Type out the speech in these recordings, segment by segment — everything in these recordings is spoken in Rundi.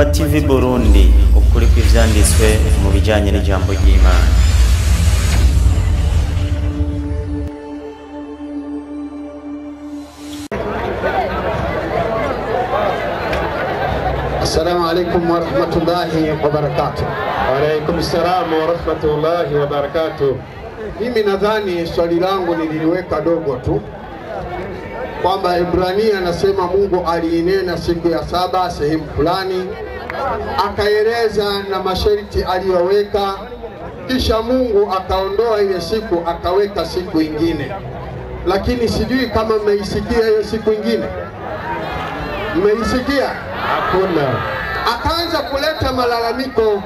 TV Burundi, ukuri kw'ivyanditswe mu bijanye n'ijambo ry'Imana. Assalamu alaikum wa rahmatullahi wa barakatuh. Wa alaikum salam wa rahmatullahi wa barakatuh. Mimi nadhani swali langu nililiweka dogo tu kwamba Ibrania anasema Mungu aliinena siku ya saba sehemu fulani, akaeleza na masharti aliyoweka, kisha Mungu akaondoa ile siku akaweka siku ingine. Lakini sijui kama mmeisikia hiyo siku ingine. Mmeisikia? Hakuna. Akaanza kuleta malalamiko.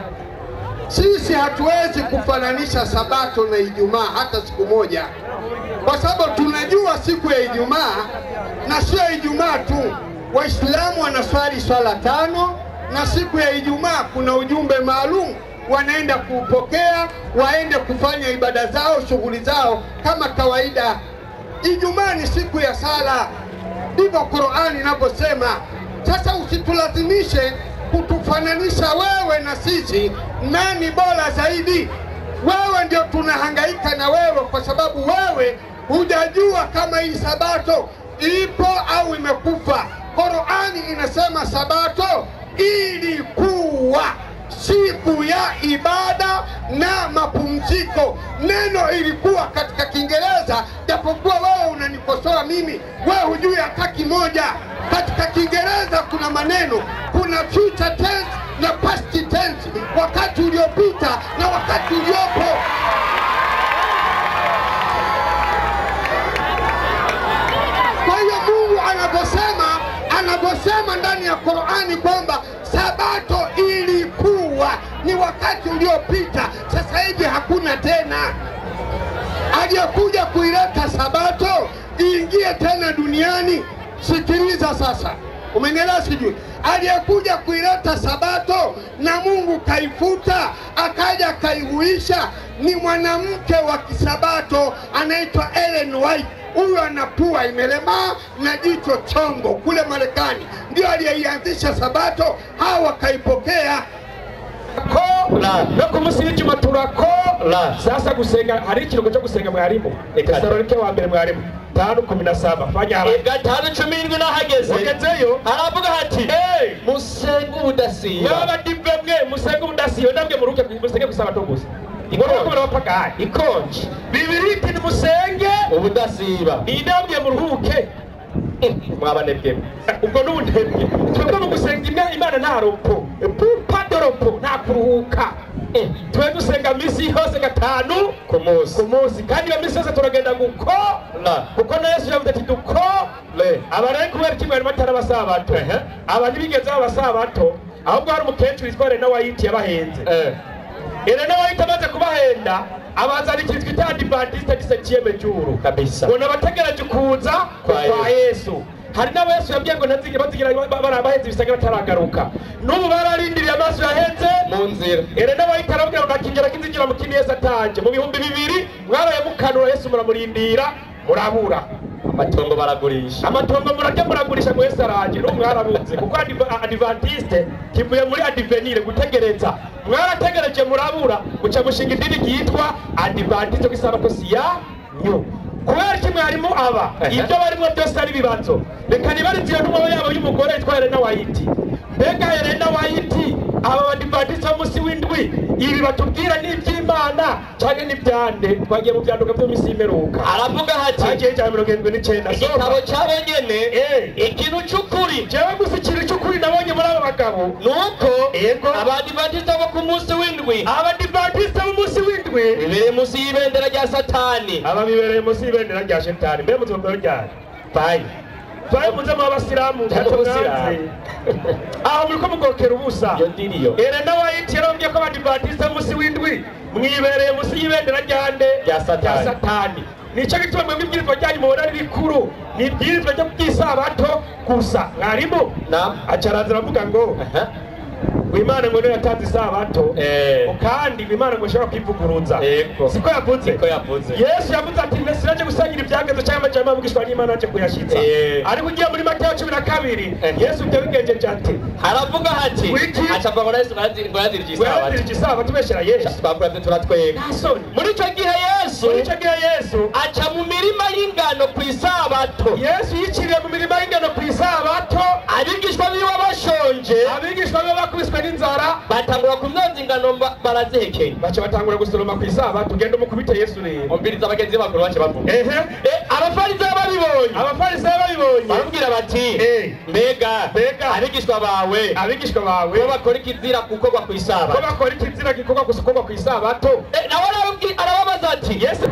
Sisi hatuwezi kufananisha Sabato na Ijumaa hata siku moja, kwa sababu tunajua siku ya Ijumaa, na sio Ijumaa tu, Waislamu wanaswali swala 5, na siku ya Ijumaa kuna ujumbe maalum wanaenda kupokea, waende kufanya ibada zao, shughuli zao kama kawaida. Ijumaa ni siku ya sala, ndivyo Qur'ani inavyosema. Sasa usitulazimishe kutufananisha wewe na sisi, nani bora zaidi? Wewe ndio tunahangaika na wewe, kwa sababu wewe hujajua kama hii Sabato ipo au imekufa. Qur'ani inasema Sabato ilikuwa siku ya ibada na mapumziko. Neno ilikuwa katika Kiingereza, japokuwa wewe unanikosoa mimi, wewe hujui hata kimoja. Katika Kiingereza kuna maneno, kuna future tense na past tense, wakati uliopita na wakati uliopo. Kwa hiyo Mungu anaposema ndani ya Qur'ani kwamba Sabato ilikuwa ni wakati uliopita, sasa hivi hakuna tena. Aliyekuja kuileta Sabato iingie tena duniani. Sikiliza sasa, umenielewa? Sijui aliyekuja kuileta Sabato na Mungu kaifuta akaja kaihuisha ni mwanamke wa Kisabato anaitwa Ellen White. Huyu ana pua imelemaa na jicho chongo kule Marekani, ndio aliyeianzisha Sabato, hawa wakaipokea. No ku munsi w'Ijuma turakora. Sasa gusenga hari ikirugo cyo gusenga mwarimu. Tesalonike wa mbere mwarimu 5:17 fanya haraka. 5:17 nahageze. Wagezeyo aravuga ati musenge ubudasiba. Mwabadive mwe musenge ubudasiba, ndabwe muruke musenge kusabato gusa. Ingoro ko barapagaye ikonje. Bibiri iti musenge ubudasiba. Indabwe muruhuke. Mwabanebwe. Ubwo n'ubunebwe. Twebwe mu gusenga Imana nta ropo. Padoropo nta kuruhuka. Twe dusenga misi yose 5 ku munsi. Ku munsi kandi iyo misi yose turagenda gukora. Kuko na Yesu yavuze ati dukore. Abareke kubera kimwe bari batara abasabato. Aba ntibigeze abasabato, ahubwo hari umukecuru witwa Elena White yabahenze. Elena White amaze kubahenda abazana ikintu twita Adventiste du septième jour kabisa. Ngo nabategereje kuza kwa Yesu. Hari n'abo Yesu yabwiye ngo ntazigera bazigira barabahenze ibisaga bataragaruka. N'ubu bararindiriye amaso yaheze mu nzira. Elena White arababwira ngo nakingera kinzinjira mu kindi Yesu atanje. Mu 2000 mwaraye mukanura Yesu muramurindira murabura. Amatongo baragurisha. Amatongo murarya muragurisha ngo Yesu araje. N'ubu mwarabuze kuko Adventiste kivuye muri advenire gutegereza. Mwarategereje murabura muca mushinga idini ryitwa Adventiste kw'Isabato si ya nyu. Kubera iki mwarimu aba ibyo barimo byose ari bibazo. Reka nibarize iyo ntumwa yabo y'umugore yitwa Elena White. Mbega Elena White aba Badivantiste b'umunsi w'indwi ibi batubwira ni iby'Imana canke ni ibyande? Twagiye mu byanduka byo misi y'imperuka. Aravuga ati agiye cya 79 igitabo cyabo nyene ikintu c'ukuri. Jewe gusa ikintu c'ukuri nabonye muri aba bagabo nuko Abadivantiste bo ku munsi w'indwi, Abadivantiste b'umunsi w'indwi bibereye munsi y'ibendera rya Satani. Aba bibereye munsi y'ibendera rya Shetani. Mbe muzobwira ryari? Bayi bayi muze mu abasilamu aho muriko mugokera ubusa. Iyo ndiriyo. Elena White yarambwiye ko Abadivantiste b'umunsi w'indwi mwibereye munsi y'ibendera ryande rya Satani. Nico gituma mwebwe ibwirizwa ryanyu mubona ari bikuru, ni ibwirizwa ryo kw'isabato gusa. Mwarimu acaraza aravuga ngo Imana ngo niyo yatanze isabato, kandi Imana ngo ishobora kwivuguruza. Siko yavuze? Siko yavuze. Yesu yavuze ati sinaje gusangira ibyagezo cyangwa amajambo avugishwa n'Imana aje kuyashitsa. Ariko ugiye muri Matayo 12, Yesu ibyo bigenjeje ati haravuga hati acavuga ngo Yesu ngo yazirije isabato. Yazirije isabato tubeshera Yesu. Twakora turatwega. Muri ico gihe Yesu, muri ico gihe Yesu aca mu mirima y'ingano ku isabato. Yesu yiciriye mu mirima y'ingano ku isabato. Abigishwa biwe bashonje, abigishwa biwe bakubiswe n'inzara, batangura kumyonza ingano barazihekenya. Baca batangura gusoroma ku isabato. Genda umukubite Yesu rero. Umviriza abagenzi bakuru bace bavuga. Abafarisayo babibonye, abafarisayo babibonye baramubwira bati mbega abigishwa bawe, abigishwa bawe ko bakora ikizira gukorwa ku isabato, ko bakora ikizira gikorwa gukorwa ku isabato. Nawe arababaza ati Yesu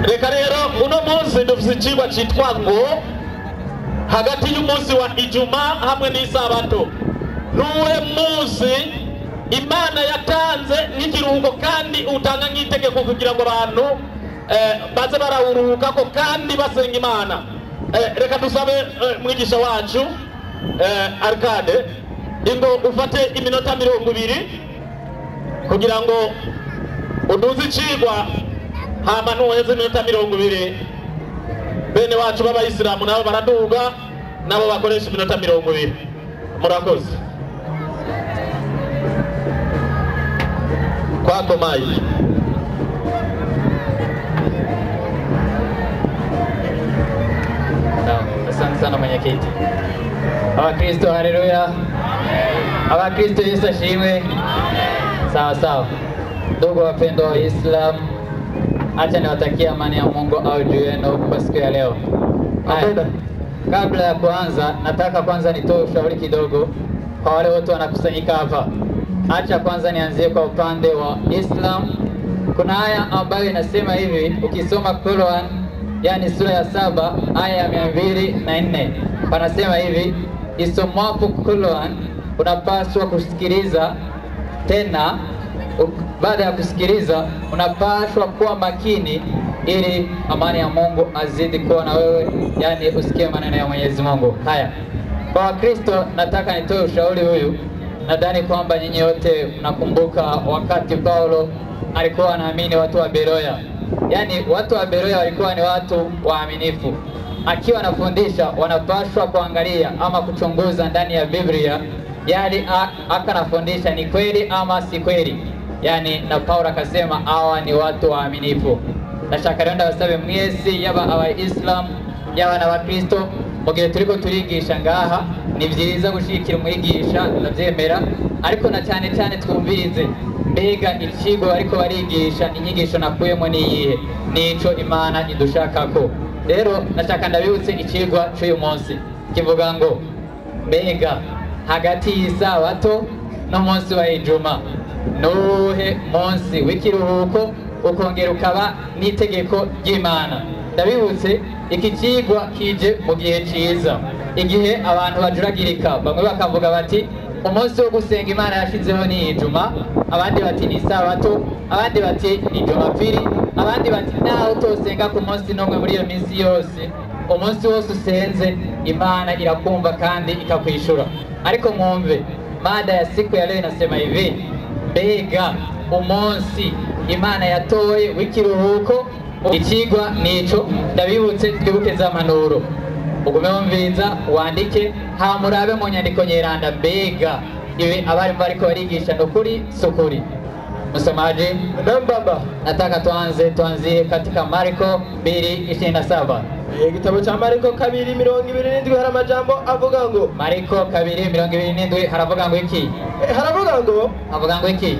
reka rero uno munsi dufise icigwa citwa ngo hagati y'umunsi wa Ijuma hamwe n'isabato, nuwe munsi Imana yatanze nk'ikiruhuko kandi utanga nk'itegeko kugira ngo abantu baze barawuruhukako kandi basenga Imana. Reka dusabe mwigisha wacu Arcade ingo ufate iminota 20 kugira ngo uduze icigwa, hama nuheze iminota 20 bene wacu b'abayisilamu nabo baraduga nabo bakoresha iminota 20. Murakoze. Kwako mayi. Asante sana mwenyekiti. Abakristo haleluya. Abakristo Yesu ashimwe. Sawa sawa. Ndugu wapendwa wa Islam, acha niwatakie amani ya Mungu au juu yenu kwa siku ya leo. Haya, kabla ya kuanza, nataka kwanza nitoe ushauri kidogo kwa wale wote wanakusanyika hapa. Acha kwanza nianzie kwa upande wa Islam. Kuna aya ambayo inasema hivi, ukisoma Qur'an, yani sura ya 7 aya ya 204, panasema hivi: isomwapo Qur'an unapaswa kusikiliza, tena baada ya kusikiliza unapaswa kuwa makini ili amani ya Mungu azidi kuwa na wewe, yani usikie maneno ya Mwenyezi Mungu. Haya, kwa Wakristo nataka nitoe ushauri huyu. Nadhani kwamba nyinyi wote mnakumbuka wakati Paulo alikuwa anaamini watu wa Beroya. Yani watu wa Beroya walikuwa ni watu waaminifu. Akiwa anafundisha wanapaswa kuangalia ama kuchunguza ndani ya Biblia yale akanafundisha ni kweli ama si kweli. Yani na Paulo akasema hawa ni watu waaminifu. Ndashaka rero ndabasabe mwese yaba aba Islam yaba n'abakristo mu gihe turiko turigisha ngaha ni vyiza gushigikira umwigisha, ndavyemera, ariko na cyane cyane twumvirize mbega ikigo ariko barigisha inyigisho nakuyemo ni iyihe, nico Imana idushakako. Rero ndashaka ndabibutse ikigwa cy'uyu munsi kivuga ngo mbega hagati y'isabato n'umunsi wa Ijuma nuhe munsi w'ikiruhuko ukongera ukaba n'itegeko ry'Imana. Ndabibutse iki kigwa kije mu gihe ciza, igihe abantu bajuragirika, bamwe bakavuga bati umunsi wo gusenga Imana yashizeho ni Ijuma, abandi bati ni isabato, abandi bati ni Jumapili, abandi bati naho utosenga ku munsi n'umwe muri iyo minsi yose, umunsi wose usenze Imana irakumva kandi ikakwishura. Ariko mwumve mada ya siku ya leo inasema hivi: mbega umunsi Imana yatoye w'ikiruhuko. Ikigwa nico, ndabibutse twibuke za manuro, ugume wumviriza wandike hamurabe mu nyandiko nyeranda mbega ibi abarimu bariko barigisha nukuri sukuri. Msomaji baba, nataka tuanzie katika Marko 2:27. Igitabo cha Marko 2:27 hari amajambo avuga ngo Marko 2:27 haravuga ngo iki? Haravuga ngo avuga ngo iki?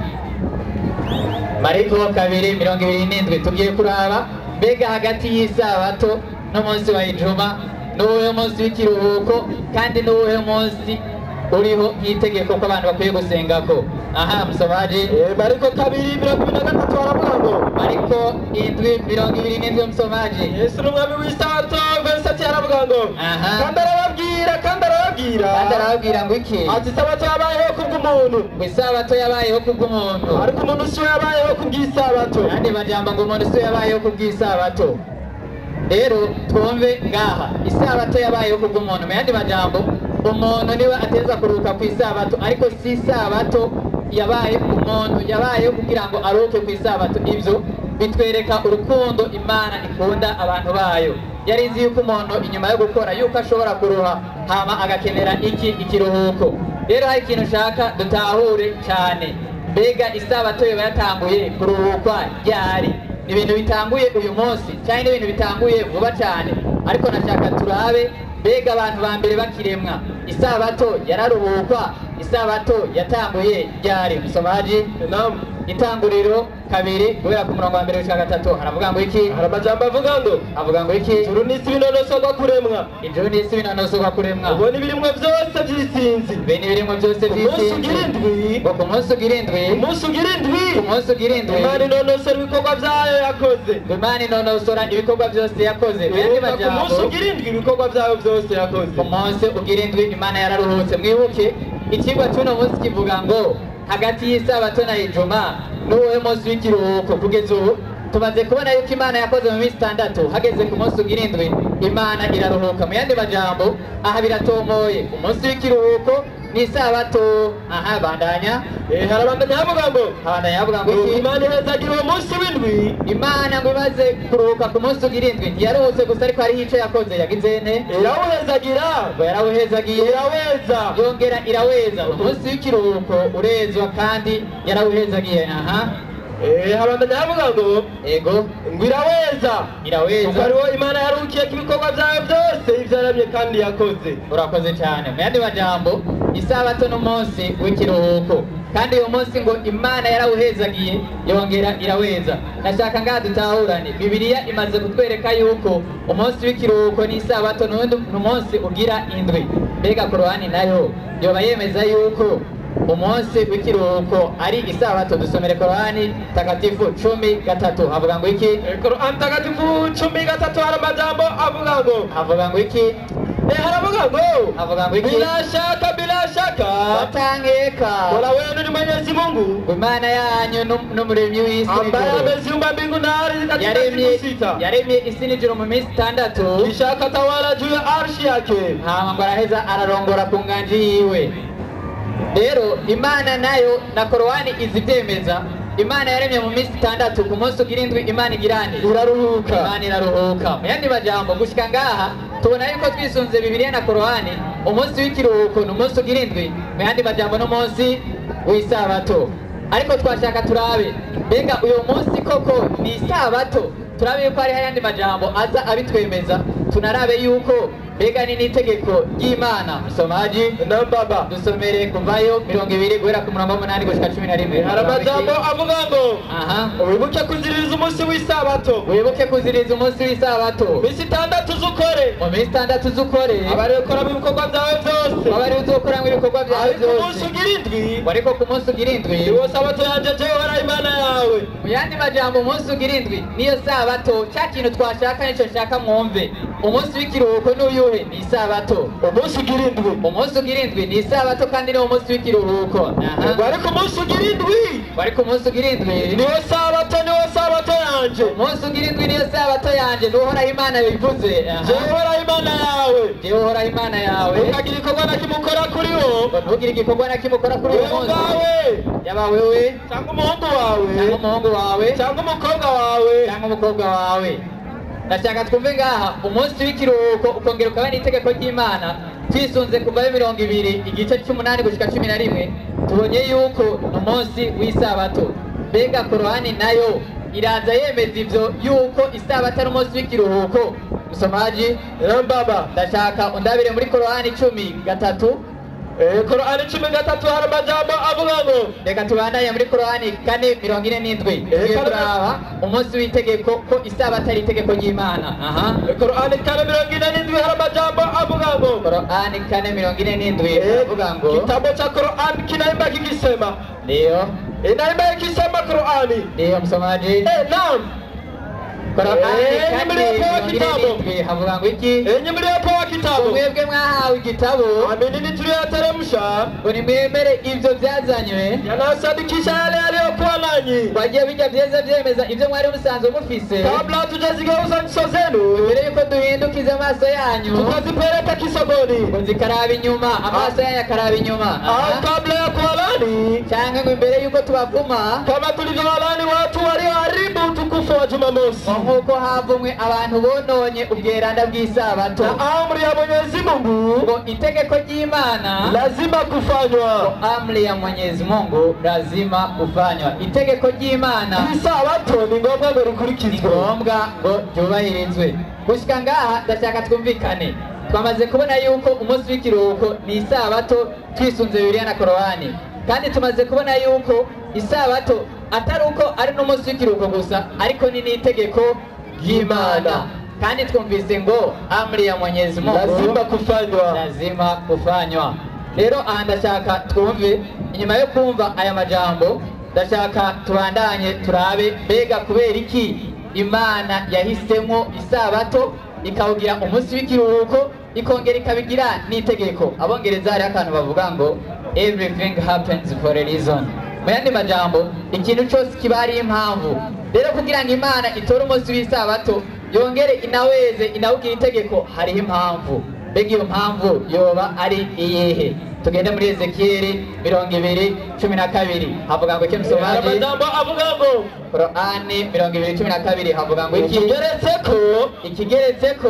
Mariko 2:27 tugiye kuraba mbega hagati y'isabato n'umunsi wa Ijuma n'uwuhe munsi w'ikiruhuko kandi n'uwuhe munsi uriho nk'itegeko ko abantu bakwiye gusengako. Aha msomaji. Mariko 2:23 haravuga ngo Mariko 7:27 msomaji. Yesu n'umwami w'isabato verse haravuga ngo kandi arababwira kandi arababwira kandi arababwira ngo iki? Ati isabato yabayeho kubw'umuntu, ngo isabato yabayeho kubw'umuntu, ariko umuntu si we yabayeho kubw'isabato. Kandi bajamba ngo umuntu si we yabayeho kubw'isabato. Rero twumve ngaha isabato yabayeho kubw'umuntu. Mu yandi majambo Umuntu niwe ateza kuruhuka ku isabato, ariko si isabato yabaye umuntu, yabaye kugira ngo aruhuke ku isabato. Ibyo bitwereka urukundo Imana ikunda abantu bayo. Yari izi yuko umuntu inyuma yo gukora yuko ashobora kuruha hama agakenera iki ikiruhuko. Rero hari ikintu ushaka dutahure cyane, mbega isabato yoba yatanguye kuruhukwa ryari? Ni ibintu bitanguye uyu munsi cyangwa ni ibintu bitanguye vuba cyane? Ariko nashaka turabe mbega abantu ba mbere bakiremwa isabato yararuhukwa, isabato yatanguye ryari? Musomaji, Naam. Itanguriro 2 guhera ku murongo wa 1 gushika 3 haravuga ngo iki? Hari amajambo avuga ngo, avuga ngo iki? Ijuru n'isi binonosorwa kuremwa. Ijuru n'isi binonosorwa kuremwa. Ubona ibirimwo byose by'isinzi. Bene ibirimwo byose by'isinzi. Umunsi ugira indwi. Ngo ku munsi ugira indwi. Umunsi ugira indwi. Ku munsi ugira indwi. Imana inonosora ibikorwa byayo yakoze. Imana inonosora ibikorwa byose yakoze. Ku munsi ugira indwi ibikorwa byayo byose yakoze. Ku munsi ugira indwi Imana yararuhutse. Mwibuke ikigwa cy'uno munsi kivuga ngo hagati y'isabato na Ijuma n'uwo munsi w'ikiruhuko. Kugeza ubu tumaze kubona yuko Imana yakoze mu minsi 6, hageze ku munsi ugira indwi Imana iraruhuka. Mu yandi majambo aha biratomoye, umunsi w'ikiruhuko ni isabato. Aha bandanya. Harabandanya havuga ngo, habandanya havuga ngo iki? Imana ihezagira uwo munsi w'indwi. Imana ngo imaze kuruhuka ku munsi ugira indwi ntiyaruhutse gusa, ariko hariho ico yakoze. Yagize nte? Irawuhezagira. Ngo yarawuhezagiye. Iraweza. Yongera iraweza. Umunsi w'ikiruhuko urezwa kandi yarawuhezagiye. Aha. Habandanya havuga ngo, ego, ngo iraweza. Iraweza. Kuko ariwo Imana yaruhukiye ko ibikorwa byayo byose ivyo yaremye kandi yakoze. Urakoze cyane. Mu yandi majambo isabato n'umunsi w'ikiruhuko, kandi uyu munsi ngo Imana yarawuhezagiye yongera iraweza. Nashaka ngaha dutahurane, Bibiliya imaze kutwereka yuko umunsi w'ikiruhuko n'isabato n'umunsi ugira indwi. Mbega Korowani nayo yoba yemeza yuko umunsi w'ikiruhuko ari isabato? Dusomere Korowani takatifu 13 havuga ngo iki? Korowani takatifu 13 hari amajambo avuga ngo, havuga ngo iki? Haravuga ngo, havuga ngo iki? Bila shaka, bila shaka batangeka Mola wenu ni Mwenyezi Mungu, Imana yanyu n'umuremyi w'isi ambaye ameziumba mbingu na ardhi katika siku 6, yaremye isi n'ijuru mu minsi 6, kisha akatawala juu ya arshi yake. Hama ngo araheza ararongora ku nganji yiwe. Rero Imana nayo na Korowani izibyemeza. Imana yaremye mu minsi 6, ku munsi ugira indwi Imana igirane iraruhuka. Imana iraruhuka. Mu yandi majambo gushika ngaha tubona yuko twisunze Bibiliya na Korowani, umunsi w'ikiruhuko ni umunsi ugira indwi, mu yandi majambo n'umunsi w'isabato. Ariko twashaka turabe mbega uyu munsi koko ni isabato? Turabe yuko hariho ayandi majambo aza abitwemeza, tunarabe yuko mbega ni n'itegeko ry'Imana. Musomaji, na baba, dusomere kuvayo 20 guhera ku murongo wa 8 gushika 11. Hari amajambo avuga ngo, aha, wibuke kuziririza umunsi w'isabato. Wibuke kuziririza umunsi w'isabato. Minsi 6 zukore. Mu minsi 6 zukore. Abari ukoramo ibikorwa byawe byose. Abari uzokoramo ibikorwa byawe byose. Ariko umunsi ugira indwi. Ariko ku munsi ugira indwi niwo sabato yanje jewe Uhoraho Imana yawe. Mu yandi majambo umunsi ugira indwi niyo sabato. Cya kintu twashaka nico nshaka mwumve. Umunsi w'ikiruhuko n'uyuhe? Ni isabato. Umunsi ugira indwi. Umunsi ugira indwi ni isabato kandi niwo munsi w'ikiruhuko. Aha. Ariko umunsi ugira indwi. Ariko umunsi ugira indwi niwo sabato, niwo sabato yanje. Umunsi ugira indwi niyo sabato yanje. N'Uhoraho Imana bivuze. Jewe Uhoraho Imana yawe. Jewe Uhoraho Imana yawe. Ntukagira igikorwa na kimwe ukora kuri wo. Ntugire igikorwa na kimwe ukora kuri uwo munsi. Yaba wewe cyangwa umuhungu wawe, cyangwa umuhungu wawe, cyangwa umukobwa wawe, cyangwa umukobwa wawe. Ndashaka twumve ngaha umunsi w'ikiruhuko ukongera ukaba n'itegeko ry'Imana. Twisunze kuvayo 20 igice c'8 gushika 11, tubonye yuko umunsi w'isabato. Mbega Korowani nayo iraza yemeza ivyo yuko isabato ari umunsi w'ikiruhuko? Musomaji, baba, ndashaka undabire muri Korowani 13. Korowani 13 hari amajambo avuga ngo, reka tubandanye muri Korowani 4:47. Tugiye kuraba umunsi w'itegeko ko isabato ari itegeko ry'Imana. Aha. Korowani 4:47 hari amajambo avuga ngo, Korowani 4:47 avuga ngo, kitabu cha Korowani kinaimba kikisema, ndio inaimba ikisema Korowani. Ndio msomaji. Naam. Korani Mliopewa kitabu havuga ngo iki? Enyi mliopewa kitabu, mwebwe mwahawe igitabo, aminini tuliyoteremsha, ngo nimwemere ivyo vyazanywe, yanayosadikisha yale yaliyokuwa nanyi, wagiye bijya vyeza vyemeza ivyo mwari musanzwe mufise, kabla hatujazigeuza nyuso zenu, mbere yuko duhindukiza amaso yanyu tukazipeleka kisogoni, ngo zikaraba inyuma, amaso yanyu akaraba inyuma, au kabla ya kuwalani, cyangwa ngo imbere yuko tubavuma, kama tulivyowalani watu walioharibu utukufu wa Jumamosi, nk'uko havumwe abantu bononye ubweranda bw'isabato. Na amri ya Mwenyezi Mungu, ngo itegeko ry'Imana lazima kufanywa. Amri ya Mwenyezi Mungu lazima kufanywa. Itegeko ry'Imana isabato ni ngombwa ngo rikurikizwe, ngombwa ngo ryubahirizwe. Gushika ngaha ndashaka twumvikane, twamaze kubona yuko umunsi w'ikiruhuko ni isabato twisunze Bibiliya na Korowani, kandi tumaze kubona yuko isabato atari uko ari n'umunsi w'ikiruhuko gusa, ariko ni n'itegeko ry'Imana. Kandi twumvise ngo amri ya Mwenyezi Mungu lazima kufanywa, lazima kufanywa. Rero aha ndashaka twumve, inyuma yo kumva aya majambo ndashaka tubandanye turabe mbega kubera iki Imana yahisemo isabato ikawugira umunsi w'ikiruhuko ikongera ikabigira n'itegeko. Abongereza hari akantu bavuga ngo everything happens for a reason. Mu yandi majambo ikintu cyose kiba ari impamvu. Rero kugira ngo Imana itore umunsi w'isabato yongere inaweze inawugira itegeko, hariho impamvu. Mbega iyo mpamvu yoba ari iyihe? Tugende muri Ezekieli 20:12 havuga ngo iki msomaji? Amajambo avuga ngo Korani 20:12 havuga ngo iki? Ikigeretse ko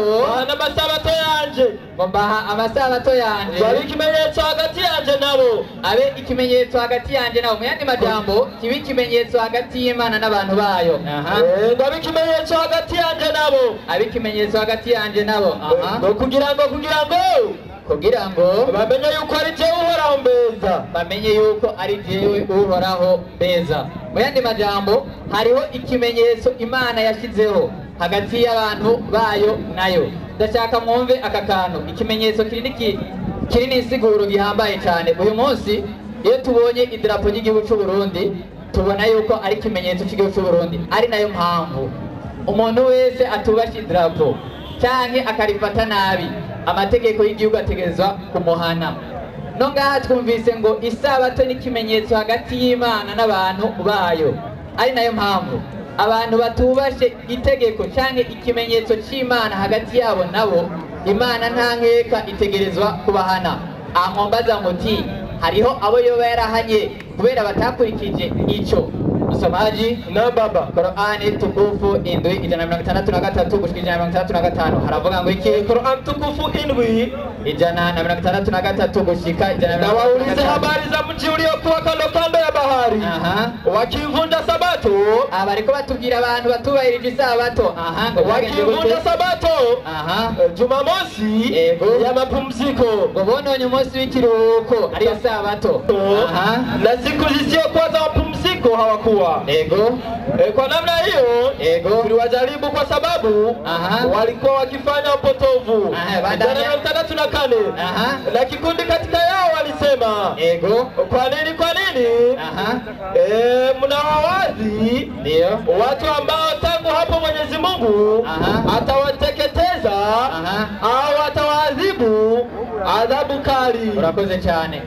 n'amasabato yanje, ngo mbaha amasabato yanje, abe ikimenyetso hagati yanje nabo, abe ikimenyetso hagati yanje nabo. Mu yandi majambo kibe ikimenyetso hagati y'Imana n'abantu bayo. Ngo abe ikimenyetso hagati yanje nabo, abe ikimenyetso hagati yanje nabo. Ngo kugira ngo bamenye yuko ari jewe Uhoraho mbeza, bamenye yuko ari jewe Uhoraho mbeza. Mu yandi majambo hariho ikimenyetso Imana yashyizeho hagati y'abantu bayo nayo. Ndashaka mwumve aka kantu, ikimenyetso kiri n'insiguro gihambaye cyane. Uyu munsi iyo tubonye idarapo ry'igihugu cy'u Burundi tubona yuko ari ikimenyetso cy'igihugu cy'u Burundi, ari nayo mpamvu umuntu wese atubasha idarapo canke akarifata nabi amategeko y'igihugu ategerezwa kumuhana. No ngaha twumvise ngo isabato ni ikimenyetso hagati y'Imana n'abantu bayo, ari nayo mpamvu abantu batubashe itegeko canke ikimenyetso c'Imana hagati yabo nabo, Imana nta nkeka itegerezwa kubahana. Aho mbaza muti hariho abo yoba yarahanye kubera batakurikije ico? Msomaji na baba, Korani tukufu 7:163 gushika 165 haravuga ngo iki? Korani tukufu 7:163 gushika 165. Na waulize habari za mji uliokuwa kando kando ya bahari, wakivunja sabato. Abariko batubwira abantu batubahirije isabato. Ngo wakivunja sabato, Jumamosi ya mapumziko, ngo bononye umunsi w'ikiruhuko ariyo sabato, na siku zisizokuwa za mapumziko hawakuwa. Ego. Kwa namna hiyo tuliwajaribu kwa sababu walikuwa wakifanya upotovu. 164. Na kikundi katika yao walisema, kwa nini mnawawazi watu ambao tangu hapo Mwenyezi Mungu atawateketeza au atawaadhibu adhabu kali. Urakoze cyane.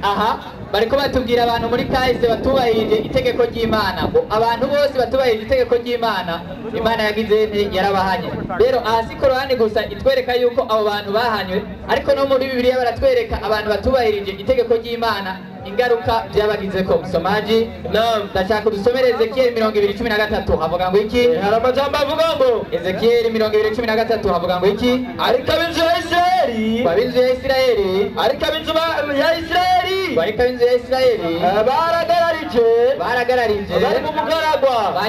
Bariko batubwira abantu muri kahise batubahirije itegeko ry'Imana, ngo abantu bose batubahirije itegeko ry'Imana, Imana yagize yarabahanye. Rero aha si Korani gusa itwereka yuko abo bantu bahanywe, ariko no muri Bibiliya baratwereka abantu batubahirije itegeko ry'Imana ingaruka byabagizeko. Msomaji, ndashaka dusomere Ezekiel 20:13 havuga ngo iki? Hari amajambo avuga ngo Ezekiel 20:13 havuga ngo iki? Ariko ab'inzu ya Isirayeli, ab'inzu ya Isirayeli, ariko ab'inzu ya Isirayeli, ariko ab'inzu ya Isirayeli baragararije, bari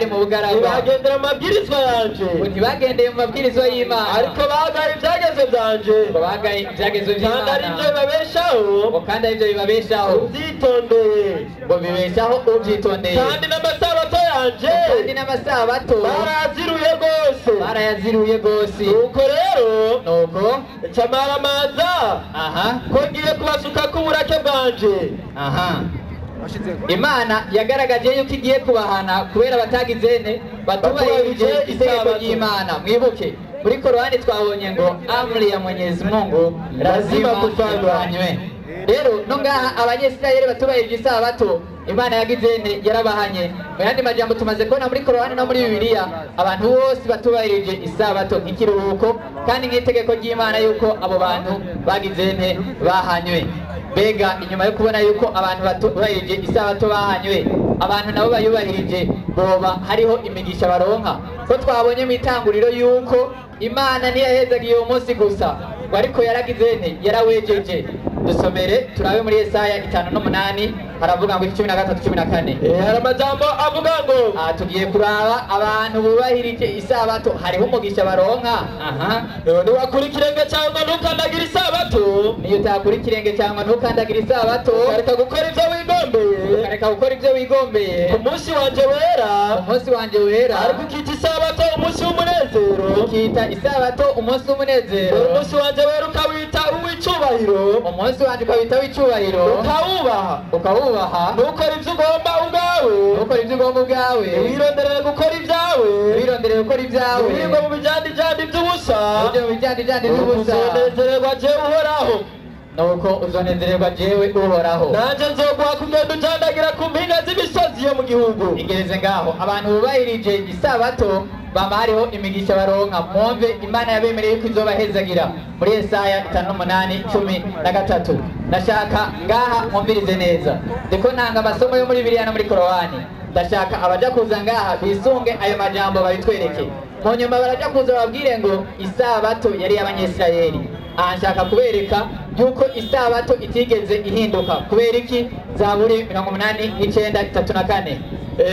mu bugaragwa, ntibagendera mu mabwirizwa yanje, ntibagendeye mu mabwirizwa y'Imana, ariko bagaye ibyagezwe byanje, bagaye ibyagezwe by'Imana, kandi aribyo bibabeshaho, kandi aribyo bibabeshaho, ubyitondeye, ngo bibeshaho ubyitondeye, kandi n'amasabato yanje, kandi n'amasabato barayaziruye rwose, barayaziruye rwose. Nuko rero, nuko ncamaramaza ko ngiye kubasuka k'uburake bwanje. Imana yagaragaje yuko igiye kubahana kubera batagizene batubahirije itegeko ry'Imana. Mwibuke muri Korani twabonye ngo amri ya Mwenyezi Mungu lazima kufanywe. Rero no ngaha Abanyisirayeli batubahirije isabato, Imana yagizene yarabahanye. Mu yandi majambo tumaze kubona muri Korani no muri Bibiliya abantu bose batubahirije isabato nk'ikiruhuko kandi nk'itegeko ry'Imana yuko abo bantu bagizene bahanywe. Mbega inyuma yo kubona yuko abantu batubahirije isabato bahanywe, abantu nabo bayubahirije boba hariho imigisha baronka. Ko twabonye mu itanguriro yuko Imana ntiyahezagiye uwo munsi gusa, ariko yaragizene yarawejeje. Dusomere turabe muri Yesaya 5:8 haravuga ngo 13 14. Hari amajambo avuga ngo tugiye kuraba abantu bubahirije isabato hariho umugisha baronka. Niwakura ikirenge cyangwa ntukandagira isabato, niyo utakura ikirenge cyangwa ntukandagira isabato, ukareka gukora ibyo wigombeye, ukareka gukora ibyo wigombeye ku munsi wanje wera, ku munsi wanje wera, ariko ukita isabato umunsi w'umunezero, ukita isabato umunsi w'umunezero, umunsi wanje wera ukawita uw'icubahiro, umunsi wanje ukawita uw'icubahiro, ukawubaha, ukawubaha, ntukora ibyo ugomba ubwawe, ntukora ibyo ugomba ubwawe, wironderere gukora ibyawe, wironderere gukora ibyawe, wirirwa mu bijandijandi by'ubusa, mu bijandijandi by'ubusa, uzonezererwa jewe Uhoraho, nuko uzonezererwa jewe Uhoraho, nanje nzoguha kugenda ujandagira ku mpinga z'imisozi yo mu gihugu. Igereze ngaho abantu bubahirije isabato bama hariho imigisha baronka. Mwumve Imana yabemereye yuko izobahezagira muri Yesaya 5:8 13. Ndashaka ngaha mwumvirize neza, ndiko ntanga amasomo yo muri Bibiliya no muri Korowani. Ndashaka abaja kuza ngaha bisunge ayo majambo babitwereke. Mu nyuma baraja kuza babwire ngo isabato yari y'Abanyisirayeli. Aha nshaka kubereka yuko isabato itigeze ihinduka. Kubera iki? Zaburi 89 34.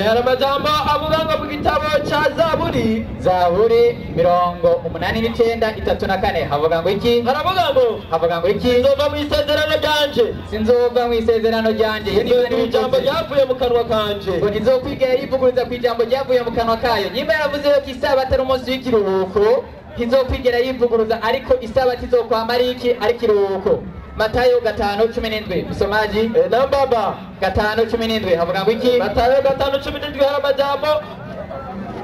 Hari amajambo avuga ngo mu gitabo cya Zaburi, Zaburi 89 34 havuga ngo iki? Haravuga ngo, havuga ngo iki? Sinzova mu isezerano ryanje, sinzova mu isezerano ryanje. Iyo ni ijambo ryavuye mu kanwa kanje, ngo ntizokwigera yivuguruza ku ijambo ryavuye mu kanwa kayo. Nyimba yaravuze yuko isabato ari umunsi w'ikiruhuko, ntizokwigera yivuguruza, ariko isabato izokwama ari iki? Ari ikiruhuko. Matayo 5:17. Msomaji na baba 5:17 havuga ngo iki? Matayo 5:17 hari amajambo.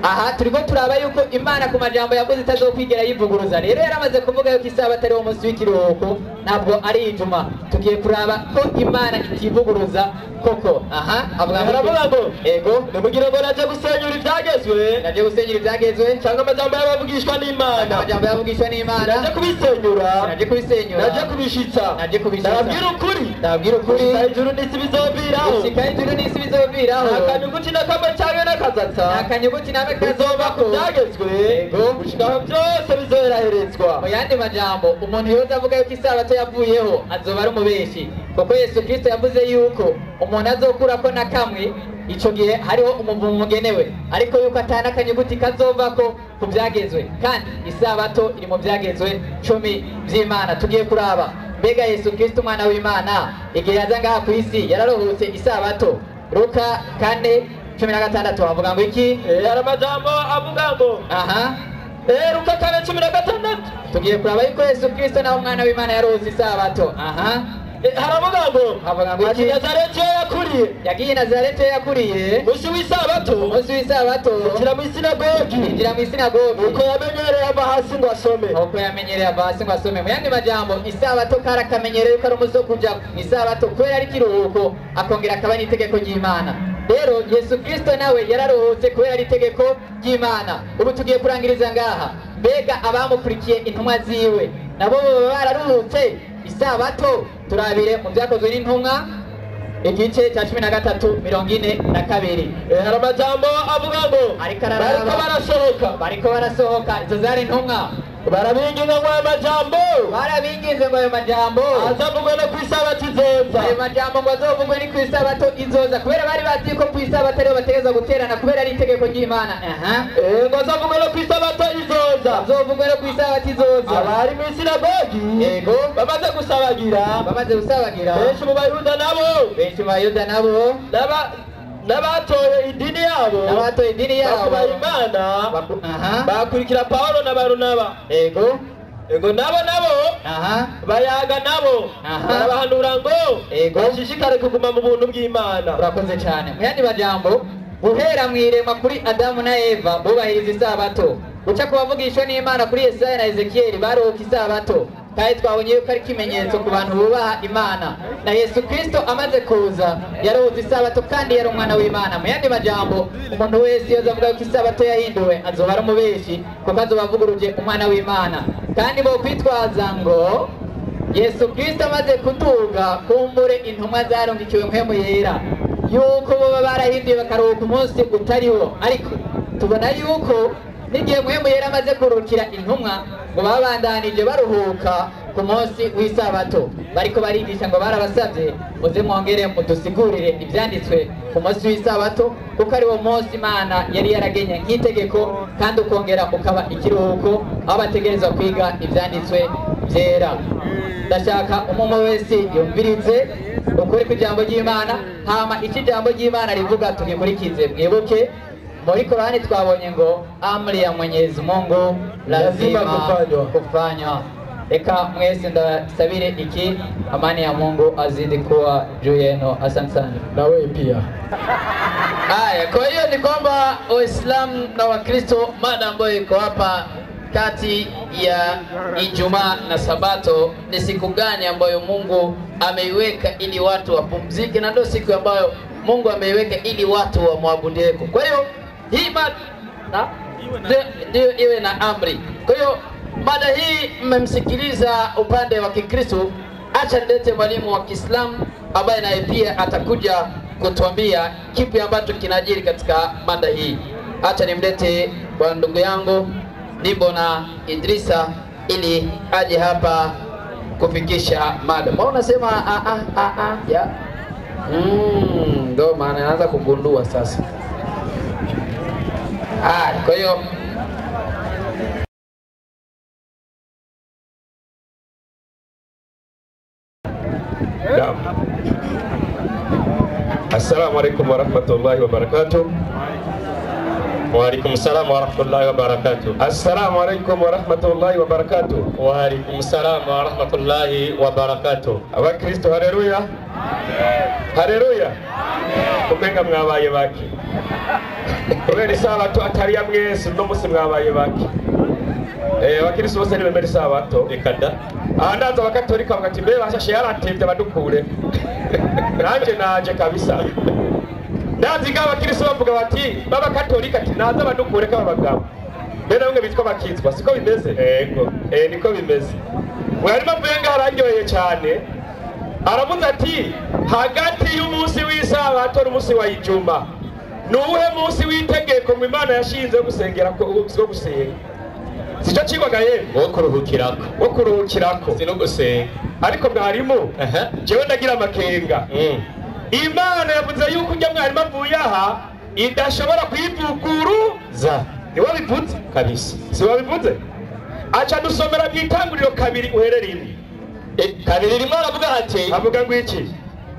Aha turiko turaba yuko Imana ku majambo yavuze itazokwigera yivuguruza. Rero yaramaze kuvuga yuko isabato ari umunsi w'ikiruhuko, ntabwo ari ijuma. Tugiye kuraba ko Imana itivuguruza koko. Aha haravuga ngo ego, nimugire ngo naje gusenyura ibyagezwe, naje gusenyura ibyagezwe, cyangwa amajambo y'abavugishwa n'Imana, amajambo y'abavugishwa n'Imana, naje kubisenyura, naje kubisenyura, naje kubishitsa, naje kubishitsa. Ndababwira ukuri, ndababwira ukuri, gushika ijuru n'isi bizoviraho, gushika ijuru n'isi bizoviraho, nta kanyuguti na kamwe canke n'akazatsa, nta kanyuguti na kamwe kazova ku byagezwe, gushika aho byose bizoheraherezwa. Mu yandi majambo umuntu yoza avuga yuko isabato yavuyeho azoba ari umubeshi, kuko Yesu Kristo yavuze yuko umuntu azokurako na kamwe ico gihe hariho umuvumo mugenewe, ariko yuko atana akanyuguti kazovako ku byagezwe. Kandi isabato iri mu byagezwe 10 by'Imana. Tugiye kuraba mbega Yesu Kristo umwana w'Imana igihe yaza ngaha ku isi yararuhutse isabato. Luka 4:16 havuga ngo iki? Hari amajambo avuga ngo aha Luka 4:16 tugiye kuraba yuko Yesu Kristo nawe umwana w'Imana yaruhutse isabato. Aha haravuga ngo, havuga ngo iki? Nazareti yakuriye, yagiye Nazareti yakuriye, umunsi w'isabato, umunsi w'isabato yinjira mu isinagogi, yinjira mu isinagogi, uko yamenyereye ava hasi ngo asome, uko yamenyereye ava hasi ngo asome. Mu yandi majambo isabato kari akamenyero yuko ari umunsi wo kuja mu isabato kubera ari ikiruhuko, akongera akaba n'itegeko ry'Imana. Rero Yesu Kristo nawe yararuhutse kubera ari itegeko ry'Imana. Ubu tugiye kurangiriza ngaha. Mbega abamukurikiye intumwa ziwe nabo baba bararuhutse isabato? Turabire mu byakozwe n'intumwa igice cya 13 42. Hari amajambo avuga ngo ariko barasohoka, bariko barasohoka. Izo zari intumwa, barabinginga ngo ayo majambo, barabinginze ngo ayo majambo azavugwe no ku isabato izoza, ayo majambo ngo azovugwe ni ku isabato izoza, kubera bari bazi ko ku isabato ariho bategerezwa guterana kubera ari itegeko ry'Imana. Ngo azovugwe no ku isabato izoza, azovugwe no ku isabato izoza. Abari mu isinagogi yego bamaze gusabagira, bamaze gusabagira, benshi mu Bayuda nabo, benshi mu Bayuda nabo n'abatoye idini yabo, n'abatoye idini yabo bakubaha Imana, bakurikira Paulo na Barunaba. Ego ego nabo Bayaga nabo barabahanura ngo bashishikare kuguma mu buntu bw'Imana. Urakoze cyane. Mu yandi majambo, guhera mu irema kuri Adamu na Eva bubahiriza isabato, guca ku bavugishwa n'Imana kuri Yesaya na Ezekiyeli baruhuka isabato, kandi twabonye yuko ari ikimenyetso ku bantu bubaha Imana. Na Yesu Kristo amaze kuza yaruhutse isabato kandi yari umwana w'Imana. Mu yandi majambo, umuntu wese yoza avuga ko isabato yahinduwe azoba ari umubeshi, kuko azoba avuguruje umwana w'Imana. Kandi bo kwitwaza ngo Yesu Kristo amaze kuduga, kumbure intumwa zarungikiwe mpwemu yera, yuko boba barahinduye bakaruhuka umunsi utariwo. Ariko tubona yuko n'igihe mpwemu yera amaze kurukira intumwa ngo babandanije baruhuka ku munsi w'isabato, bariko barigisha ngo barabasabye muze mwongere mudusigurire ibyanditswe ku munsi w'isabato, kuko ari wo munsi Imana yari yaragenye nk'itegeko, kandi ukongera ukaba ikiruhuko aho bategerezwa kwiga ibyanditswe byera. Ndashaka umuntu wese yumvirize ukuri kw'ijambo ry'Imana, hama icyo ijambo ry'Imana rivuga tugikurikize. Mwibuke muri Korani twabonye ngo amri ya Mwenyezi Mungu lazima kufanywa. Eka mwese ndasabire iki, amani ya Mungu azidi kuwa juu yenu. Asante sana. Na wewe pia. Haya, kwa hiyo ni kwamba Waislamu na Wakristo, mada ambayo iko hapa kati ya Ijumaa na Sabato ni siku gani ambayo Mungu ameiweka ili watu wapumzike, na ndio siku ambayo Mungu ameiweka ili watu wamwabudie. Kwa hiyo hii mada ndio iwe na amri. Kwa hiyo mada hii mmemsikiliza upande wa Kikristo, acha nilete mwalimu wa Kiislamu ambaye naye pia atakuja kutuambia kipi ambacho kinajiri katika mada hii. Acha nimlete kwa ndugu yangu Nibona Idrisa ili aje hapa kufikisha mada. Mbona unasema a a a a ya? Ndio maana naanza kugundua sasa. Kwa hiyo Naam. Assalamu alaikum warahmatullahi wabarakatuh. Wa alaikum salam warahmatullahi wabarakatuh. Assalamu alaikum warahmatullahi wabarakatuh. Wa alaikum salam warahmatullahi wabarakatuh. Abakristo haleluya. Haleluya. Kumenga mwabaye baki. Kubera isabato atari ya mwese no musi mwabaye baki. Abakristo bose ntibemera isabato. Reka da. Ahandaza abakatolika bagati mbe bashashe yaratevye abadukure. Nanje naje kabisa. Ndazi ga abakristo bavuga bati baba katolika ati naza abadukure kaba bagabo. Mbere bamwe bitwa bakizwa siko bimeze? Yego. Niko bimeze. Mwarimu avuye ngaho araryoheye cyane. Aravuze ati hagati y'umunsi w'isabato n'umunsi wa Ijuma ni uwuhe munsi w'itegeko ngo Imana yashinze gusengera ko gusenga? Sico cigwaga yemwe wo kuruhukirako. Wo kuruhukirako si no gusenga. Ariko mwarimu jewe ndagira amakenga. Imana yavuze yuko ujya mwarimu avuye aha idashobora kwivuguruza. Ni wabivuze kabisa. Si wabivuze? Aca dusomera mu itanguriro 2 uherere 1. 2 rimwe aravuga ati, avuga ngo iki?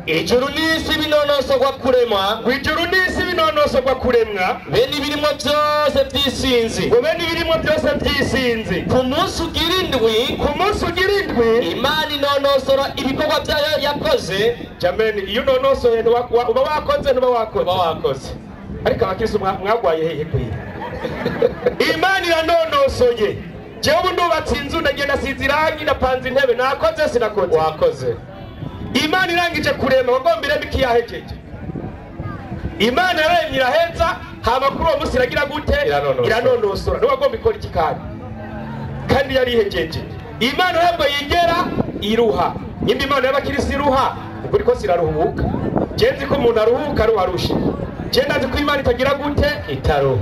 Ijuru n'isi binonosorwa kuremwa, ijuru n'isi binonosorwa kuremwa, bene ibirimo byose by'isinzi, ngo bene ibirimo byose by'isinzi. Ku munsi ugira indwi, ku munsi ugira indwi, Imana inonosora ibikorwa byayo yakoze. Jameni, iyo unonosoye uba wakoze ntuba wakoze? Uba wakoze. Ariko abakristo mwagwaye hehe kwira? Imana iranonosoye. Jewe ubu ndubatse inzu, ndagenda siza irangi, ndapanze intebe, nakoze sinakoze? Wakoze. Imana irangije kurema wagomba ireme ikiyahejeje. Imana yaremye iraheza, hama kuri uwo munsi iragira gute? Iranonosora. Ntiwagomba ikora iki kandi? Kandi yari ihejeje. Imana ntabwo yigera iruha. Nimba Imana y'abakirisi iruha, ukuri ko siraruhuka. Je nzi ko umuntu aruhuka aruharushe. Je ndazi ko Imana itagira gute?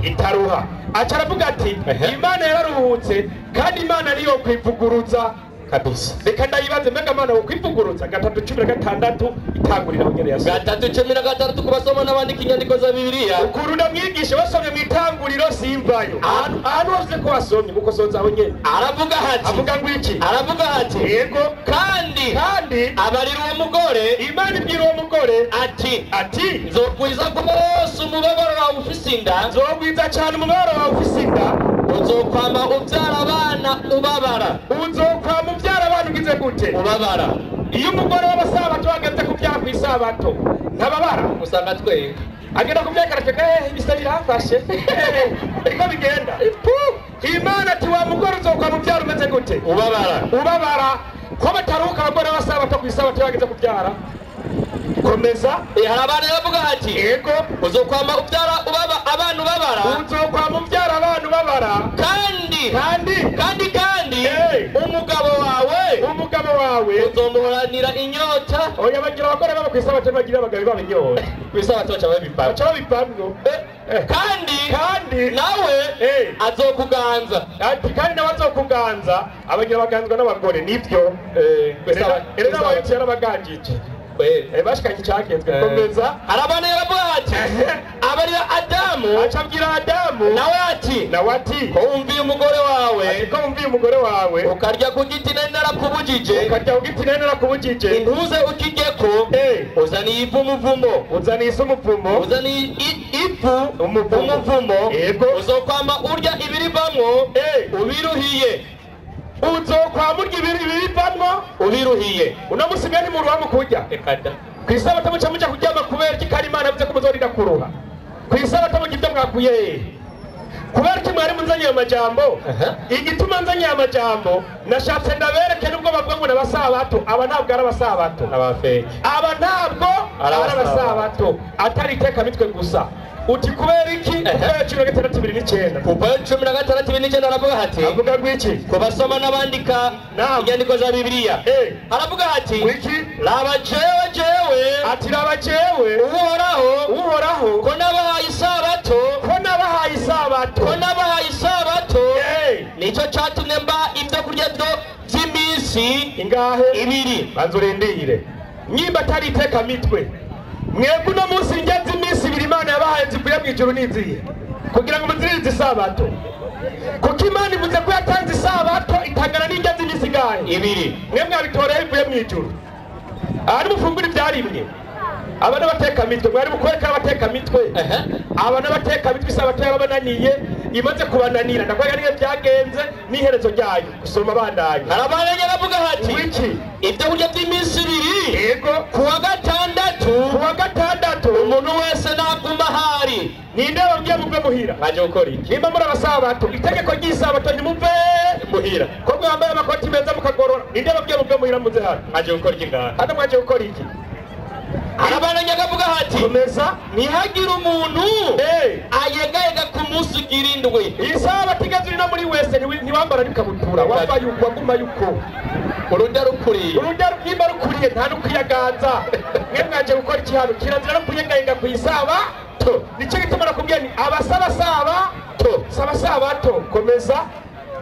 Itaruha. Aca aravuga ati Imana yararuhutse kandi Imana niyo kwivuguruza kabisa. Reka ndayibaze mbega Imana wo kwivuguruza 3:16 itangurira aho nyene yasomye. 3:16 kubasoma n'abandika inyandiko za Bibiliya. Ukuru ndamwigisha basomye mu itanguriro simvayo. Ahantu hose ko wasomye kuko soza aho nyene. Aravuga hati. Avuga ngo iki? Aravuga hati. Yego. Kandi abarira uwo mugore, Imana ibwira uwo mugore ati nzogwiza rwose umubabaro wawe ufise inda, nzogwiza cyane umubabaro wawe ufise inda, uzokwama ubyara abana ubabara, uzokwama ubyara abana ugize gute? Ubabara. Iyo umugore w'abasabato ageze kubyara ku isabato ntababara, usanga twenga agenda kubyara akeka ibisa birafashe niko bigenda. Imana ati wa mugore uzokwa mubyara umeze gute? Ubabara. Ubabara. Ko bataruka abagore b'abasabato ku isabato bageze kubyara. Komeza. Hari abantu bavuga ati yego uzokwama ubyara ubaba abantu babara, uzokwama ubyara abantu babara, kandi kandi kandi kandi umugabo wawe uzomuhoranira inyota. Oya, bagira abagore babo ku isabato bagira abagabo babo inyota ku isabato baca babipamwo, baca babipamwo. Kandi kandi nawe azokuganza. Ati kandi nawe azokuganza. Abagira baganzwa n'abagore nivyo. Erega abayutsi yarabaganjije bashikanye icyagezwe. Komeza. Arabana yaravuga ati abarira Adamu, acabwira Adamu nawe ati ko wumviye umugore wawe, ati ko wumviye umugore wawe, ukarya ku giti nari narakubujije, ukarya ku giti nari narakubujije, intuze ukijyeko, uzaniye ivu umuvumo, uzaniye isi umuvumo, uzaniye ivu umuvumo, yego uzokwama urya ibirivamwo ubiruhiye, uzokwama urya ibirivamwo ubiruhiye. Uno musi mwene muruha mu kurya ku isabato muca muja kuryama kubera iki? Kandi Imana yavuze ko muzorinda kuruha ku isabato murya ibyo mwakuye hehe? Kubera iki mwari munzanye ayo majambo? Igituma nzanye ayo majambo nashatse ndabereke nubwo bavuga ngo n'abasabato, aba ntabwo ari abasabato, aba ntabwo ari abasabato, atari itekamitwe gusa. Uti kubera iki? Kuvayo 16:29. Kuvayo 16:29 aravuga ati, avuga ngo iki? Ku basoma n'abandika inyandiko za Bibiliya aravuga ati wiki raba jewe jewe, ati raba jewe Uhoraho, Uhoraho, ko nabahaye isabato, ko nabahaye isabato, ko nabahaye isabato, nicyo catumye mba ibyo kurya byo by'iminsi ingahe? Ibiri. Banza urindire nyimba atari itekamitwe. Mwebwe uno munsi indya z'iminsi ibiri Imana yabahaye zivuye mu ijuru n'izihe? Kugira ngo muziririze isabato. Kuko Imana ivuze ko yatanze isabato itangana n'indya z'iminsi ingahe? Ibiri. Mwe mwabitoreye bivuye mu ijuru. Aha nimufungura ibyarimwe. Aba n'abatekamitwe, mwari mukwereka abatekamitwe. Aba n'abatekamitwe isabato yarabananiye, imaze kubananira. Ndakwereka niyo byagenze n'iherezo ryayo. Gusoma bandanye. Arabananye aravuga ati wiki ibyo kurya by'iminsi ibiri, yego, kuwa gatandatu, kuwa gatandatu umuntu wese naguma ahari. Ninde babwiye muve muhira? Mwaje gukora iki? Nimba muri abasabato, itegeko ry'isabato ntimuve muhira. Ko mwambaye amakoti meza mukagorora, ninde babwiye muve muhira muze hano? Mwaje gukora iki ngaha? Hano mwaje gukora iki? Arabananye akavuga ati komeza, ntihagire umuntu ayegayega ku munsi ugira indwi. Iyi sabato igeze uri no muri wese ntiwambara n'ikabutura, wambaye uko waguma yuko urujya rukuriye, urujya nimba rukuriye nta n'ukwiyaganza. Mwe mwaje gukora iki hano? Kirazira no kuyegayega ku isabato. Nicyo gituma nakubwiye nti abasaba sabato, saba sabato. Komeza.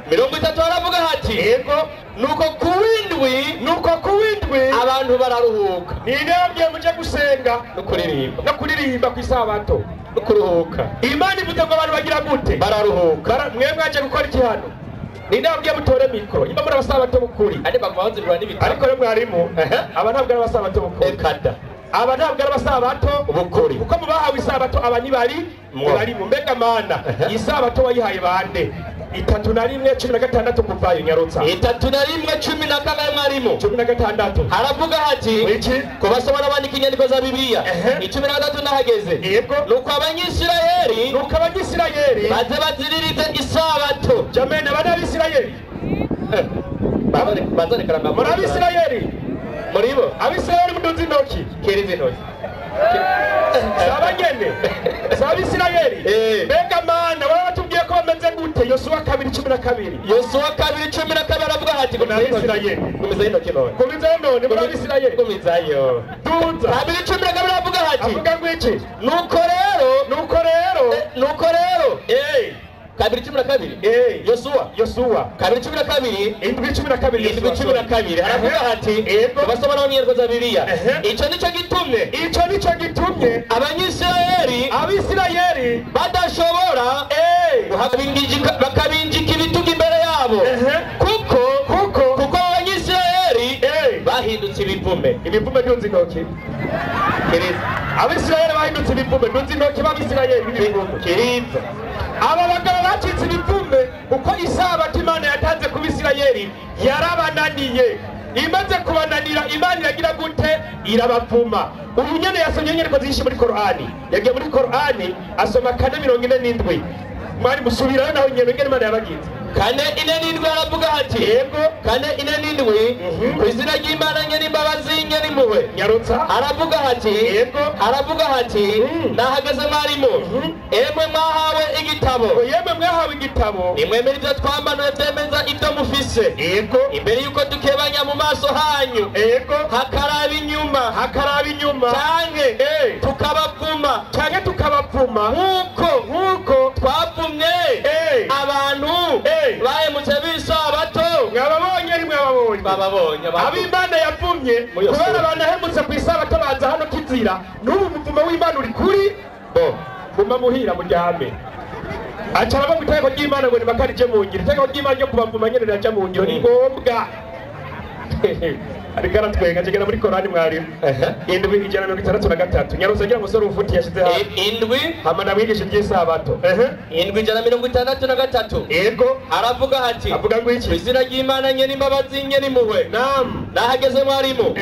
30 aravuga ati yego, nuko kuwindwi, nuko kuwindwi abantu bararuhuka. Ninde yabwiye muje gusenga no kuririmba, no kuririmba ku isabato no kuruhuka? Imana ivuze ngo abantu bagira gute? Bararuhuka. Mwe mwaje gukora iki hano? Ninde yabwiye mutore mikoro? Imba muri abasabato bukuri. Ane baguma bazirura n'ibitabo. Ariko rero mwarimu, aba ntabwo ari abasabato bukuri. Ekada. Aba ntabwo ari abasabato bukuri. Kuko mu bahawe isabato aba ntibari barimo. Mbega mana, isabato wayihaye bande? 31 16 kuvayo nyarutsa. 31 14 mwarimu. 16. Aravuga ati wiki ku basoma n'abandika inyandiko za Bibiliya 13 nahageze. Yego, nuko Abanyisirayeli, nuko Abanyisirayeli baze baziririze isabato. Jamene, abana b'Isirayeli bazane karama. Muri Abisirayeli, muri bo Abisirayeli muduze intoki, kerize intoki. Sabanyene sabisirayeli. Mbega mana, baba batubwiye ko bameze gute? Yosuwa 2:12. Yosuwa 2:12 aravuga ati Abisirayeli gumizayo intoki none, gumizayo none muri Abisirayeli, gumizayo duza. 2:12 aravuga ati, avuga ngo iki? Nuko rero, nuko rero, nuko rero 2:12 Yosuwa, Yosuwa 2:12 7:12 7:12 aravuga ati basoma n'abanyarwanda za Bibiliya, icyo nicyo gitumye, icyo nicyo gitumye Abanyisirayeli, Abisirayeli badashobora bakabinjika ibitugu imbere yabo, kuko kuko kuko Abanyisirayeli bahindutse ibivume. Ibivume byunze intoki. Abisirayeli bahindutse ibivume, byunze intoki b'Abisirayeli b'ibivume. Kiriza. Aba bagabo bacitse ibivume kuko isabato Imana yatanze ku Bisirayeli yarabananiye. Imaze kubananira Imana iragira gute? Irabavuma. Uyu nyene yasomye inyandiko zihishe muri Korani, yagiye muri Korani asoma 4:47. Mwari musubirayo naho nyene ngene Imana yabagize. 4:47 aravuga ati yego 4:47 ku izina ry'Imana nyene imbabazi nyene impuhwe. Nyarutsa aravuga ati yego aravuga ati nahageze mwarimu, emwe mwahawe igitabo, yemwe mwahawe igitabo, nimwemere ibyo twambanuye byemeza ibyo mufise, yego imbere yuko dukebanya mu maso hanyu, yego hakaraba inyuma, hakaraba inyuma, canke tukabavuma, canke tukabavuma nkuko twavumye abantu bahemutse b'isabato. Mwababonye ari mwababonye, bababonye ab'Imana yavumye kubera banahemutse ku isabato baza hano kizira. N'ubu umuvumo w'Imana uri kuri bo guma muhira muryame. Aca arava mu itegeko ry'Imana ngo nibakarije mu ngiro. Itegeko ry'Imana ryo kubavuma nyene riraja mu ngiro, ni ngombwa. Ariko aratwenga agera muri Korani mwarimu 7:63. Nyarusa agira umusore ufuti yashize hano 7 hama namwigisha iby'isabato. 7:63 yego aravuga ati avuga ngo iki? Izina ry'Imana nyene imbabazi nyene impuhwe. Naam. Nahageze mwarimu,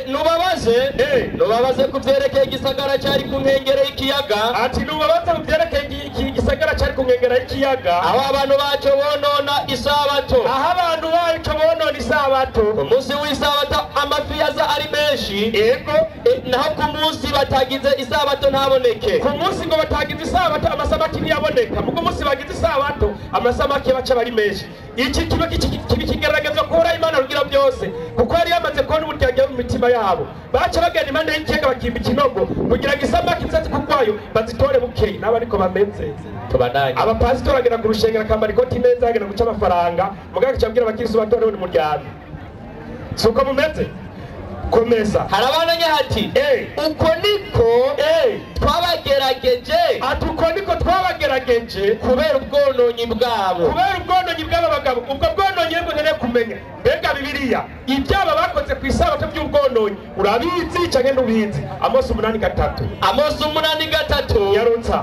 nubabaze nubabaze ku vyerekeye igisagara cari ku nkengero y'ikiyaga. Ati nubabaze ku vyerekeye igisagara cari ku nkengero y'ikiyaga, aho abantu baco bonona isabato, aho abantu baco bonona isabato. Ku munsi w'isabato amafi yaza ari menshi, yego naho ku munsi batagize isabato ntaboneke. Ku munsi ngo batagize isabato amasamaki ntiyaboneka, mugo munsi bagize isabato amasamaki baca bari menshi. Iki kiba kigaragaza ko Imana rugira byose, kuko yari yamaze kubona uburyarya mu mitima yabo. Baca bagenda impande y'ikiyaga bakimba ikinogo kugira ngo isamaki zize kugwayo bazitore bukeye. Nabo ariko bameze tubandanye. Abapasitori agera ku rushengero akambara ikoti neza, agera guca amafaranga, muganga aca abwira abakirisu bato none muryame. Suko mumeze komeza. Harabananye hati uko niko twabagerageje, ati uko niko twabagerageje kubera ubwononyi bwabo, kubera ubwononyi bw'aba bagabo. Ubwo bwononyi nibwo nkeneye kumenya. Mbega Bibiliya ibyaba bakoze ku isabato by'ubwononyi urabizi canke ntubizi? Amosi 8:3. Amosi 8:3 Nyarutsa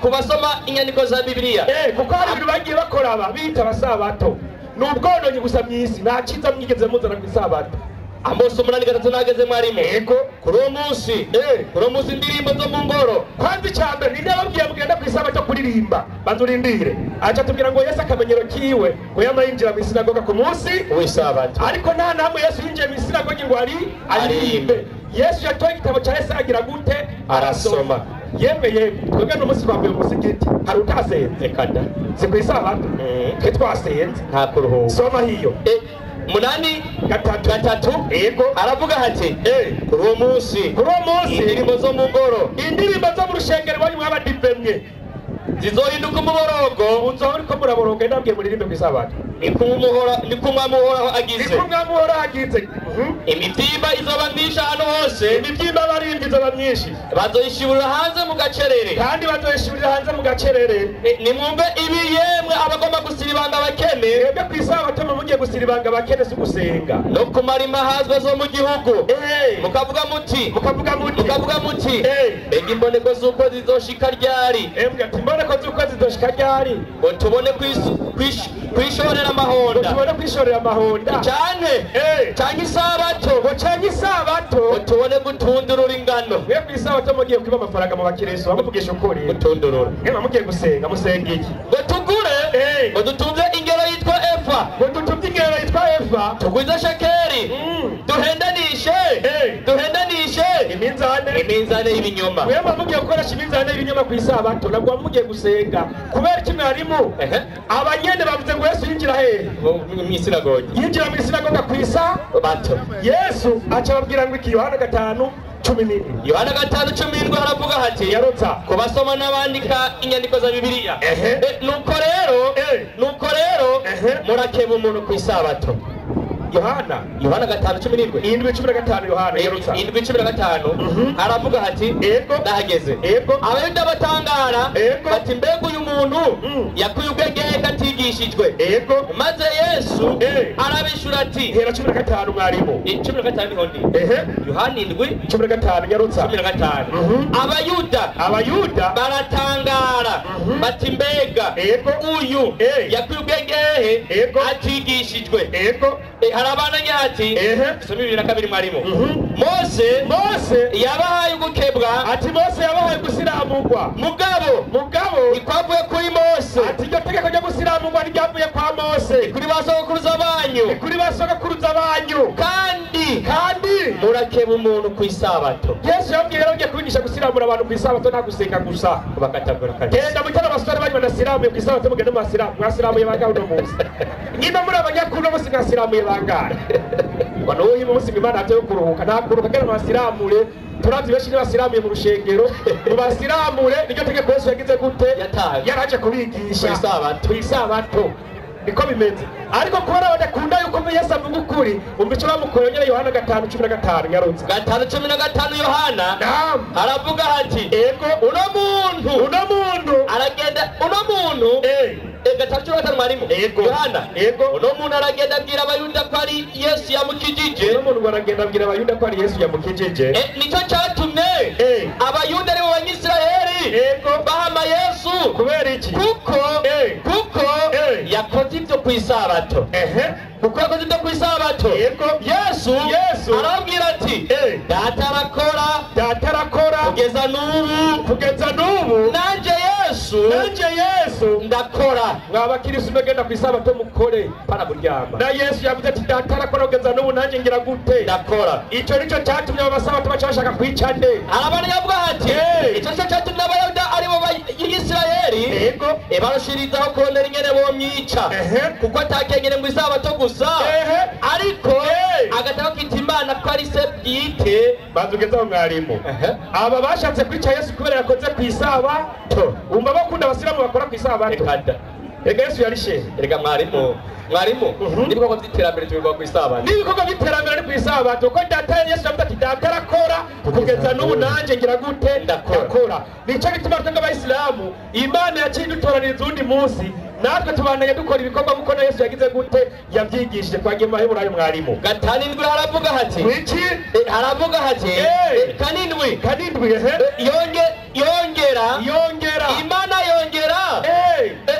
kubasoma inyandiko za Bibiliya. Kuko hari ibintu bagiye bakora aba bita abasabato, ni ubwononyi gusa mw'isi, nta ciza mwigeze muzana ku isabato. Amosi 8:3 nageze mwarimu. Yego kuri uwo munsi, kuri uwo munsi indirimbo zo mu ngoro. Kwanza icambere ni nababwiye mugenda ku isabato kuririmba, banza urindire. Aca tubwira ngo Yesu akamenyero kiwe ngo yama yinjira mu isinagoga ku munsi w'isabato, ariko nta namwe Yesu yinjiye mu isinagogi ngo ari aririmbe. Yesu yatoye igitabo ca Yesaya agira gute? Arasoma. Yemwe yemwe twebwe n'umunsi twambaye umusigiti, hari utasenze? Kada si ku isabato twe twasenze nta kuruhuka. Soma hiyo 8:3 yego aravuga ati kuri uwo munsi, kuri uwo munsi indirimbo zo mu ngoro, indirimbo zo mu rushengero iwanyu mw'abadivemwe zizohinduka umuborogo. Uzoba uriko muraboroga ndabwiye muririmbe ku isabato. Niko umwami uhoraho agize, niko umwami uhoraho agize. Imibyimba izoba myinshi ahantu hose, imibyimba abaririmbyi izoba myinshi, bazoyishiburira hanze mu gacerere, kandi bazoyishiburira hanze mu gacerere. Nimwumve ibi yemwe abagomba gusiribanga abakene, mwebwe ku isabato mugiye gusiribanga abakene si gusenga, no kumara imahazwa zo mu gihugu. Mukavuga muti, mukavuga muti, mukavuga muti, mbega imboneko z'uko zizoshika ryari? Ati imboneko z'uko zizoshika ryari? Ngo tubone kwishorera amahonda, tubone kwishorera amahonda, canke isabato, ngo canke isabato, ngo tubone gutundurura ingano. Mwe ku isabato mugiye kwiba amafaranga mu bakirisu, bamuvugisha ukuri, gutundurura. Mwe mugiye gusenga, musenga iki? Ngo tugure, ngo dutunze ingero yitwa Efa, ngo dutunze ingero yitwa Efa, tugwize shekeri, duhendanishe, duhendanishe iminzane, iminzane y'ibinyoma. Mwe mugiye gukoresha iminzane y'ibinyoma ku isabato, nabwo mugiye gusenga. Kubera iki mwarimu? Abanyene bavuze ngo Yesu yinjira hehe? Mu isinagogi. Yinjira mu isinagoga ku isabato. Yesu aca ababwira ngo iki? Yohana 5:17. Yohana 5:17 haravuga hati Nyarutsa kubasoma n'abandika inyandiko za Bibiliya. Nuko rero, nuko rero murakeba umuntu ku isabato. Yohana 5:17. 7:15 Yohana Nyarutsa 7:15 haravuga hati yego ndahageze. Yego Abayuda batangara bati mbega uyu muntu yakuye ubwenge atigishijwe. Yego maze Yesu arabishura ati hera 15 mwarimu. 15 niho ndi. Yohana 7:15 Nyarutsa 15. Abayuda baratangara bati mbega uyu yakuye ubwenge atigishijwe. Yego Harabandanya ati soma 22 mwarimu. Mose yabahaye ugukebwa. Ati Mose yabahaye gusiramurwa. Mugabo ikwavuye kuri Mose. Ati iryo tegeko ryo gusiramurwa ryavuye kwa Mose. Kuri basogokuruza banyu. Kuri basogokuruza banyu. Kandi murakeba umuntu ku isabato. Yesu yabwiye rero ngiye kubigisha gusiramura abantu ku isabato nta gusenga gusa. Bakatagura kabisa. Genda mutara abasore banyu banasiramuye ku isabato mugende mwasiramu. Mwasiramuye bangahe uno munsi? Nyina muri abanyakuru no munsi mwasiramuye bangahe? Bano uyu munsi Imana ate yo kuruhuka nta kuruhuka gera mwasiramure. Turazi benshi ntibasiramuye mu rushengero. Mu basiramure niryo tegeko Yesu yagize gute? Yaraje kubigisha ku isabato. Niko bimeze. Ariko kubera badakunda yuko Yesu avuga ukuri, umva icyo bamukoreye nyene Yohana 5:15 nyarutse. 5:15 Yohana. Naam. Aravuga ati ego uno muntu aragenda uno muntu 5:15 mwarimu. Ego Yohana. Ego uno muntu aragenda abwira abayuda ko ari Yesu yamukijije. Uno muntu aragenda abwira abayuda ko ari Yesu yamukijije. Nicyo cyatumye abayuda ari bo Banyisiraheli ego bahama Yesu. Kubera iki? Kuko yakoze ibyo ku isabato. Kuko yakoze ibyo ku isabato. Yego Yesu arabwira ati data arakora kugeza n'ubu nanjye Yesu ndakora. Mwabakirisu mugenda ku isabato mukore pana kuryama. Na Yesu yavuze ati data arakora kugeza n'ubu nanjye ngira gute? Ndakora. Icyo nicyo cyatumye abasabato baca bashaka kwica nde? Arabana yavuga ati icyo nicyo cyatumye abayuda ari bo Bayisiraheli yego barushirizaho kurondera ingene bomwica kuko atakengene ngo isabato gusa ariko agataka kwita Imana ko ari se bwite. Bazugezaho mwarimu. Aba bashatse kwica Yesu kubera yakoze ku isabato. Umva bakunda abasilamu bakora ku isabato. Ega Yesu yari shehe. Erega mwarimu n'ibikorwa by'iterambere tubikora ku isabato. N'ibikorwa by'iterambere ni ku isabato. Kuko data Yesu yavuze ati data arakora kugeza n'ubu nanjye ngira gute? Ndakora. Nicyo gituma twebwe abayisilamu Imana yaciye idutoraniriza uwundi munsi natwe tubandanya dukora ibikorwa kuko na Yesu yagize gute? Yabyigishije. Twagiye mu Baheburayo mwarimu. 5:7 haravuga hati wiki haravuga hati 7 yongera Imana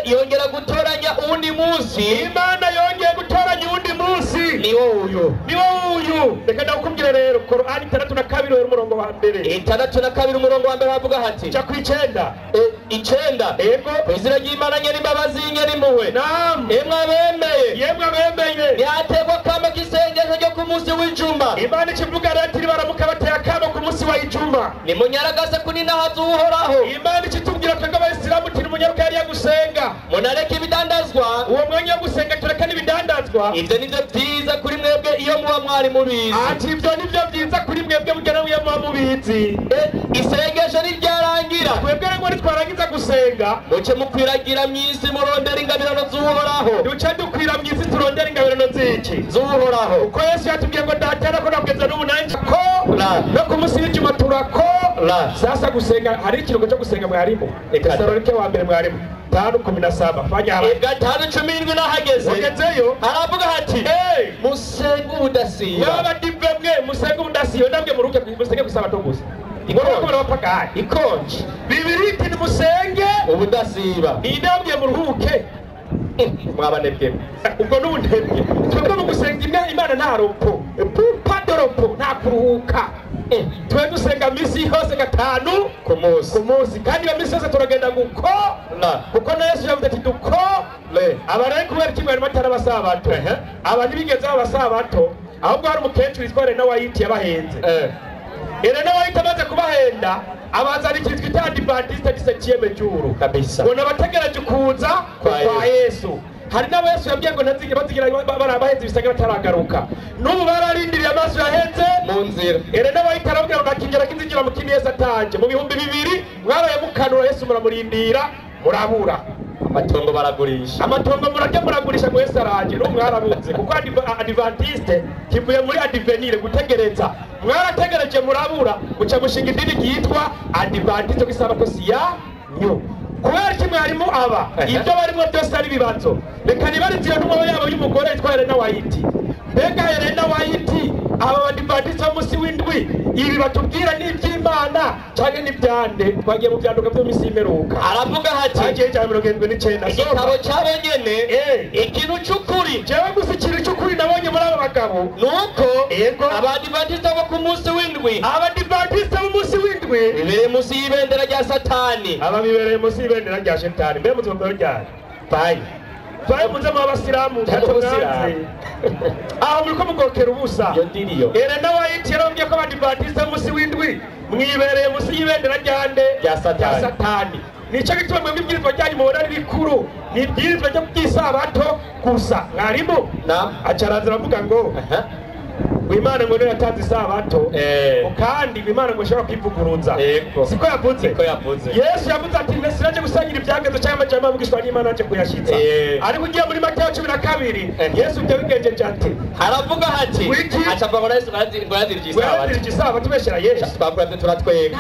yongera gutoranya uwundi munsi. Imana yongeye gutoranya uwundi munsi niwo uyu. Reka ndakubwira rero Korani 62 umurongo wa mbere. 62 umurongo wa mbere havuga hati ja ku 9. 9 ego ku izina ry'Imana nyene imbabazi nyene impuhwe. Naam. Yemwe abemeye ntihategwa akamo k'isengesho ryo ku munsi w'ijuma. Imana ikivuga rero ati baramuka bateye akamo ku munsi wa ijuma nimunyaragase kuninahaza Uhoraho. Imana ikitubwira twebwe abayisilamu uti nimunyaruke hariya gusenga munareke ibidandazwa. Uwo mwanya wo gusenga tureka n'ibidandazwa. Ibyo nivyo vyiza kuri mwebwe iyo muba mwari mubizi. Ati ibyo nivyo vyiza kuri mwebwe mugera iyo muba mubizi. Isengesho niryarangira twebwe rero nitwarangiza gusenga muce mukwiragira mw'isi murondera ingabirano z'Uhoraho. Duce dukwira mw'isi turondera ingabirano z'iki? Z'Uhoraho. Kuko Yesu yatubwiye ngo data arakora kugeza n'ubu nanjye ko no ku munsi w'ijuma turakora. Sasa gusenga hari ikiruhuko cyo gusenga mwarimu. Tesalonike wa mbere mwarimu 5:17 fanya haraka. 5:17 nahageze. Ugezeyo haravuga hati musenge ubudasiba. Mwabadive mwe musenge ubudasiba ndabwe muruke musenge ku isabato gusa. Ingoroko barabapagani ikonje. Bibiri iti nimusenge ubudasiba. Indabwe muruhuke. Mwabanebwe. Ubwo n'ubunebwe. Twebwe mu gusenga Imana nta ropo. Padoropo nta kuruhuka. Twe dusenga misi yose 5 ku munsi. Kandi iyo misi yose turagenda gukora. Kuko na Yesu yavuze ati dukore. Aba rero kubera kimwe barimo atari abasabato. Aba ntibigeze abasabato. Ahubwo hari umukecuru witwa Elena White yabahenze. Elena White amaze kubahenda abazana ikintu twita Adventiste du septième jour kabisa. Ngo nabategereje kuza kwa Yesu. Hari n'abo Yesu yabwiye ngo ntazigera bazigira barabahenze ibisaga bataragaruka. N'ubu bararindiriye amaso yaheze mu nzira. Elena White arababwira ngo ntakinjira kinzinjira mu kindi Yesu atanje. Mu 2000 mwaraye mukanura Yesu muramurindira murabura. Amatongo baragurisha. Amatongo murarya muragurisha ngo Yesu araje. N'ubu mwarabuze kuko Adventiste kivuye muri advenire gutegereza. Mwarategereje murabura muca mushinga idini ryitwa Adventiste ku isabato si yanyu. Kubera iki mwarimu aba ibyo barimo byose ari ibibazo. Reka nibarize iyo ntumwa yabo y'umugore yitwa Elena White. Mbega Helena White, aba badivantiste b'umunsi w'indwi, ibi batubwira ni iby'Imana canke n'ibyande? Twagiye mu byanduka byo misi y'imperuka. Aravuga hati Hagiye cya 79. Igitabo cyabo nyene, ikintu c'ukuri. Jewe gusa ikintu c'ukuri nabonye muri aba bagabo nuko yego abadivantiste bo ku munsi w'indwi, abadivantiste b'umunsi w'indwi bibereye munsi y'ibendera rya Satani. Aba bibereye munsi y'ibendera rya Shetani. Mbe muzi ryari? Bayi bayi muze mu abasilamu Umusilamu. Aho muriko mugokera ubusa. Iyo ndiriyo. Helena White yarambwiye ko abadivantiste b'umunsi w'indwi mwibereye munsi y'ibendera ryande? Rya Satani. Rya Satani. Nico gituma mwebwe ibwirizwa ryanyu mubona ari bikuru, ni ibwirizwa ryo ry'isabato gusa. Mwarimu aca araza aravuga ngo Imana ngo niyo yatanze isabato, kandi Imana ngo ishobora kwivuguruza. Siko yavuze? Siko yavuze. Yesu yavuze ati sinaje gusangira ibyagezo cyangwa amajambo avugishwa n'Imana naje kuyashitsa. Ariko ugiye muri Matayo 12, Yesu ibyo bigenjeje ati haravuga hati aca avuga ngo Yesu ngo yazirije isabato. Yazirije isabato ubeshyera Yesu. Twakora turatwega.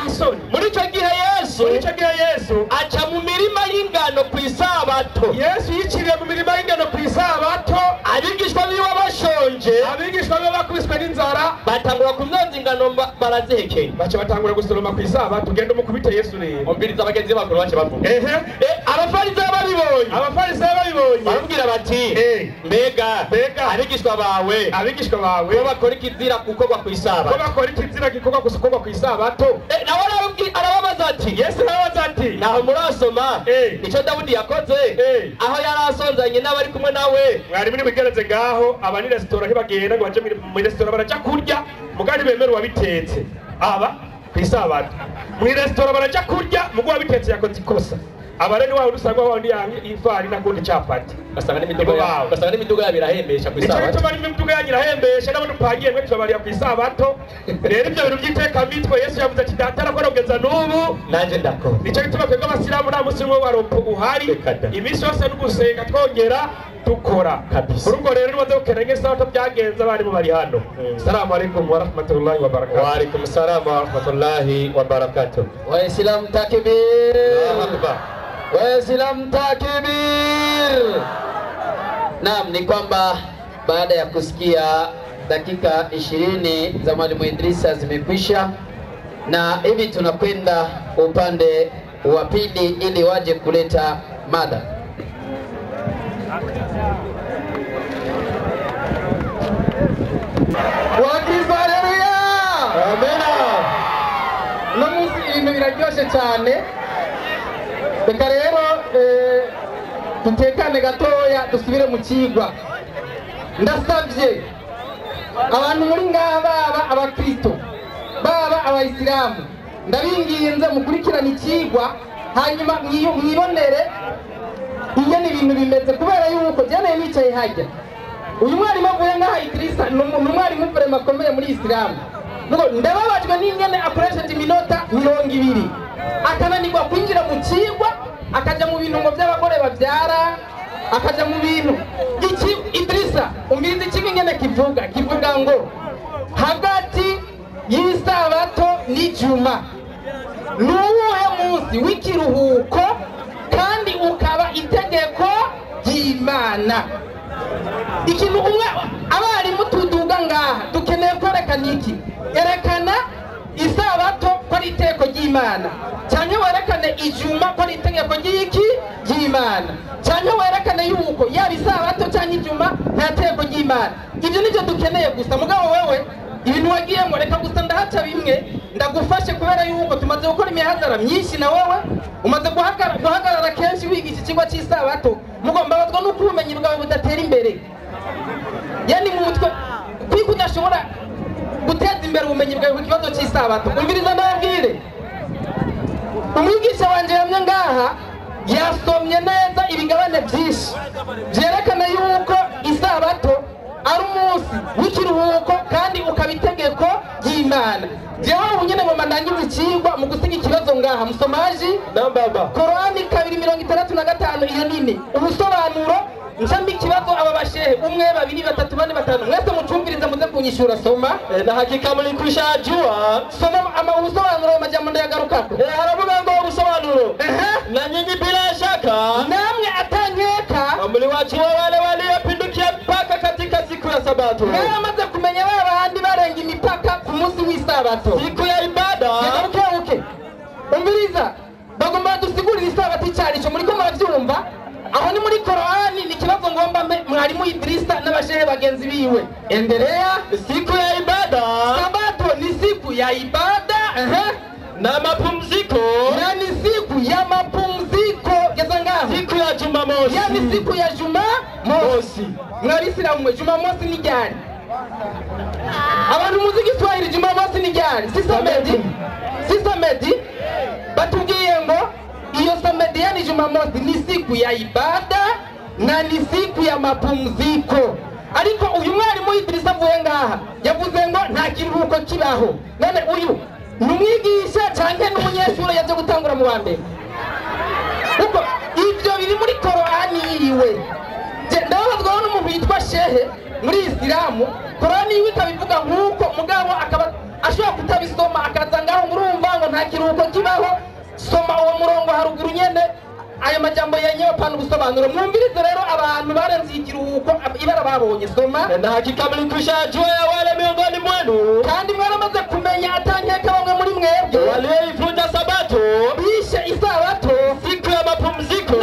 Muri ico gihe Yesu, muri ico gihe Yesu aca mu mirima y'ingano ku isabato. Yesu yiciriye mu mirima y'ingano ku isabato. Abigishwa biwe bashonje, abigishwa biwe bakubiswe n'inzara, batangura kumyonza ingano barazihekenya. Baca batangura gusoroma ku isabato. Ugenda umukubite Yesu rero. Umviriza abagenzi bakuru bace bavuga. Abafarisayo babibonye, abafarisayo babibonye baramubwira bati mbega abigishwa bawe, abigishwa bawe ko bakora ikizira gukorwa ku isabato, ko bakora ikizira gikorwa gukorwa ku isabato. Nawe arababaza ati, Yesu arababaza ati naho murasoma ico Dawudi yakoze aho yari asonzanye n'abari kumwe nawe? Mwarimu nibigereze ngaho, aba ni resitora ntibagenda ngo baje muri resitora, baraja kurya mugari bemera uwabitetse. Aba ku isabato mu resitora baraja kurya, mugo wabitetse yakoze ikosa. Aba rero wawe usanga wawe ndi ifari nakundi capati, basanga n'imiduga yawe, basanga n'imiduga yawe irahembesha ku isabato. Ico gituma n'imiduga yanyu irahembesha n'abo dupangiye mwe tubabariya ku isabato. Rero ibyo bintu by'iteka mitwe Yesu yavuze ati data arakora kugeza n'ubu nanje ndakora. Nico gituma twebwe abasilamu nta munsi umwe wa ropo uhari, iminsi yose n'ugusenga twongera dukora kabisa. Urubwo rero nibaze gukena nk'isabato byagenze abarimu bari hano. Assalamu alaikum wa rahmatullahi wa barakatuh. Wa alaikum salam wa rahmatullahi wa barakatuh. Waislamu takbir. Allahu akbar. Waislamu takbir. Naam, ni kwamba baada ya kusikia dakika 20 za Mwalimu Idrisa zimekwisha, na hivi tunakwenda upande wa pili ili waje kuleta mada. Wakristo haleluya. Amena. No munsi ibintu biraryoshe cyane. Reka rero dutekane gatoya dusubire mu kigwa. Ndasabye abantu muri ngaha, baba abakristo baba abayisilamu, ndabinginze mukurikirane ikigwa hanyuma mwibonere ingene ibintu bimeze, kubera yuko jana nicaye hajya uyu mwarimu avuye ngaha Idrisa ni umwarimu vraiment akomeye muri Isilamu. Nuko ndababajwe n'ingene akoresheje iminota 20 akananirwa kwinjira mu kigwa, akaja mu bintu ngo by'abagore babyara, akaja mu bintu iki. Idrisa umviriza ikigwa ingene kivuga ngo hagati y'isabato n'ijuma ni uwuhe munsi w'ikiruhuko kandi ukaba itegeko ry'Imana? Ikintu umwe abarimu tuduga ngaha dukeneye kwerekana iki? Erekana isabato ko ari itegeko ry'Imana, cyangwa werekane ijuma ko ari itegeko ry'iki ry'Imana, cyangwa werekane yuko yaba isabato cyangwa ijuma nta tegeko ry'Imana. Ibyo nibyo dukeneye gusa. Mugabo wewe ibintu wagiyemo reka gusa ndahaca bimwe ndagufashe, kubera yuko tumaze gukora imihazara myinshi na wewe umaze guhagarara kenshi wigisha ikigo cy'isabato. Mugomba bazwa nuko ubumenyi bwawe budatera imbere, yani mu mutwe kwiko udashobora guteza imbere ubumenyi bwawe ku kibazo cy'isabato. Umviriza ndababwire, umwigisha wanje yamye ngaha yasomye neza ibigabane byinshi byerekana yuko isabato ari umunsi w'ikiruhuko kandi ukaba itegeko ry'Imana. Jewe ubu nyene ngomba ndangize ikigwa mu gusiga ikibazo ngaha. Musomaji Korani 2:65 iyo nini ubusobanuro ncambi ikibazo aba bashehe 1 2 3 4 5 mwese mucumviriza muze kunyishura. Soma. Na hakika mlikwisha jua. Soma ama ubusobanuro amajambo ndayagarukako. Haravuga ngo ubusobanuro na nyinyi bila shaka namwe atanyeka mliwachia wale waliopindukia mpaka katika siku ya Sabato. Sabato. Siku ya ibada. Okay. Umviriza, bagomba dusigurira isabato icarico, muriko muravyumva? Aho ni muri Korani, ni kibazo ngomba mwarimu Idrisa n'abashehe bagenzi biwe. Endelea. Siku ya ibada. Sabato ni siku ya ibada, na mapumziko. Na ni siku ya mapumziko. Geza ngaho. Siku ya Jumamosi. Yani siku ya Jumamosi. Mwabisilamu Jumamosi ni ryari? Abantu muzi Kiswahili Jumamosi ni ryari? Si samedi? Si samedi? Batubwiye ngo iyo samedi yani Jumamosi ni siku ya ibada na ni siku ya mapumziko. Ariko uyu mwarimu Idrisa avuye ngaha yavuze ngo nta kiruhuko kibaho. None uyu numwigisha canke n'umunyeshuri yaje gutangura mu wa mbere? Kuko ivyo biri muri Korani yiwe. Ndababazwa n'umuntu yitwa shehe muri Islamu, Korani yiwe ikabivuga nk'uko mugabo akaba ashobora kutabisoma akaza ngaho murumva ngo nta kiruhuko kibaho. Soma uwo murongo haruguru nyene ayo majambo yenyewe apana ubusobanuro. Mwumvirize rero abantu barenze ikiruhuko ibara babonye. Soma. Na hakika mlikwisha jua ya wale miongoni mwenu, kandi mwaramaze kumenya atankeka bamwe muri mwebwe walioivunja sabato, bishe isabato, siku ya mapumziko.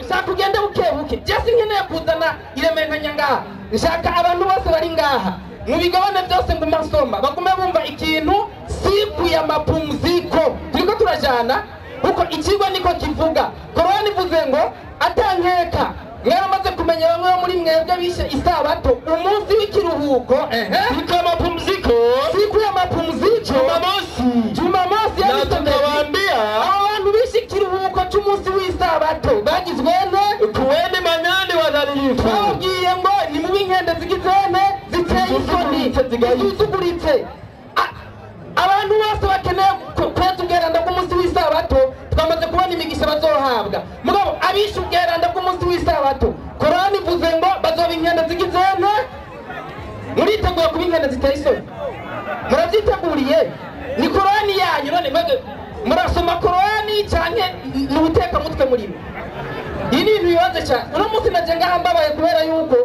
Nshaka ugende bukebuke, je sinkeneye kuzana iremeranya ngaha, nshaka abantu bose bari ngaha mu bigabane byose nguma nsoma bagume bumva ikintu siku ya mapumziko. Turiko turajana kuko ikigwa niko kivuga. Korani ivuze ngo atankeka mwaramaze kumenya bamwe muri mwebwe bishe isabato, umunsi w'ikiruhuko, siku ya mapumziko, siku ya mapumziko, Jumamosi. Jumamosi. Na tukawaambia abantu bishe ikiruhuko c'umunsi w'isabato bagizwe nte? Kuweni manyani wadhalilifu. Bababwiye ngo ni mubi inkende zigizene ziteye isoni zisuzuguritse. Abantu bose bakeneye kweza ubweranda bw'umunsi w'isabato twamaze kubona imigisha bazohabwa. Mugabo abishe ubweranda bw'umunsi w'isabato, Korani ivuze ngo bazoba inkende zigizene. Muriteguye kuba inkende ziteye isoni? Murabyiteguriye? Ni Korani yanyu none mwebwe murasoma Korani canke ni ubutekamutwe murimo? Iyi ni ibintu bibaze cyane. Uno munsi naje ngaha mbabaye kubera yuko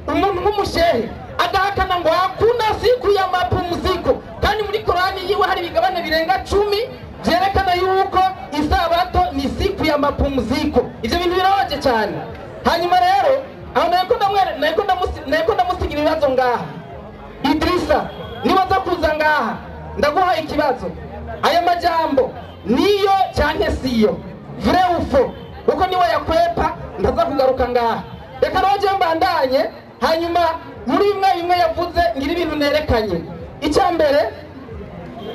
umuntu nk'umushehe agahakana ngo hakuna siku ya mapumziko, kandi muri Korani yiwe hari ibigabane birenga 10 vyerekana yuko isabato ni siku ya mapumziko. Ivyo bintu birabaje cyane. Hanyuma rero aho nayeko ndamusigira ibibazo ngaha. Idrisa nibaza kuza ngaha ndaguha ikibazo. Aya majambo niyo canke siyo? Vrai ou faux? Kuko niwe yakwepa ndaza kugaruka ngaha. Reka roje mbandanye. Hanyuma muri bimwe yavuze ngira ibintu nerekanye. Icya mbere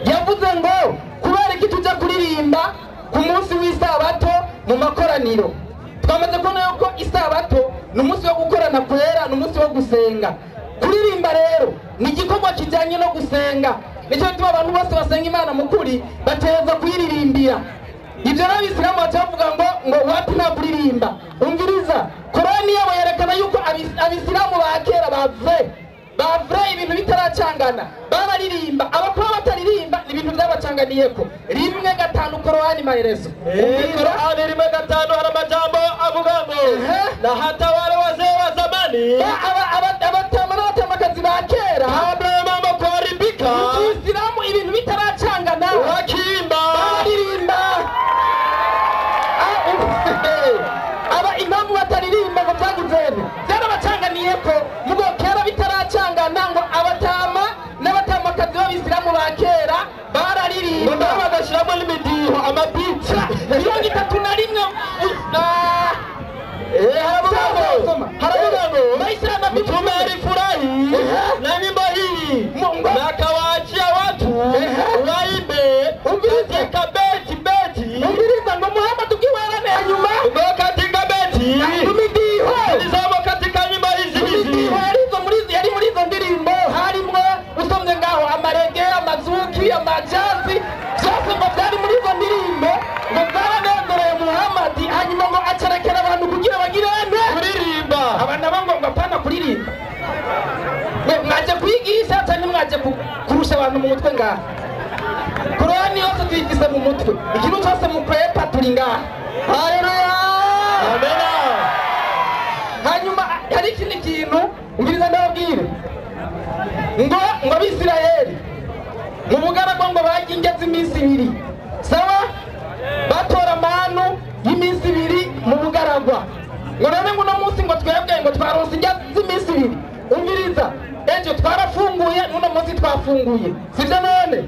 yavuze ngo kubera iki tujya kuririmba ku munsi w'isabato mu makoraniro. Twamaze kubona yuko isabato ni umunsi wo gukorana kwera, ni umunsi wo gusenga. Kuririmba rero ni igikorwa kijyanye no gusenga. Nicyo gituma abantu bose basenga Imana mu kuri bateza kuyiririmbira. Ibyo n'abisilamu bacavuga ngo wapi nta kuririmba. Umviriza, Korani yabo yerekana yuko abisilamu ba kera bavre ibintu bitaracangana bararirimba. Abakora bataririmba ni ibintu byabacanganiyeko. 1:5 Korani maelezo. Korani 1:5 hari amajambo avuga ngo na hata wale wazee wa zamani, abatama n'abatamakazi ba kera, kabla ya mambo kuharibika, Isilamu ibintu bitaracangana wakiimba bararirimba. Aba imamu bataririmba ngo byagizene byarabacanganiyeko. Mugo kera bitaracangana ngo abatama n'abatamakazi b'abisilamu ba kera bararirimba, bagashiramo n'imidiho amapica 31. Haravuga ngo Mtume alifurahi na nyimbo hii na akawaachia watu waimbe katika beti beti. Umviriza ngo Muhammad ubwiwerane hanyuma ngo katika beti zilizamo katika nyimbo hizi hizi yari muri izo ndirimbo harimwo usomye ngaho amarege, amazuki, amajazi, byose ngo byari muri izo ndirimbo ngo byaranezereye Muhammad. Hanyuma ngo acarekera abantu kugira bagire kuririmba. Abana bo ngo apana kuririmba. Mwaje kwigisha cyane mwaje kurusha abantu mu mutwe ngaha. Korani yose tuyifise mu mutwe. Ikintu cyose mukwepa turi ngaha. Haleluya. Amen. Hanyuma hari ikindi kintu umviriza ndababwire ngo ngo abisirayeli mu bugaragwa indya z'iminsi ibiri. Sawa? Batora manu y'iminsi ibiri mu bugaragwa. Ngo none ngo uno munsi ngo twebwe ngo twaronse indya z'iminsi ibiri. Umviriza, ejo twarafunguye n'uno munsi twafunguye. Sivyo none?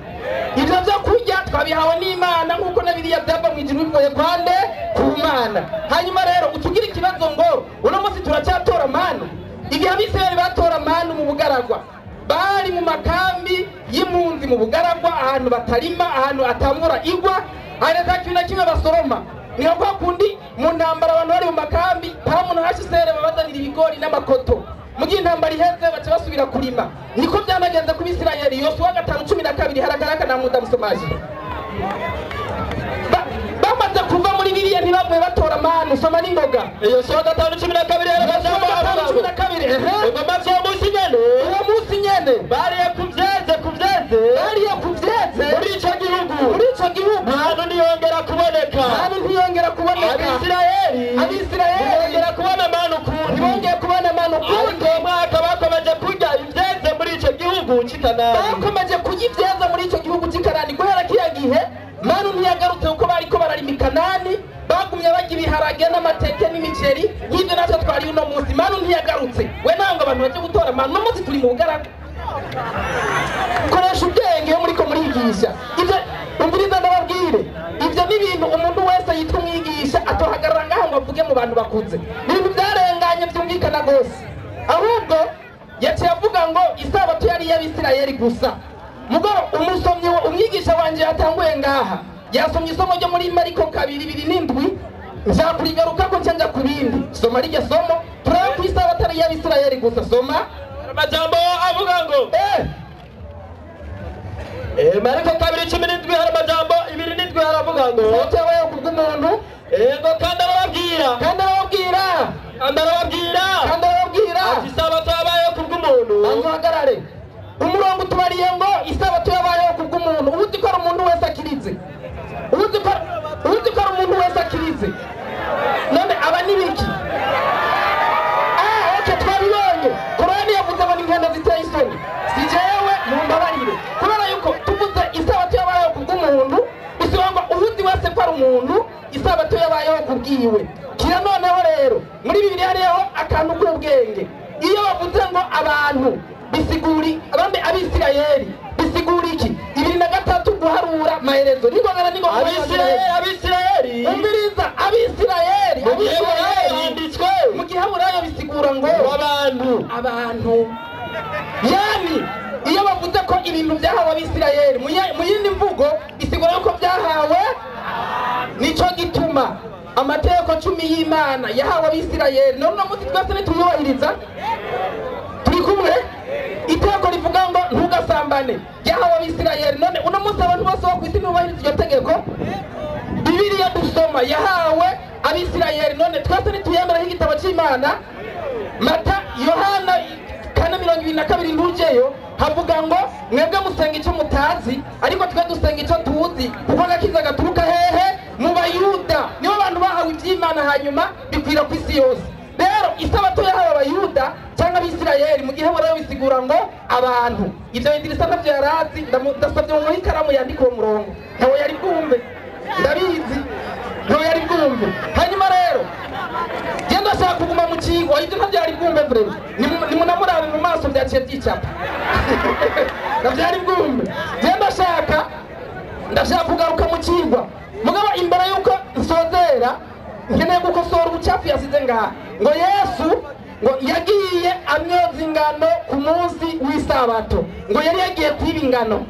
Ivyo vyo kurya twabihawe n'Imana nk'uko na biriya byava mu ijuru bivuye kwande ku Mana. Hanyuma rero utugira ikibazo ngo uno munsi turacyatora manu. Igihe Abisirayeli batora manu mu bugaragwa, bari mu makambi y'impunzi mu bugaragwa, ahantu batarima, ahantu atamvura igwa, ahantu ata kintu na kimwe basoroma. Niho kwa kundi mu ntambara abantu bari mu makambi, pamu na HCR babazanira ibigori n'amakoto. Mu gihe intambara iheze baca basubira kurima. Niko byanagenze ku Bisirayeli. Yosuwa 5:12 haragaraka na muda musomaji. Bamaze kuva muri biriya ntibavuye batora manu. Soma n'ingoga. Yosuwa 5:12 haragaraka. Ngo maze uwo munsi nyene, uwo munsi nyene bariye ku vyeze, ku vyeze, bariye ku vyeze muri ico gihugu, muri ico gihugu manu ntiyongera kuboneka, manu ntiyongera kuboneka. Abisirayeli, Abisirayeli ntibongera kubona manu ukundi, ntibongeye kubona manu ukundi. Ariko uwo mwaka bakomeje kurya ivyeze muri ico gihugu c'i Kanani, bakomeje kurya ivyeze muri ico gihugu c'i Kanani. Guhera kiriya gihe manu ntiyagarutse kuko bariko bararima i Kanani, bagumye barya ibiharage n'amateke n'imiceri nk'ibyo natwe twari uno munsi. Manu ntiyagarutse. We ntabwo abantu baje gutora manu, uno munsi turi mu bugaragwa. Koresha ubwenge iyo muriko murigisha. Ivyo umviriza ndababwire, ivyo ni ibintu umuntu wese yitwa umwigisha atohagarara ngaho ngo avuge mu bantu bakuze. Ni ibintu byarenganye byumvikana rwose. Ahubwo yaciye avuga ngo isabato yari iy'Abisirayeli gusa. Mugabo umusomyi, umwigisha wanje yatanguye ngaha, yasomye isomo ryo muri Mariko 2:27, nzakurigaruka ko nca nja ku bindi. Soma rirya somo turabe ku isabato ari iy'Abisirayeli gusa. Soma amajambo avuga ngo Mariko 2:17 hari amajambo 27 haravuga ngo isabato yabayeho kubw'umuntu. Ngo kandi arababwira, kandi arababwira, kandi arababwira, kandi arababwira ati isabato yabayeho kubw'umuntu. Banza uhagarare. Umurongo utubariye ngo isabato yabayeho kubw'umuntu. Ubuzi ko ari umuntu wese akirize, ubuzi ko ari umuntu wese akirize. None aba ni biki? Okay, twabibonye. Korani yavuze ngo ni inkende ziteye isoni. Si jewe, mumbabarire. Kubera yuko tuvuze isabato yabayeho kubw'umuntu, bisobanura ngo uwuzi wese ko ari umuntu, isabato yabayeho kubwiwe. Kira noneho rero muri Bibiliya hariho akantu k'ubwenge. Iyo bavuze ngo abantu bisiguri abambe Abisirayeli bisigura iki? 23 guharura maherezo. Ningongana ningo Abisirayeli, Abisirayeli umviriza, Abisirayeli, Abisirayeli handitswe mu Giheburayo bisigura ngo abantu, abantu. Yani iyo bavuze ko ibintu byahawe Abisirayeli mu yindi mvugo bisigura yuko byahawe. Nico gituma amategeko 10 y'Imana yahawe Abisirayeli. None uno munsi twese ntituyubahiriza. Turi kumwe? Iteko rivuga ngo ntugasambane ryahawe Abisirayeli. None uno munsi abantu bose bo kw'isi ntibubahiriza iryo tegeko. Bibiliya dusoma yahawe Abisirayeli. None twese ntituyemera nk'igitabo c'Imana. Mata Yohana 4:22 ntujeyo havuga ngo mwebwe musenga icyo mutazi, ariko twe dusenga icyo tuzi, kuko agakiza gaturuka hehe? Mu Bayuda. Nibo bantu bahawe iby'Imana hanyuma bikwira ku isi yose. Rero isabato yahawe Abayuda cyangwa Abisirayeli mu gihe bora bisigura ngo abantu. Ivyo Idirisa ntavyo yarazi. Ndasabye mu ikaramu yandika uwo murongo, ntawe yari bwumve, ndabizi ntawe yari bwumve. Hanyuma rero genda ndashaka kuguma mu kigo, ibyo ntavyo yari bwumve vraiment. Nimunamurabe mu maso byaciye byicapa, ntavyo yari bwumve. Genda ndashaka kugaruka mu kigwa. Mugabo imbere yuko nsozera nkeneye gukosora ubucafu yasize ngaha. Ngo Yesu ngo yagiye amyoza ingano ku munsi w'isabato, ngo yari yagiye kwiba ingano.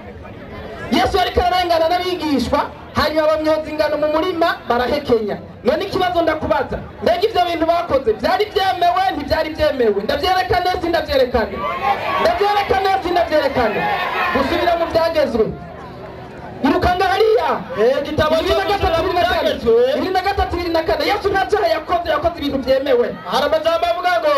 Yesu yariko ararengana n'abigishwa, hanyuma bamyoza ingano mu murima barahekenya. None ikibazo ndakubaza, mbega ivyo bintu bakoze vyari vyemewe? Ntivyari vyemewe. Ndavyerekane sindavyerekane, ndavyerekane sindavyerekane. Gusubira mu vyagezwe, irukanga hariya igitabo cyo 23:24. Yesu nta cyaha yakoze, yakoze ibintu byemewe. Hari amajambo avuga ngo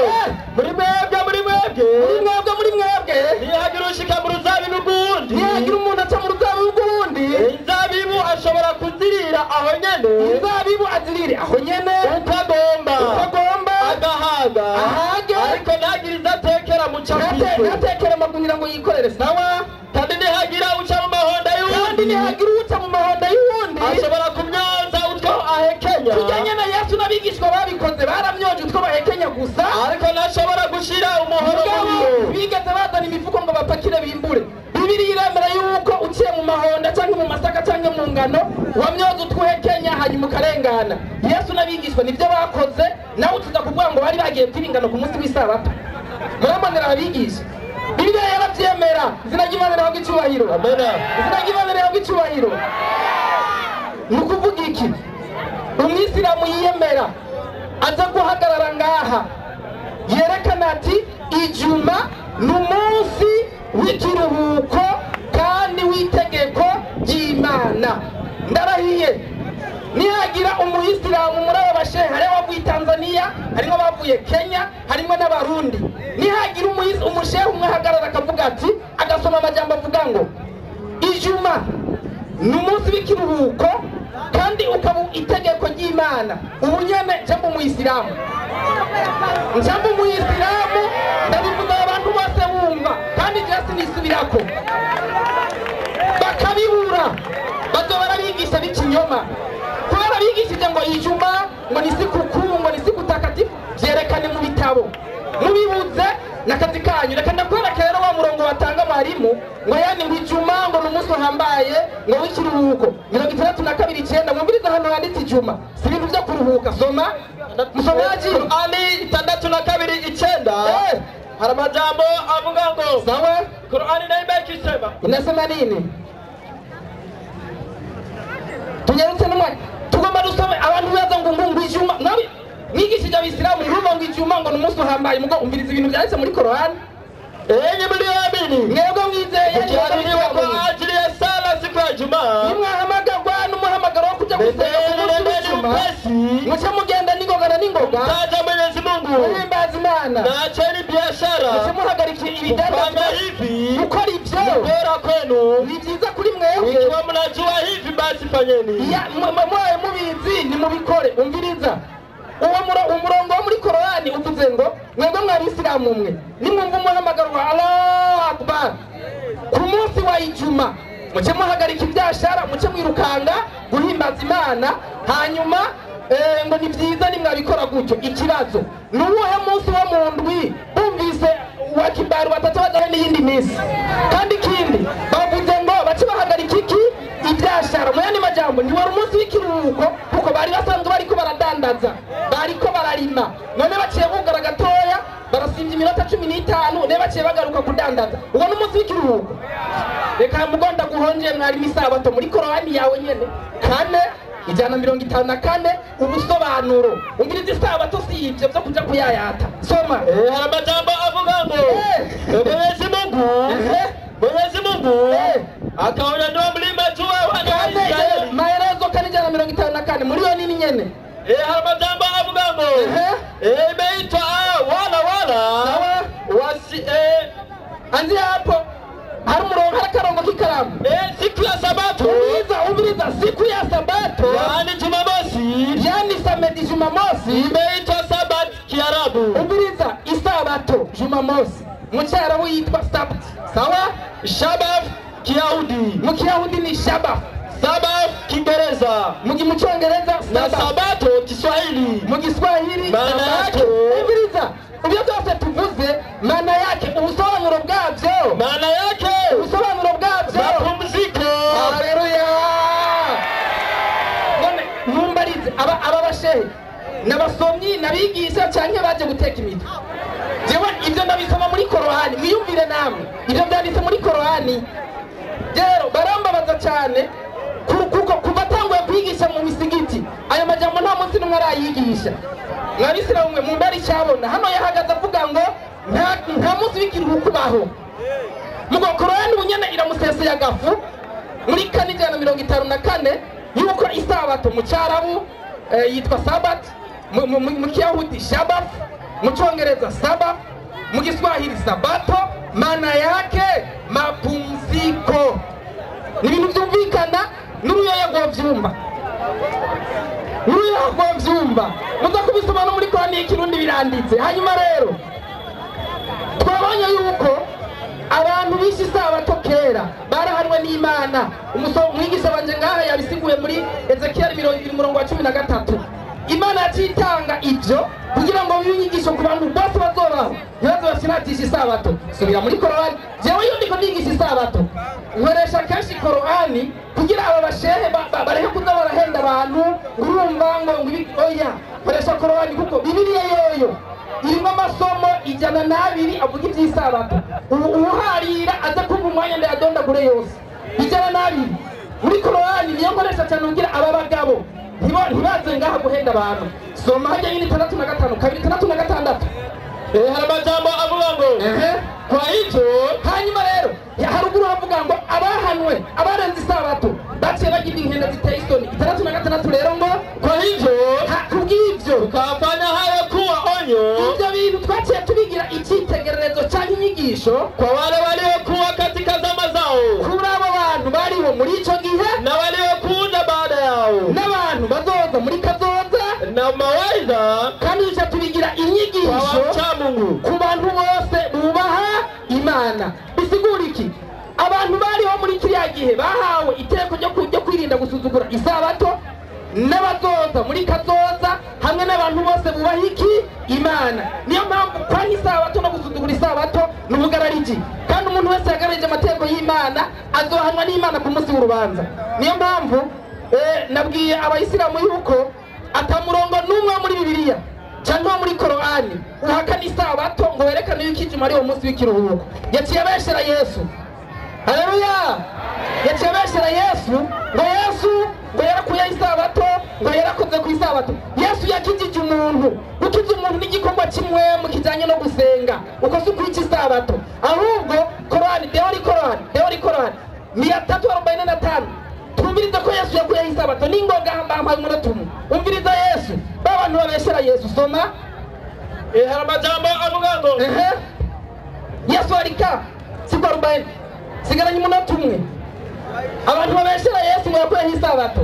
muri mwebwe, muri mwebwe, muri mwebwe, muri mwebwe ntihagira ushika mu ruzabibu rw'uwundi, ntihagira umuntu aca mu ruzabibu rw'uwundi. Inzabibu ashobora kuzirira aho nyene, inzabibu azirire aho nyene uko agomba, uko agomba, agahaga ahage, ariko ntagire izo atekera mu cyo afise, ntatekere amagunira ngo yikorere. Sawa. Kandi ntihagira uca mu mahonda y'uwundi, kandi Nihagira uwuca mu mahondo y'uwundi ashobora kumyoza utwo ahekenya. Tujyanye na Yesu n'abigishwa babikoze, baramyoje utwo bahekenya gusa, ariko ntashobora gushira umuhoro muri yo. Bigeze bazana imifuko ngo bapakire bimbure. Bibiliya iremera yuko uciye mu mahonda cyangwa mu masaka cyangwa mu ngano wamyoza utwo uhekenya hanyuma ukarengana. Yesu n'abigishwa nibyo bakoze, nawe tuza kuvuga ngo bari bagiye kwiba ingano ku munsi w'isabato. Murambonera abigisha, Bibiliya yarabyemera. Izina ry'Imana rihabwa icyubahiro. Izina ry'Imana rihabwa icyubahiro. Ni ukuvuga iki? Umwisilamu yiyemera aza guhagarara ngaha yerekana ati ijuma ni umunsi w'ikiruhuko kandi w'itegeko ry'Imana. Ndarahiye, nihagira umuyisilamu muri aba bashehe, hariho abavuye Tanzania, harimo abavuye Kenya, harimo n'Abarundi, nihagira umushehe umwe ahagarara akavuga ati, agasoma amajambo avuga ngo ijuma ni umunsi w'ikiruhuko kandi ukaba itegeko ry'Imana, ubu nyene njamba umuyisilamu, ndabivuga abantu bose bumva, kandi jewe sinisubirako. Bakabibura, bazoba barabigisha b'ikinyoma, kubera bigishije ngo ijuma ngo ni sikukuu, ngo ni siku takatifu. Vyerekane mu bitabo, mubibuze n'akazi kanyu. Reka ndakwereke rero wa murongo batanga mwarimu ngo yani ngo ijuma ngo ni umunsi uhambaye ngo w'ikiruhuko. 62:9, mwumvirize ahantu handitse ijuma, si ibintu vyo kuruhuka. Soma msomaji. Qur'ani 62:9 hari amajambo avuga ngo sawa. Qur'ani nayo ikisema inasema nini? Tunyarutse n'umwanya, tugomba dusome. Abantu baza ngo ngo ijuma, nabi mwigishije abisilamu urumva ngo ijuma ngo ni umunsi uhambaye, mugo umviriza ibintu byanditse muri Korani. Enyi mlioamini, mwebwe mwizeye, mkiadhiriwa kwa ajili ya sala siku ya Ijumaa, nimwahamagarwa n'umuhamagaro wo kuja gusenga ku munsi w'Ijuma, muce mugenda n'ingoga na n'ingoga, mtaja Mwenyezi Mungu, muhimbaza Imana, na acheni biashara, muce muhagarika ibidandazwa. Hivi gukora ivyo ni bora kwenu, ni vyiza kuri mwebwe. Ikiwa mnajua hivi basi fanyeni. Mwaye mubizi nimubikore. Umviriza uwo umurongo wo muri Korani uvuze ngo mwebwe mwabisilamu mwe nimwumva umuhamagaro wa Allahu Akbar ku munsi wa Ijuma, muce muhagarika ibyashara, muce mwirukanga guhimbaza Imana, hanyuma ngo ni vyiza nimwabikora gutyo. Ikibazo ni uwuhe munsi wo mu ndwi bumvise wa kibaru batatu bajahe n'iyindi minsi? Kandi ikindi bavuze ngo bace bahagarika iki ibyashara. Mu yandi majambo ntiwari umunsi w'ikiruhuko kuko bari basanzwe bariko baradandaza, bariko bararima, none baciye bugara gatoya barasimvya iminota 15, none baciye bagaruka kudandaza. Uwo ni umunsi w'ikiruhuko. Reka mugonda guhonje mwarimu isabato muri Korani yawe nyene 4:154 ubusobanuro. Umviriza isabato si ivyo vyo kuja kuyayata. Soma. Hari amajambo avuga ngo Mwenyezi Mungu akaunyanyua mlima juu ya wana wa Israeli. Maelezo 4:154 muri yo nini nyene? Hari amajambo avuga ngo imeitwa wala wasi anzia hapo. Hari umurongo, hari akarongo k'ikaramu. Siku ya Sabato. Umviriza, siku ya Sabato, yaani Jumamosi, yaani samedi Jumamosi, imeitwa Sabat Kiarabu. Umviriza, isabato Jumamosi mu Cyarabu yitwa Sabt, sawa? Shabaf Kiyahudi, mu Kiyahudi ni Shabaf. Sabaf Kiingereza, mu Cyongereza na Sabato Kiswahili, mu Kiswahili maana yake. Umviriza, ibyo byose tuvuze maana yake, ubusobanuro bwabyo, maana yake, ubusobanuro bwabyo, mapumziko. Haleluya. None mumbarize aba bashehe n'abasomyi n'abigisha canke baje guteka imitwe. Jewe ibyo ndabisoma muri Korani, mwiyumvire namwe ibyo byanditse muri Korani. Rero barambabaza cyane kuko kuva atanguye kwigisha mu misigiti ayo majambo nta munsi n'umwe arayigisha. Mwabisilamu mwe mumbari icyabona hano yahagaze avuga ngo nta munsi w'ikiruhuko ubaho. Mugo Korani ubunyene iramuseseye agafu muri 4:154 yuko isabato mu Cyarabu yitwa Sabat, mu Kiyahudi Shabaf, mu Cyongereza Sabaf, mu Kiswahili Sabato, maana yake mapumziko. Ni ibintu byumvikana n'uruyoya rwovyumva, n'uruyoya rwovyumva. Muza kubisoma no muri Korani y'ikirundi biranditse. Hanyuma rero twabonye yuko abantu bishe isabato kera barahanwe n'Imana. Umwigisha wanje ngaha yabisiguye muri Ezekiel 20:13. Imana yacitanga ivyo kugira ngo bibe inyigisho ku bantu bose bazobaho, ntibaze bashiratisha isabato. Subira muri Korani. Jewe iyo ndiko nigisha isabato nkoresha kenshi Korani kugira aba bashehe bareke kuza barahenda abantu, urumva ngo oya, nkoresha Korani kuko Bibiliya yoyo irimo amasomo 102 avuga iby'isabato. Uharira aza kumva umwanya ndayadondagure yose 102 muri Korani. Niyo nkoresha cyane kugira aba bagabo ntibaze ngaha guhenda abantu. Soma hajya nyine 65 kabiri 66. Hari amajambo avuga ngo kwa hicho. Hanyuma rero haruguru havuga ngo abahanwe abarenze isabato baciye bagira inkenda ziteye isoni. 66 rero ngo kwa hicho kubw'ivyo tukafanya hayo kuwa onyo, ivyo bintu twaciye tubigira icyitegererezo cyangwa inyigisho kwa wale waliokuwa katika zama zao, kuri abo bantu bariho muri ico gihe na waliokuja baada yao, n'abantu bazoza muri kazoza, na mawaidha, kandi duca tubigira inyigisho ku bantu bose bubaha Imana. Bisigura iki? Abantu bariho muri kiriya gihe bahawe iteko ryo kwirinda gusuzugura isabato, n'abazoza muri kazoza, hamwe n'abantu bose bubaha iki? Imana. Niyo mpamvu kwanga isabato no gusuzugura isabato ni ubugarariji, kandi umuntu wese yagararije amategeko y'Imana azohanwa n'Imana ku munsi w'urubanza. Niyo mpamvu nabwiye abayisilamu yuko atamurongo n'umwe muri Bibiliya cyangwa muri Korani uhakana isabato ngo werekane yuko ijuma ari uwo munsi w'ikiruhuko. Yaciye abeshera Yesu. Haleluya! Yaciye abeshera Yesu ngo Yesu ngo yarakuye isabato, ngo yarakoze ku isabato. Yesu yakijije umuntu. Gukiza umuntu n'igikorwa kimwe mu kijanye no gusenga, uko si ukwica isabato. Ahubwo Korani, deori Korani, deori Korani 345 twumviriza ko Yesu yakuyeho isabato n'ingoga hambaye umunota umwe. Umviriza Yesu, ba bantu babeshera Yesu. Soma. Hari amajambo avuga ngo Yesu arika siku 40 sigaranye umunota umwe. Abantu babeshera Yesu ngo yakuyeho isabato.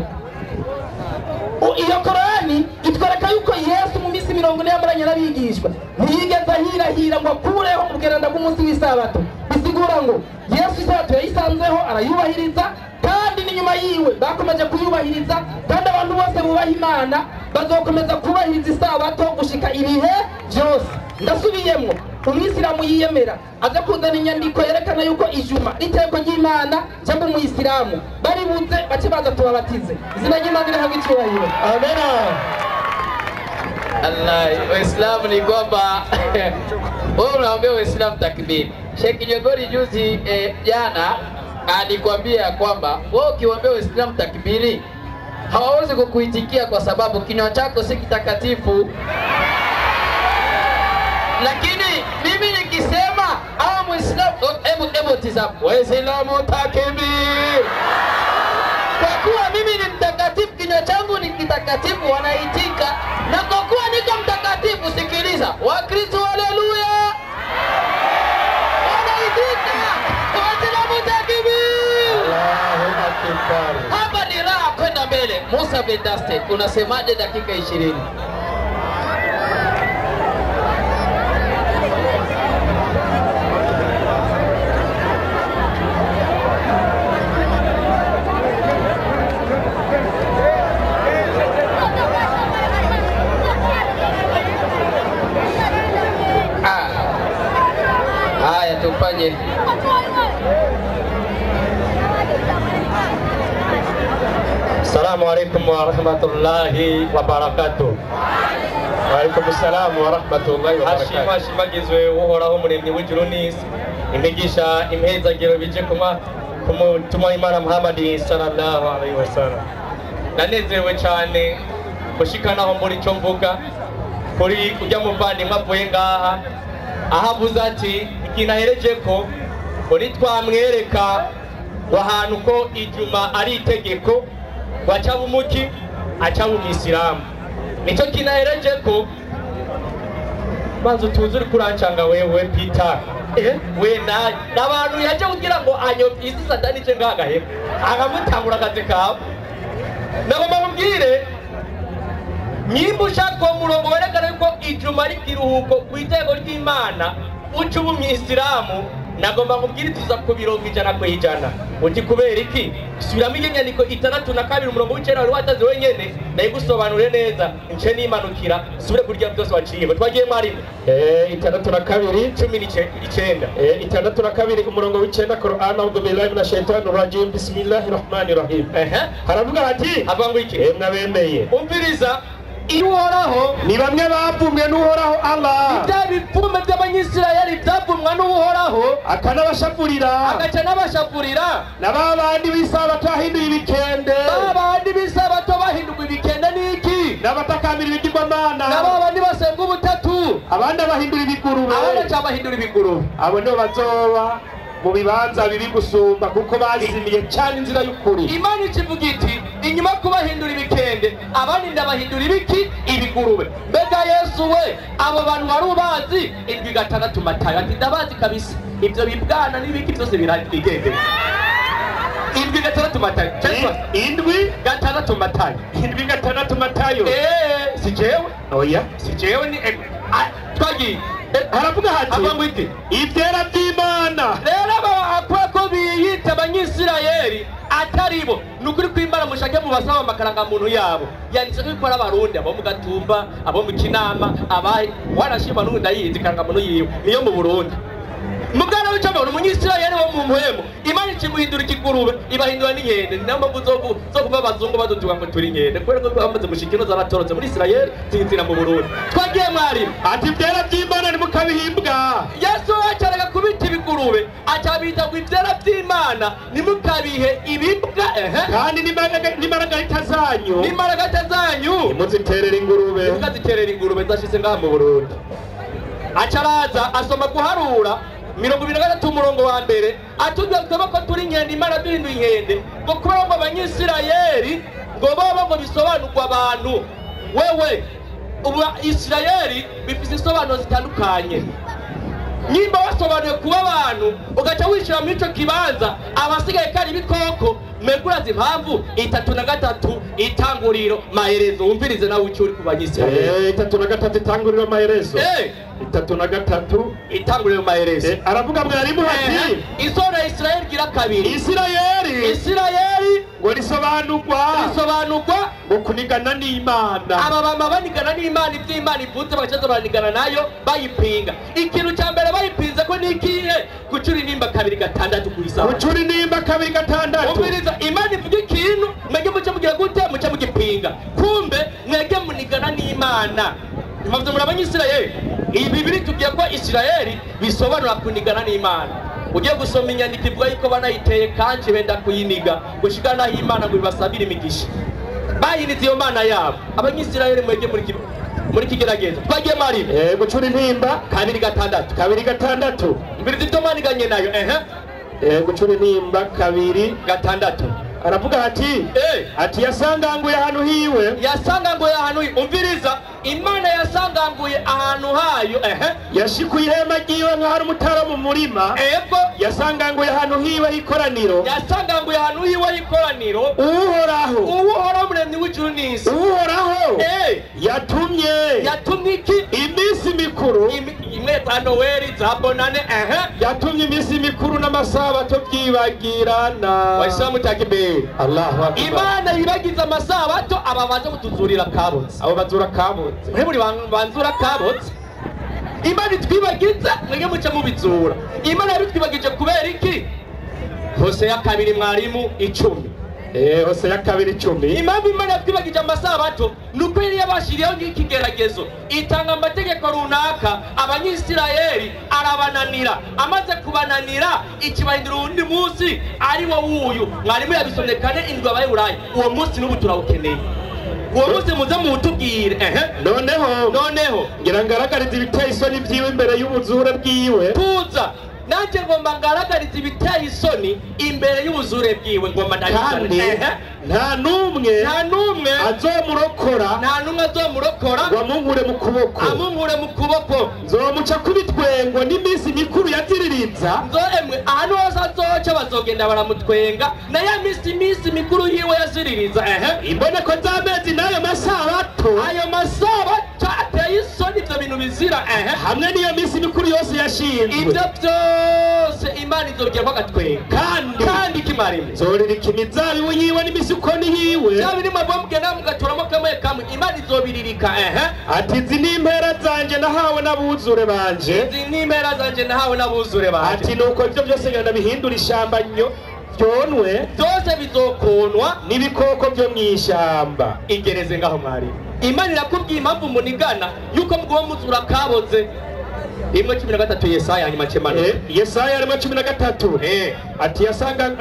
Iyo Korani itwereka yuko Yesu mu minsi 40 yamaranye n'abigishwa ntiyigeze ahirahira ngo akureho ubweranda bw'umunsi w'isabato. Bisigura ngo Yesu isabato yayisanzeho arayubahiriza, kandi n'inyuma yiwe bakomeje kuyubahiriza, kandi abantu bose bubaha Imana bazokomeza kubahiriza isabato gushika ibihe byose. Ndasubiyemwo, umwisilamu yiyemera aza kuzana inyandiko yerekana yuko ijuma n'iteko ry'Imana cyangwa umuyisilamu baribuze bace baza tubabatize. Izina ry'Imana rihabwe icyubahiro. Amena. Allah, Waislamu ni kwamba wewe unaambia Waislamu takbir. Sheikh Nyogori juzi jana alikwambia kwamba wewe ukiwaambia Waislamu takbiri hawawezi kukuitikia kwa sababu kinywa chako si kitakatifu. Lakini mimi nikisema au Muislamu, hebu tizama, Waislamu takbir, kwa kuwa mimi ni mtakatifu, kinywa changu ni kitakatifu, wanaitika. Na kwa kuwa niko mtakatifu, sikiliza, Wakristo haleluya, wanaitika, Waislamu takbir. Allahu akbar. Hapa ni raha kwenda mbele. Musa Vedaste, unasemaje dakika 20? Haya, tufanye Assalamu alaikum warahmatullahi wabarakatuh. Wa alaikum salam warahmatullahi wabarakatuh. Hashima shimagizwe uhoraho muremyi w'ijuru n'isi, imigisha impezagiro bije kuma kumutumwa Imana Muhammad sallallahu alaihi wasallam. Nanezerewe cyane gushikanaho muri cyo mvuga kuri kujya muvandimwe avuye ngaha ahavuze ati ikintu ahereje ko muri twamwereka ahantu ko ijuma ari itegeko wacha umuki acha umisilamu. Nico kinahereje ko banzu tuzi uri kurancanga wewe Peter we na nabantu yaje kugira ngo anyo isi satani ce ngagahera akamutangura akazi kawe. Nagomba mubwire nyimba ushaka uwo murongo werekana yuko ijuma ari ikiruhuko ku iteko ry'Imana uca uba umwisilamu Nagomba nkubwire tuza ku 100%. Uti kubera iki? Subiramo inyandiko 62 umurongo w'icenda wari watanze wenyene, ndayigusobanure neza, nce nimanukira, subire kurya byose waciye. Twagiye mwarimu. 62 19. 62 umurongo w'icenda Qur'an, a'udhu billahi minash shaitani rajim, bismillahir rahmanir rahim. Haravuga ati, avuga ngo iki? Mwabemeye. Umviriza, Uhoraho ni bamwe bavumwe n'Uhoraho Allah. Ibya bipfume by'Abanyisirayeli byavumwa n'Uhoraho, akanabashapurira, agaca n'abashapurira, na babandi b'isabato bahinduye ibikende, babandi b'isabato bahindurwa ibikende n'iki, n'abatakambira ibigirwamana, na babandi basenga ubutatu, abandi abahindura ibigurube, abandi aca bahindura ibigurube. Abo nibo bazoba mu bibanza biri gusumba, kuko bazimiye cyane inzira y'ukuri. Imana ikivuga iti inyuma kubahindura ibikende, abandi ndabahindura ibiki? Ibigurube. Mbega Yesu we, abo bantu wari ubazi? 7:6 Matayo ati ndabazi kabisa, ibyo bibwana n'ibiki byose birigendera. 7:6 Matayo. 7:6 Matayo. 7:6 Matayo. Si jewe? Oya, si jewe ni twagiye. Haravuga hati ibyera by'Imana. Rero aba ko biyita Abanyisirayeli ataribo, ni ukuri kw'Imana mushake mu basaba amakaranga muntu yabo yanditse ko ikora Abarundi, abo mu Gatumba, abo mu Kinama, abahe warashima n'ubu ndayizi muntu yiwe niyo mu Burundi. Mugana w'icambo umunyisirayeli wo mu mpwemu, Imana ikimuhindura ikigurube, ibahindura n'inkende. Ni nayo mpamvu zo kuva abazungu badutuka ngo turi inkende, kubera ko bamaze gushika ino zaratorotse muri Isirayeli zinzira mu Burundi. Twagiye mwarimu. Ati ibyera by'Imana ntimukabihimbwa. Yesu acaraga kubita ibigurube, acabita ngo ibyera by'Imana ntimukabihe ibimbwa. Kandi n'imaragarita zanyu, n'imaragarita zanyu ntimuziterere ingurube, ntimukaziterere ingurube zashitse ngaha mu Burundi. Acaraza asoma guharura 23 umurongo wa mbere, atubwira ko turi inkende, Imana duhinduye inkende, ngo kubera ngo Abanyisirayeli ngo bobo ngo bisobanurwa abantu. Wewe ubu Isirayeli bifise isobanuro zitandukanye. Nimba wasobanuye kuba abantu ugaca wishira muri ico kibanza, abasigaye kari ibikoko. Mbega impamvu 33 itanguriro maherezo. Wumvirize nawe icyo uri ku Banyisirayeli. 33 itanguriro maherezo. 33 itanguriro maherezo. Aravuga mwarimu ati isora Isirayeli gira kabiri. Isirayeli ngo risobanurwa ngo kunigana n'Imana. Aba bama banigana n'Imana, iby'Imana ivuze bagaca baranigana nayo bayipinga. Ikintu cya mbere bayipinze ko ni ikihe? Gucura intimba 2:6 ku isabato. Gucura intimba 2:6. Umviriza, Imana ivuga ikintu mwege muce mugira gute? Muce mugipinga. Kumbe mwege munigana n'Imana. Impamvu muri Abanyisirayeli, iyi Bibiri tubwiye ko Isirayeli bisobanura kunigana n'Imana. Ugiye gusoma inyandiko ivuga yuko banayiteye kanji benda kuyiniga gushika naho Imana ngo ibasabire imigisha. Bayinize iyo Mana yabo. Abanyisirayeli mwege muri kigeragezo. Twagiye mwarimu. Gucura intimba 2:6. 2:6. Mbiri zibyo maniganye nayo. Gucura intimba 2:6. Aravuga ati ati yasanganguye ahantu hiwe, yasanganguye ahantu. Umviriza, Imana yasanganguye ahantu hayo. Yashikuye ihema ryiwe nk'ahari umutara mu murima. Ego, yasanganguye ahantu hiwe h'ikoraniro, yasanganguye ahantu hiwe h'ikoraniro. Uhoraho, Uhoraho umuremyi w'ijuru n'isi, Uhoraho yatumye iki? Iminsi mikuru, imwe za Noeli, za Bonane. Yatumye iminsi mikuru n'amasabato byibagirana. Waislamu takbir. Allahu akbar. Imana yibagiza amasabato, aba baza kutuzurira kabotse, abo bazura kabotse, mwe muri banzura kabotse. Imana itwibagiza mwege muce mubizura. Imana yabitwibagije kubera iki? Hoseya 2 mwarimu 10. Hoseya 2:10. Impamvu Imana yatwibagije amasabato nuko yari yabashiriyeho nk'ikigeragezo, itanga amategeko runaka Abanyisirayeli arabananira. Amaze kubananira ikibahindura uwundi munsi ari wo wuyu. Mwarimu yabisomye 4:7 Abaheburayo. Uwo munsi n'ubu turawukeneye. Uwo munsi muze muwutubwire. Noneho ngira ngaragarize ibiteye isoni byiwe imbere y'ubuzure bwiwe. Tuza nanjye ngomba ngaragariza ibiteye isoni imbere y'ubuzure bwiwe, ngomba kandi nta n'umwe azomurokora, nta n'umwe azomurokora ngo amunkure mu kuboko, amunkure mu kuboko. Nzomuca kubitwengo n'iminsi mikuru yaziririza. Nzo emwe ahantu hose azoca bazogenda baramutwenga na ya minsi mikuru yiwe yaziririza. Imboneko z'amezi n'ayo masabato, ayo masabato ateye isoni, ibyo bintu ibizira. Hamwe n'iyo minsi mikuru yose yashinzwe. Ibyo byose Imana izobwira ko agatwenga. Kandi iki mwarimu? Zoririka imizabibu yiwe n'imisukoni yiwe. Bya biri mwebwe mugenda mugaturamo kamwe kamwe, Imana izobiririka. Ati izi ni impera zanje nahawe n'abuzure banje. Izi ni impera zanje nahawe n'abuzure banje. Ati nuko ibyo byose ngenda bihindura ishamba byonwe, byose bizokonwa n'ibikoko byo mw'ishyamba. Igereze ngaho mwarimu. Imana irakubwiye impamvu munigana yuko mugomba muzura kaboze. 1:13 Yesaya hanyuma cemano. Yesaya 1:13. Ati yasanga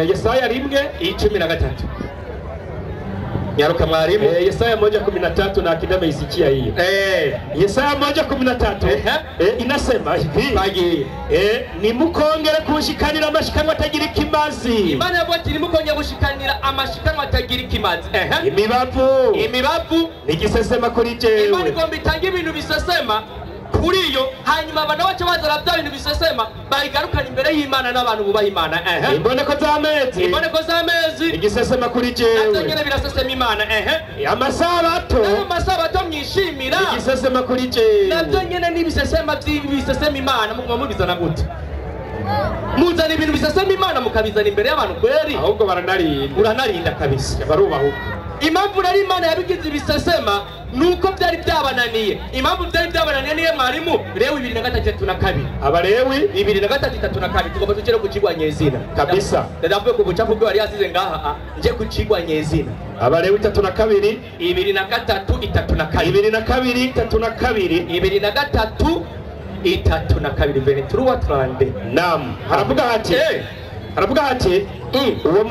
Yesaya 1:13. Nyaruka mwarimu. Yesaya 1:13 na akina ameisikia hiyo. Yesaya 1:13 inasema hivi. Nimukongere kushikanira amashikanwa atagira ikimazi. Imana yavuga ati nimukongere gushikanira amashikanwa atagira ikimazi. Imibavu. Imibavu nigisesema kuri jewe. Imana igomba itange ibintu bisesema kuri yo, hanyuma abantu bace bazana bya bintu bisesema bayigarukana imbere y'Imana n'abantu bubaha Imana. Imboneko z'amezi. Imboneko z'amezi igisesema kuri jewe. Navyo nyene birasesema Imana. Amasabato. Nayo masabato mwishimira igisesema kuri jewe. Navyo nyene n'ibisesema by'ibisesema Imana muguma mubizana gute? Muzana ibintu bisesema Imana mukabizana imbere y'abantu kweri? Ahubwo baranarinda. Uranarinda kabisa. Barubahuka. Impamvu rero Imana yabigize ibisesema nuko byari byabananiye. Impamvu byari byabananiye niye mwarimu Lewi 2:32. Abalewi 2:32 tugomba tugere ku kigwa nyezina kabisa. Ndavuye ku bucafu bwo yari yasize ngaha nje ku kigwa nyezina. Abalewi 32 2:32 32 32 32 23 Naam. Haravuga ati haravuga ati uwo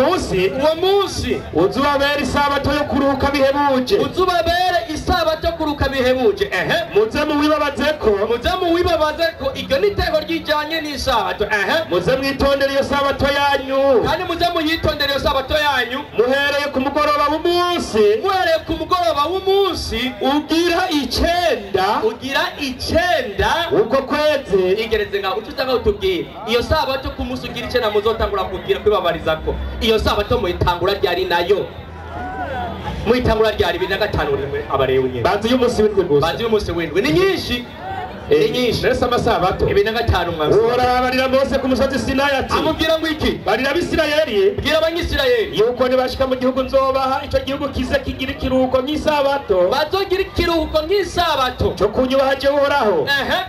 munsi uzubabere isabato yo kuruhuka bihebuje. Uzubabere isabato yo kuruhuka bihebuje. Muze muwibabazeko. Muze muwibabazeko. Iryo ni iteko ryijanye n'isabato. Muze mwitondere iyo sabato yanyu. Kandi muze muyitondere iyo sabato yanyu. Muhereye ku mugoroba w'umunsi. Muhereye ku mugoroba w'umunsi ugira 9. Ugira 9 uko kwezi. Igereze ngaho uca usanga utubwira iyo sabato ku munsi ugira 9 muzotangura kubwira kwibabariza ko iyo sabato muyitangura ryari nayo muyitangura ryari 25 rimwe Abalewi nyene. Banzi y'umunsi w'indwi gusa. Banzi y'umunsi w'indwi ni nyinshi. Ni nyinshi. Nese amasabato 25 mwanzo. Uhoraho Mose ku musozi Sinayi ati amubwira ngo iki? Barira Abisirayeli, bwira Abanyisirayeli yuko nibashika mu gihugu nzobaha ico gihugu kize kigira ikiruhuko nk'isabato. Bazogira ikiruhuko nk'isabato cyo kunyubaha jewe Uhoraho.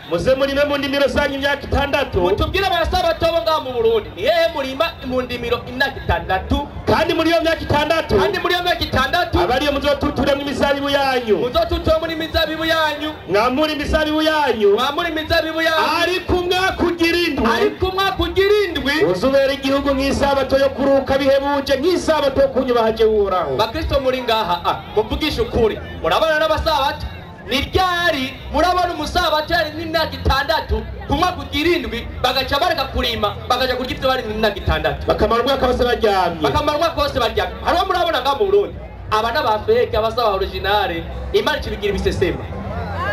Muze murime mu ndimiro zanyu imyaka 6. Mutubwire abasabato bo ngaha mu Burundi ni hehe murima mu ndimiro imyaka 6? Kandi muri iyo myaka 6. Kandi muri iyo myaka 6 abariyo muzotuturemwo imizabibu yanyu. Muzotuturemwo imizabibu yanyu. Mwamure imizabibu yanyu. Mwamure imizabibu yanyu. Ariko umwaka ugira 7. Ariko umwaka ugira 7 uzubera igihugu nk'isabato yo kuruhuka bihebuje nk'isabato yo kunyubaha jewe Uhoraho. Bakristo muri ngaha muvugisha ukuri. Murabana n'abasabato ni ryari murabona umusabato yari n'imyaka 6 ku mwaka ugira 7 bagaca bareka kurima bagaca kurya ivyo bari n'imyaka 6 bakamara umwaka wose baryamye. Bakamara umwaka wose baryamye. Hariho murabona ngaha mu Burundi aba n'abafeke abasaba originale Imana ikibigira ibisesema.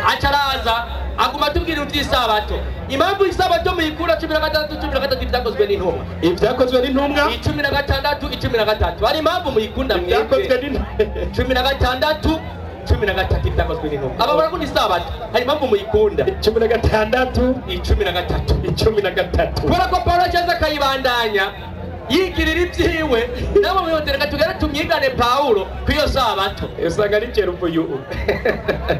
Acaraza aguma tubwira iby'isabato. Impamvu isabato muyikura 16 13 ibyakozwe n'intumwa. Ibyakozwe n'intumwa 16 13. Hari impamvu muyikunda mwebwe. Ibyakozwe n'intumwa 16 13 ibyakozwe n'intumwa. Aba barakunda isabato. Hari impamvu muyikunda. 16 13 13. Kubera ko Paulo acaza akayibandanya yigirira ibyiwe nabo mwihotera tugere tumwigane Paulo kwiyo sabato. Usanga ari jeruvuyu.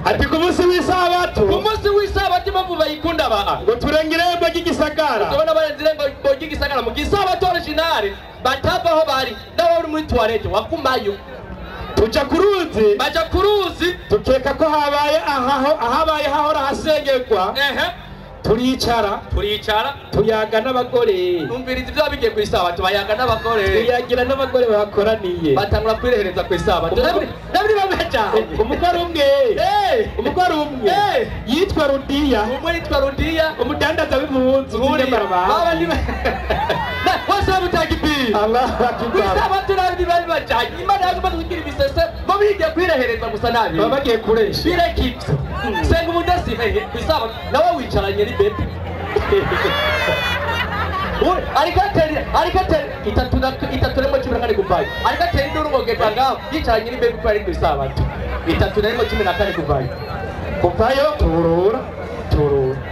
Ati ku munsi w'isabato. Ku munsi w'isabato impamvu bayikunda ba ngo turenge irembo ry'igisagara. Tubona barenze irembo ry'igisagara mu gisabato originale batavaho bari nabo uri muri toilette wakumayo. Tuja ku ruzi. Baja ku ruzi tukeka ko habaye ahaho ahabaye hahora hasengerwa. Turicara tuyaga n'abagore. Umviriza ibyo bigiye ku isabato bayaga n'abagore. Tuyagira n'abagore bakoraniye. Batangura kwirehereza ku isabato. Nabiri bamajanye. Umugore umwe. Umugore umwe. Yitwa Rudiya. Umwe yitwa Rudiya. Umudandaza w'impunzu z'inyamaraba. Baba ni bose babutagibi. Allahu akbar. Ku isabato nabiri bari bajanye. Imana yagomba kugira ibisese bo bigiye kwirehereza gusa nabi. Baba bagiye kuresha. Birekitse. Senga umudasi ku isabato nawe wicaranye ni bebe. Ariko atera 3:14 kuvayo. Ariko atera induru ngo geta ngaho yicaranye ni bebe ari ku isabato. 3:14 kuvayo. Kuvayo turura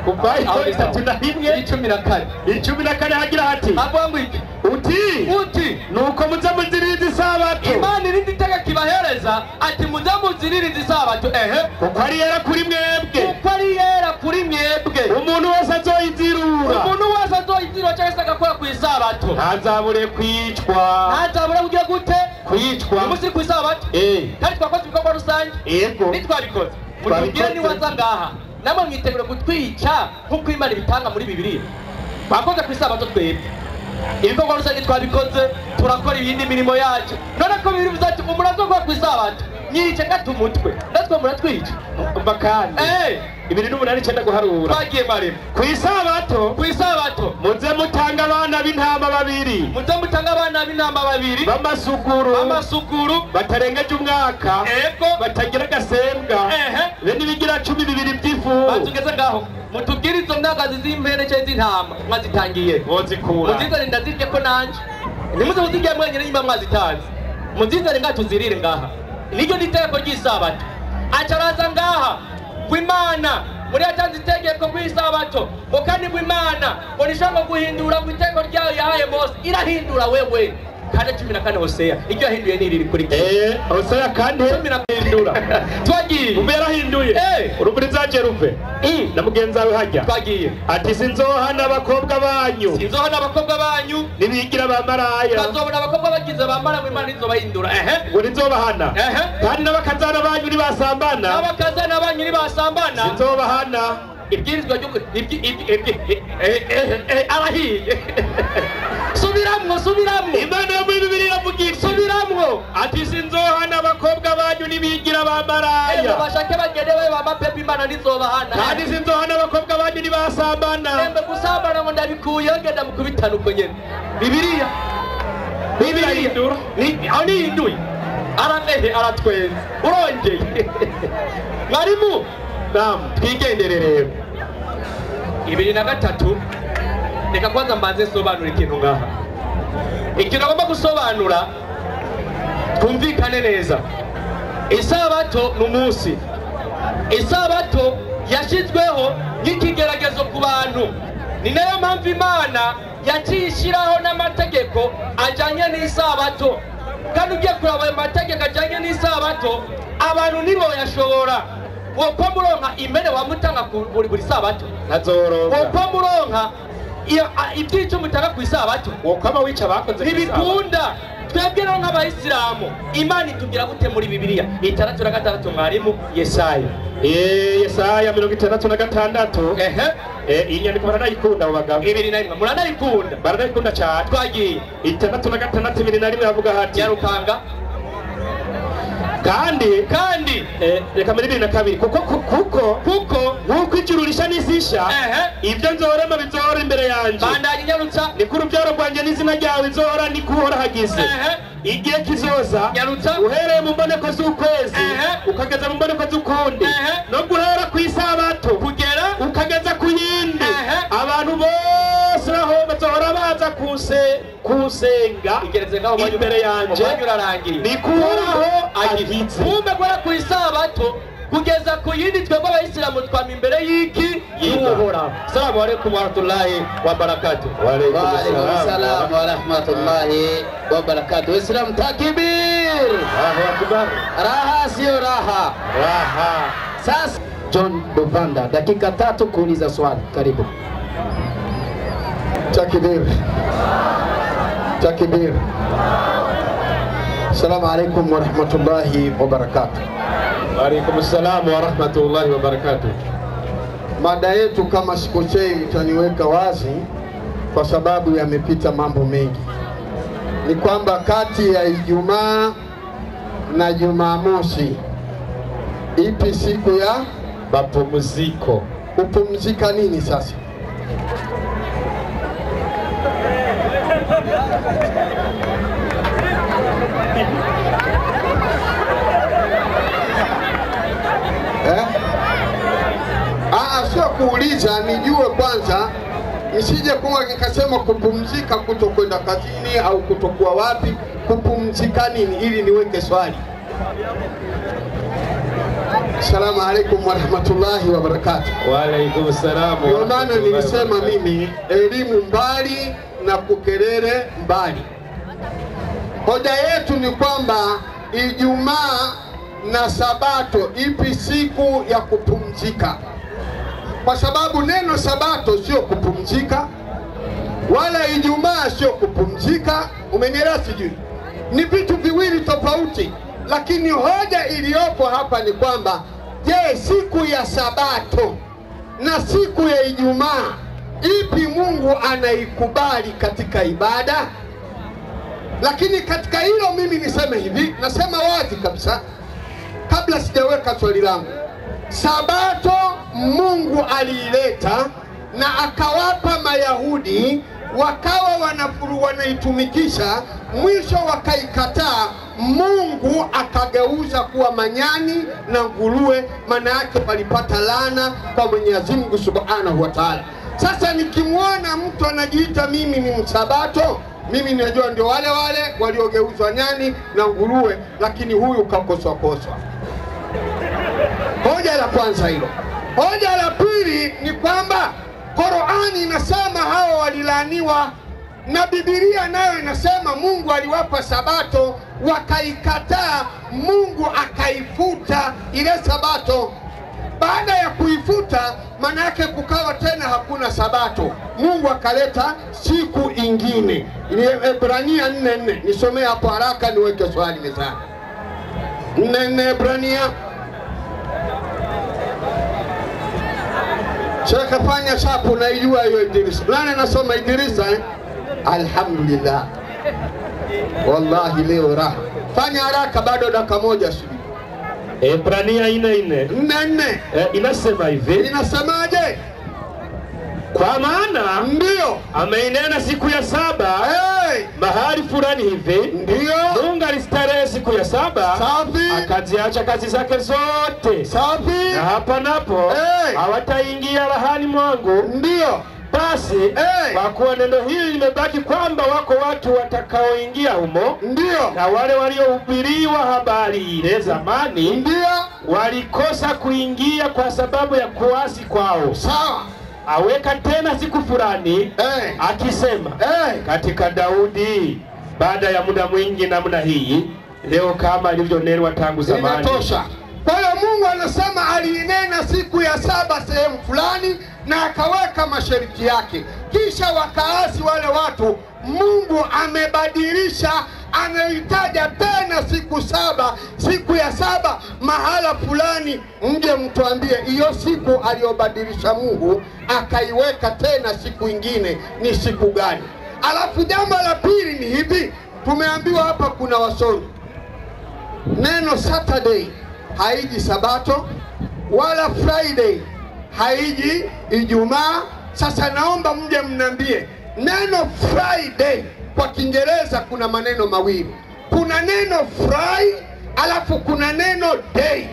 kuvayo 31 14 14 hagira hati uti uti nuko muze muziririza isabato. Imana irindi itegeko ibahereza ati muze muziririza isabato. Ehe, kuko ari yera kuri mwebwe, kuko ari yera kuri mwebwe. Umuntu wese azoyizirura, umuntu wese azoyizirura cyangwa se agakora ku isabato ntazabure kwicwa. Ntazabure kugira gute? Kwicwa. Uyu munsi ku isabato kandi twakoze ibikorwa rusange. Yego, nitwabikoze mutubwire niwaza ngaha namwe mwitegure kutwica nk'uko Imana ibitanga muri Bibiliya. Twakoze ku isabato twebwe ibikorwa rusange twabikoze, turakora ibindi mirimo yacu. None ko bibiri bivuze ati umuntu azokora ku isabato nyice ngata umutwe, natwe muratwica. Umva kandi 28 9 guharura. Twagiye marimo ku isabato, ku isabato muze mutanga abana b'intama babiri, muze mutanga abana b'intama babiri b'amasuguru, batarengeje umwaka, ego, batagira agasembwa, be n'ibigira 12 by'ifu. Batugeze ngaho mutubwire izo myagazi z'impene cyangwa z'intama mwazitangiye muzikura, muzizane ndazirye ko nanje ntimuze muzirye mwenyine nyuma mwazitanze, muzizane ngaha tuzirire ngaha. Niryo ni itegeko ry'isabato. Acaraza ngaha kw'Imana muri yatanze itegeko kw'isabato ngo kandi kw'Imana ngo nishobora guhindura ku itegeko ryayo yahaye Mose, irahindura wewe. Kandi 14 Hoseya iryo yahinduye ni iri rikurikira. Hoseya kandi 14 twagiye umbe yarahinduye urumuri zaje ruve na mugenzi wawe hajya twagiye ati sinzohana abakobwa banyu, sinzohana abakobwa banyu nibigira ba maraya, bazobona abakobwa bagize ba maraya Imana izobahindura. Ngo nizobahana. Kandi n'abakazana banyu nibasambana, n'abakazana banyu nibasambana sinzobahana. Ibwirizwa ryo arahiye. Subiramwo, subiramwo. Imana yo muri Bibiliya iravuga iti subiramwo ati sinzohana abakobwa banyu nibigira ba maraya, bashake bagende babe ba mapepe, Imana ntizobahana. Kandi sinzohana abakobwa banyu nibasambana. Embe gusambana ngo ndabikuyeho, genda mukubitana uko nyene. Bibiliya Bibiliya aho nihinduye aramehe aratwenza urongeye. Mwarimu twigendere rero 23. Reka kwanza mbanze nsobanura ikintu ngaha. Ikintu agomba gusobanura twumvikane neza. Isabato ni umunsi. Isabato yashyizweho nk'ikigeragezo ku bantu. Ni nayo mpamvu Imana yaciye ishyiraho n'amategeko ajyanye n'isabato. Kandi ugiye kuraba ayo mategeko ajyanye n'isabato abantu ntiboyashobora. Wopfa muronka impene wamutanga buri sabato, ntazoronka. Wopfa muronka ibyico mutanga ku isabato, wokwama wica abakoze ntibikunda. Twebwe rero nk'abayisilamu Imana itubwira gute muri Bibiliya 66 mwarimu? Yesaya Yesaya 66. Iyi nyandiko baranayikunda abo bagabo. 21 muranayikunda, baranayikunda cyane. Twagiye 66 21 havuga hati Nyarukanga kandi reka muri 22 kuko nkuko ijuru risha n'isi isha, ibyo nzorema bizohora imbere yanje. Bandanye nyarutsa. Niko urubyaro rwanjye n'izina ryawe nzohora niko uhora hagize. Igihe kizoza uhereye mu mboneko z'ukwezi ukageza mu mboneko z'ukundi, no guhera ku isabato kugera ukageza ku yindi, abantu bose aho bazohora baza kusenga imbere yanje, niko uhoraho agize. Kumbe guhera ku isabato kugeza ku yindi twebwe abayisilamu twama imbere y'iki y'Uhoraho. Assalamu alaikum warahmatullahi wabarakatuh. Wa alaikum salam wa rahmatullahi wa barakatuh. Waislamu takbir! Allahu akbar. Raha sio raha. Raha. Sasa John Bovanda, dakika 3 kuuliza swali. Karibu. Takbir. Takbir. Assalamu alaikum warahmatullahi wabarakatuh. Waalaikum salam warahmatullahi wabarakatuh. Mada yetu kama sikosei mtaniweka wazi kwa sababu yamepita mambo mengi, ni kwamba kati ya Ijumaa na Jumamosi ipi siku ya mapumziko? Kupumzika nini sasa? Sio kuuliza, nijue kwanza, nisije kuwa nikasema kupumzika kutokwenda kazini au kutokuwa wapi. Kupumzika nini ili niweke swali? Assalamu alaikum warahmatullahi wabarakatuh. Wa alaikum salam. Ndio maana nilisema mimi elimu mbali na kukerere mbali. Hoja yetu ni kwamba Ijumaa na Sabato ipi siku ya kupumzika? Kwa sababu neno Sabato sio kupumzika, wala Ijumaa sio kupumzika. Umenielewa sijui? Ni vitu viwili tofauti. Lakini hoja iliyopo hapa ni kwamba je, siku ya Sabato na siku ya Ijumaa ipi Mungu anaikubali katika ibada? Lakini katika hilo mimi niseme hivi, nasema wazi kabisa kabla sijaweka swali langu. Sabato Mungu aliileta na akawapa Mayahudi, wakawa wanaitumikisha, mwisho wakaikataa. Mungu akageuza kuwa manyani na nguruwe, maana yake walipata laana kwa Mwenyezi Mungu Subhanahu wa Ta'ala. Sasa nikimuona mtu anajiita mimi ni msabato, mimi najua ndio wale wale waliogeuzwa nyani na nguruwe, lakini huyu kakoswa koswa. Hoja la kwanza hilo. Hoja la pili ni kwamba Qur'ani inasema hao walilaaniwa, na Biblia nayo inasema Mungu aliwapa Sabato wakaikataa, Mungu akaifuta ile Sabato. Baada ya kuifuta, maana yake kukawa tena hakuna Sabato. Mungu akaleta siku ingine. Ni Ebrania 4:4. Nisomee hapo haraka niweke swali mezani. 4:4 Ebrania. Shekhe fanya shapu, naijua hiyo Idrisa. Nani anasoma Idrisa eh? Alhamdulillah. Wallahi leo raha. Fanya haraka, bado dakika moja sijui. Ebrania 4:4. 4:4. Inasema hivi. Inasemaje? Kwa maana ndio ameinena siku ya saba, hey, mahali fulani hivi, ndio Mungu alistarehe siku ya saba, safi, akaziacha kazi zake zote, safi, na hapa napo hey, hawataingia rahani mwangu. Ndio basi hey, kwa kuwa neno hili limebaki kwamba wako watu watakaoingia humo, ndio na wale waliohubiriwa habari ile zamani, ndio walikosa kuingia kwa sababu ya kuasi kwao. Sawa. Aweka tena siku fulani, hey, akisema hey, katika Daudi baada ya muda mwingi namna hii leo kama ilivyonenwa tangu zamani. Inatosha. Kwa hiyo Mungu anasema aliinena siku ya saba sehemu fulani na akaweka masharti yake, kisha wakaasi wale watu. Mungu amebadilisha, ameitaja tena siku saba, siku ya saba mahala fulani. Mje mtuambie hiyo siku aliyobadilisha Mungu akaiweka tena siku ingine ni siku gani? Alafu jambo la pili ni hivi, tumeambiwa hapa kuna wasomi. Neno Saturday haiji Sabato, wala Friday haiji Ijumaa. Sasa naomba mje mniambie neno Friday kwa Kiingereza kuna maneno mawili. Kuna neno fry alafu kuna neno day.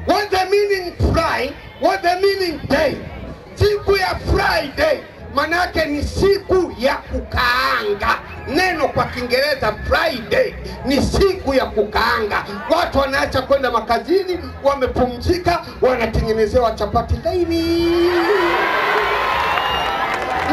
What the meaning fry, what the meaning day? Siku ya Friday manake ni siku ya kukaanga. Neno kwa Kiingereza Friday ni siku ya kukaanga. Watu wanaacha kwenda makazini, wamepumzika, wanatengenezewa chapati laini.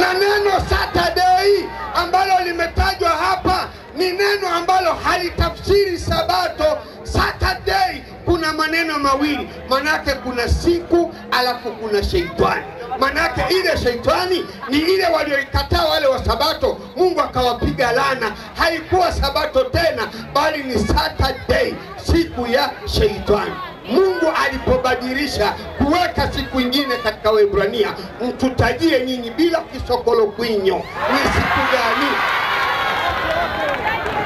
Na neno Saturday ambalo limetajwa hapa ni neno ambalo halitafsiri Sabato. Saturday kuna maneno mawili, manake kuna siku alafu kuna sheitani. Manake ile sheitani ni ile walioikataa wale wa Sabato, Mungu akawapiga laana. Haikuwa Sabato tena, bali ni Saturday, siku ya sheitani. Mungu alipobadilisha kuweka siku ingine katika Waebrania, mtutajie nyinyi bila kisokolo kwinyo ni siku gani?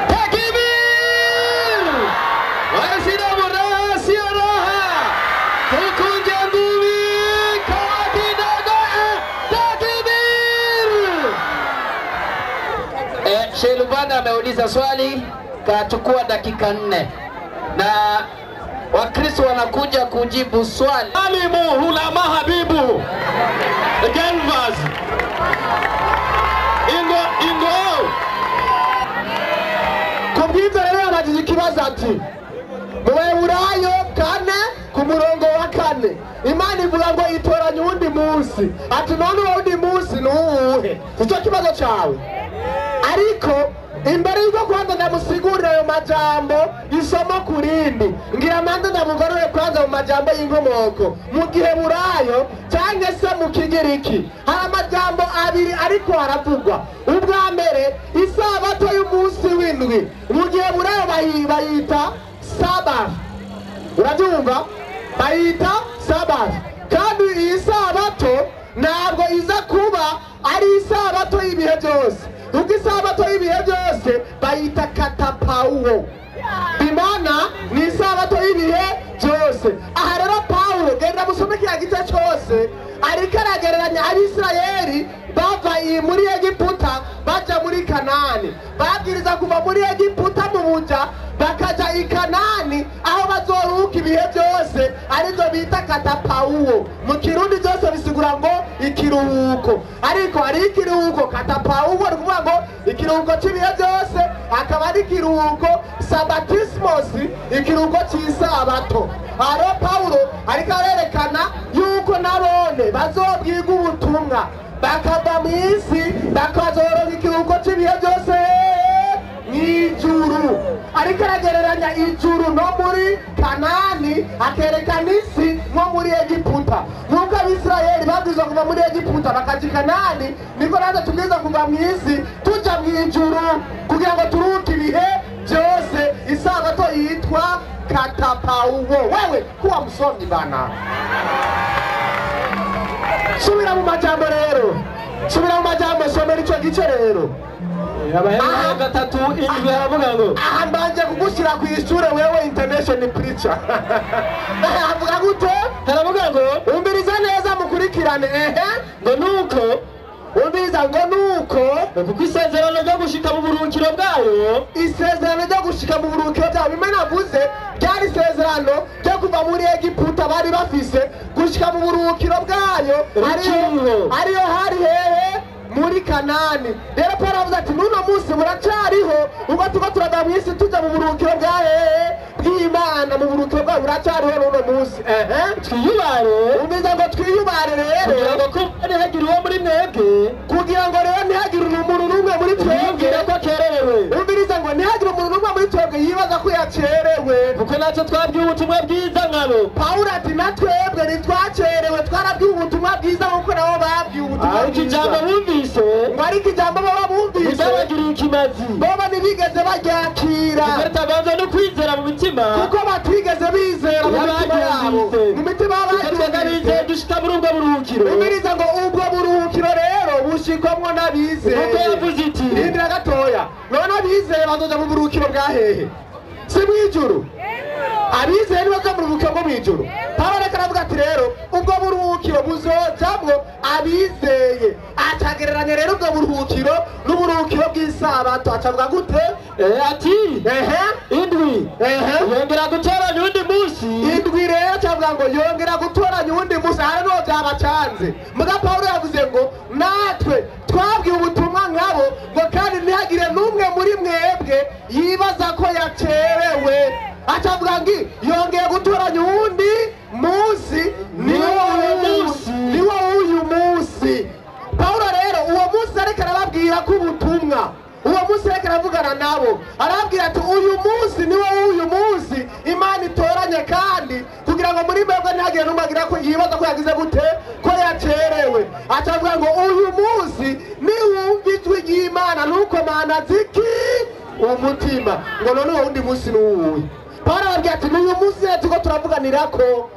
Takbir! Waislamu raha sio raha, tukunje ngumi kwa kidogo. Takbir! Shelubana ameuliza swali kachukua dakika 4 na Wakristo wanakuja kujibu swali. Alimu hulama habibu Genvas ingo ingo Kubwiza rero yabajije ikibazo ati mu Baheburayo 4 ku ku murongo wa 4 Imana ivuga ngo itoranya uwundi munsi, ati none uwundi munsi ni uwuhe? Icyo kibazo cyawe. Ariko imbere y'uko kwanza ndamusigurira ayo majambo isomo kurindi, ngira manze ndamugorore kwanza mu majambo y'inkomoko mu Giheburayo cyangwa se mu Kigiriki. Hari amajambo abiri ariko haravugwa. Ubwa mbere, isabato y'umunsi w'indwi mu Giheburayo bayita Sabbath. Urabyumva? Bayita Sabbath. Kandi iyi sabato ntabwo iza kuba ari isabato y'ibihe byose, kuko isabato y'ibihe byose bayita katapauwo. Imana ni isabato y'ibihe byose. Aha rero Pawulo, genda musome kiriya gice cyose, ariko aragereranya Abisirayeli bava muri Egiputa baja muri Kanani. Babwiriza kuva muri Egiputa mu buja bakaja i Kanani aho bazoruhuka ibihe byose, aribyo bita katapauwo. Mu Kirundi byose bisigura ngo ikiruhuko, ariko hari ikiruhuko katapauwo, ni ukuvuga ngo ikiruhuko cy'ibihe byose, akaba ari ikiruhuko sabatismos, ikiruhuko cy'isabato. Aha Pawulo ariko arerekana yuko nabone bazobwiga ubutumwa bakava mu isi bakazoronka ikiruhuko cy'ibihe byose mw'ijuru. Ariko aragereranya ijuru no muri Kanani, akerekana isi nko muri Egiputa. Nk'uko Abisirayeli babwirizwa kuva muri Egiputa bakaja i Kanani, niko natwe tubwirizwa kuva mu isi tuja mw'ijuru kugira ngo turuhuke ibihe byose. Isabato yitwa katapauwo. Wewe kuwa msomi bana. Subira mu majambo rero, subira mu majambo, somera ico gice rero. Abaheburayo 3:7 haravuga ngo, aha mbanje kugushyira ku ishure wewe international preacher. Avuga gute? Haravuga ngo, umviriza neza mukurikirane. Ehe, ngo nuko umviriza ngo nuko kuko isezerano ryo gushika mu buruhukiro bwayo, isezerano ryo gushika mu buruhukiro bwayo, bimwe navuze ryari isezerano ryo kuva muri Egiputa bari bafise gushika mu buruhukiro bwayo, ariyo hari hehe? Muri Kanani. Rero Pawulo aravuze ati n'uno munsi buracariho, ubwo tuko turava mu isi tuja mu buruhukiro bwa hehe? Bw'Imana. Mu buruhukiro bwayo buracariho n'uno munsi. Ehe, twiyubare. Umviriza ngo twiyubare rero, kugira ngo ntihagire uwo muri mwebwe, kugira ngo rero ntihagire umuntu n'umwe muri twebwe ko akererewe. Umviriza ngo ntihagire umuntu n'umwe muri twebwe yibaza ko yacerewe, kuko natwe twabwiwe ubutumwa bwiza nkabo. Pawulo ati na twebwe ntitwacerewe, twarabwiwe ubutumwa bwiza nk'uko nabo babwiwe ubutumwa bwiza. Ariko ijambo bumvise, ngo ariko ijambo baba bumvise ntibabagiriye ikimazi, boba ntibigeze baryakira, kuko ritavanze no kwizera mu mitima, kuko batigeze bizera mu mitima yabo, mu mitima y'abaryumvise dushika muri ubwo buruhukiro. Umviriza ngo ubwo buruhukiro rero bushikwamwo n'abizeye, kuko yavuze iti, rindira gatoya, none abizeye bazoja mu buruhukiro bwa hehe? Si mw'ijuru? Abizeye ntibazoja mu buruhukiro bwo mw'ijuru. Pawulo ariko aravuga ati rero ubwo buruhukiro buzojamwo abizeye. Acagereranya rero ubwo buruhukiro n'uburuhukiro bw'isabato. Acavuga gute? Ati ehe, indwi, ehe, yongera gutoranya uwundi munsi. Indwi rero acavuga ngo yongera gutoranya uwundi munsi. Aha niho byabacanze. Muga Pawulo yavuze ngo natwe twabwiwe ubutumwa nkabo, ngo kandi ntihagire n'umwe muri mwebwe yibaza ko yacerewe. Acavuga ngo yongeye gutoranya uwundi munsi, niwo uyu munsi. Pawulo rero uwo munsi ariko arababwira ko ubutumwa, uwo munsi ariko aravugana nabo, arababwira ati uyu munsi niwo uyu munsi Imana itoranye, kandi kugira ngo muri mwebwe ntihagire n'umwe agira ko yibaza ko yagize gute, ko yacerewe. Acavuga ngo uyu munsi niwumva ijwi ry'Imana ntukomana ziki umutima. Ngo none uwo wundi munsi ni uwuhe? Pawulo arababwira ati n'uyu munsi rero turiko turavuganirako.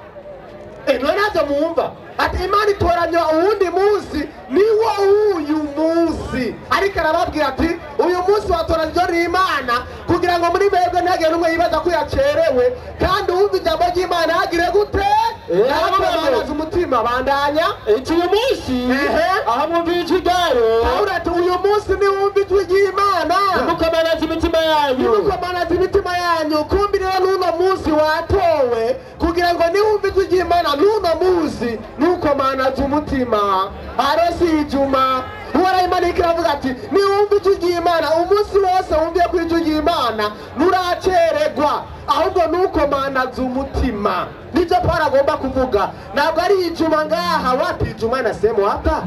None ntabyo mwumva? Ati Imana itoranya uwundi munsi, niwo uyu munsi. Ariko arababwira ati uyu munsi watoranyijwe n'Imana kugira ngo muri mwebwe ntihagire n'umwe yibaza ko yacerewe, kandi uwumva ijambo ry'Imana hagire gute? Ntakomanaze umutima. Bandanya. Ati uyu munsi aho mwumvira ijwi ryayo, Pawulo ati uyu munsi niwumva ijwi ry'Imana ntimukomanaze imitima yanyu, ntimukomanaze imitima yanyu. Kumbi rero n'uno munsi watowe kugira ngo niwumva ijwi ry'Imana n'uno munsi ntukomanaze umutima. Aro si ijuma. Uhoraho Imana iriko iravuga ati niwumva ijwi ry'Imana umunsi wose wumviye ku ijwi ry'Imana nturacererwa, ahubwo nukomanaza umutima. Nivyo Paulo agomba kuvuga, ntabwo ari ijuma ngaha, wapi ijuma nasemo hapa,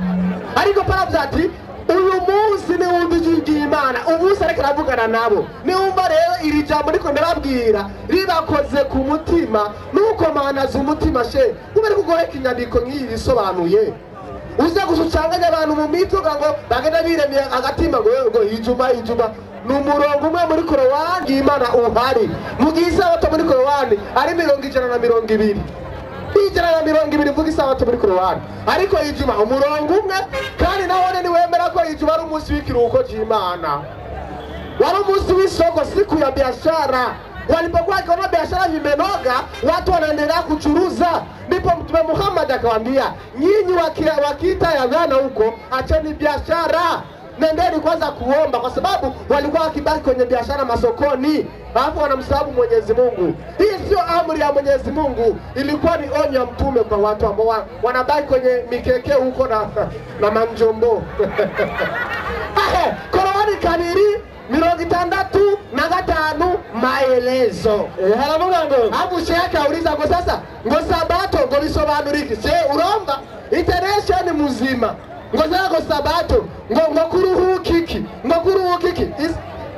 ariko Paulo avuze ati uyu munsi niwumva ijwi ry'Imana, umunsi ariko aravugana nabo. Niwumva rero iri jambo riko ndababwira ribakoze ku mutima, nukomanaza umutima. She kubera kugoreka inyandiko nk'iyi bisobanuye, uze gusa ucanganya abantu mu mitwe ngo bagenda biremye agatima ngo ijuma ijuma. Ni umurongo umwe muri Korowani Imana uhari, mu gihe isabato muri Korowani ari 120, 120 vuga isabato muri Korowani, ariko ijuma umurongo umwe. Kandi nawe niwemera ko ijuma ari umunsi w'ikiruhuko cy'Imana, wari umunsi w'isoko, siku ya biashara. Walipokuwa wakiona biashara vimenoga, watu wanaendelea kuchuruza. Ndipo Mtume Muhammad akawaambia, nyinyi wakiita ya dhana huko, acheni biashara, nendeni kwanza kuomba, kwa sababu walikuwa wakibaki kwenye biashara masokoni, alafu wanamsababu Mwenyezi Mungu. Hii sio amri ya Mwenyezi Mungu, ilikuwa ni onyo ya Mtume kwa watu ambao wanabaki kwenye mikeke huko na manjombo. Korowani kabiri 65 maelezo. Haravuga ngo habu shaka auliza ngo sasa ngo sabato ngo bisobanuriki? Se uromba international muzima ngo sasa ngo sabato ngo kuruhukiki, ngo kuruhukiki.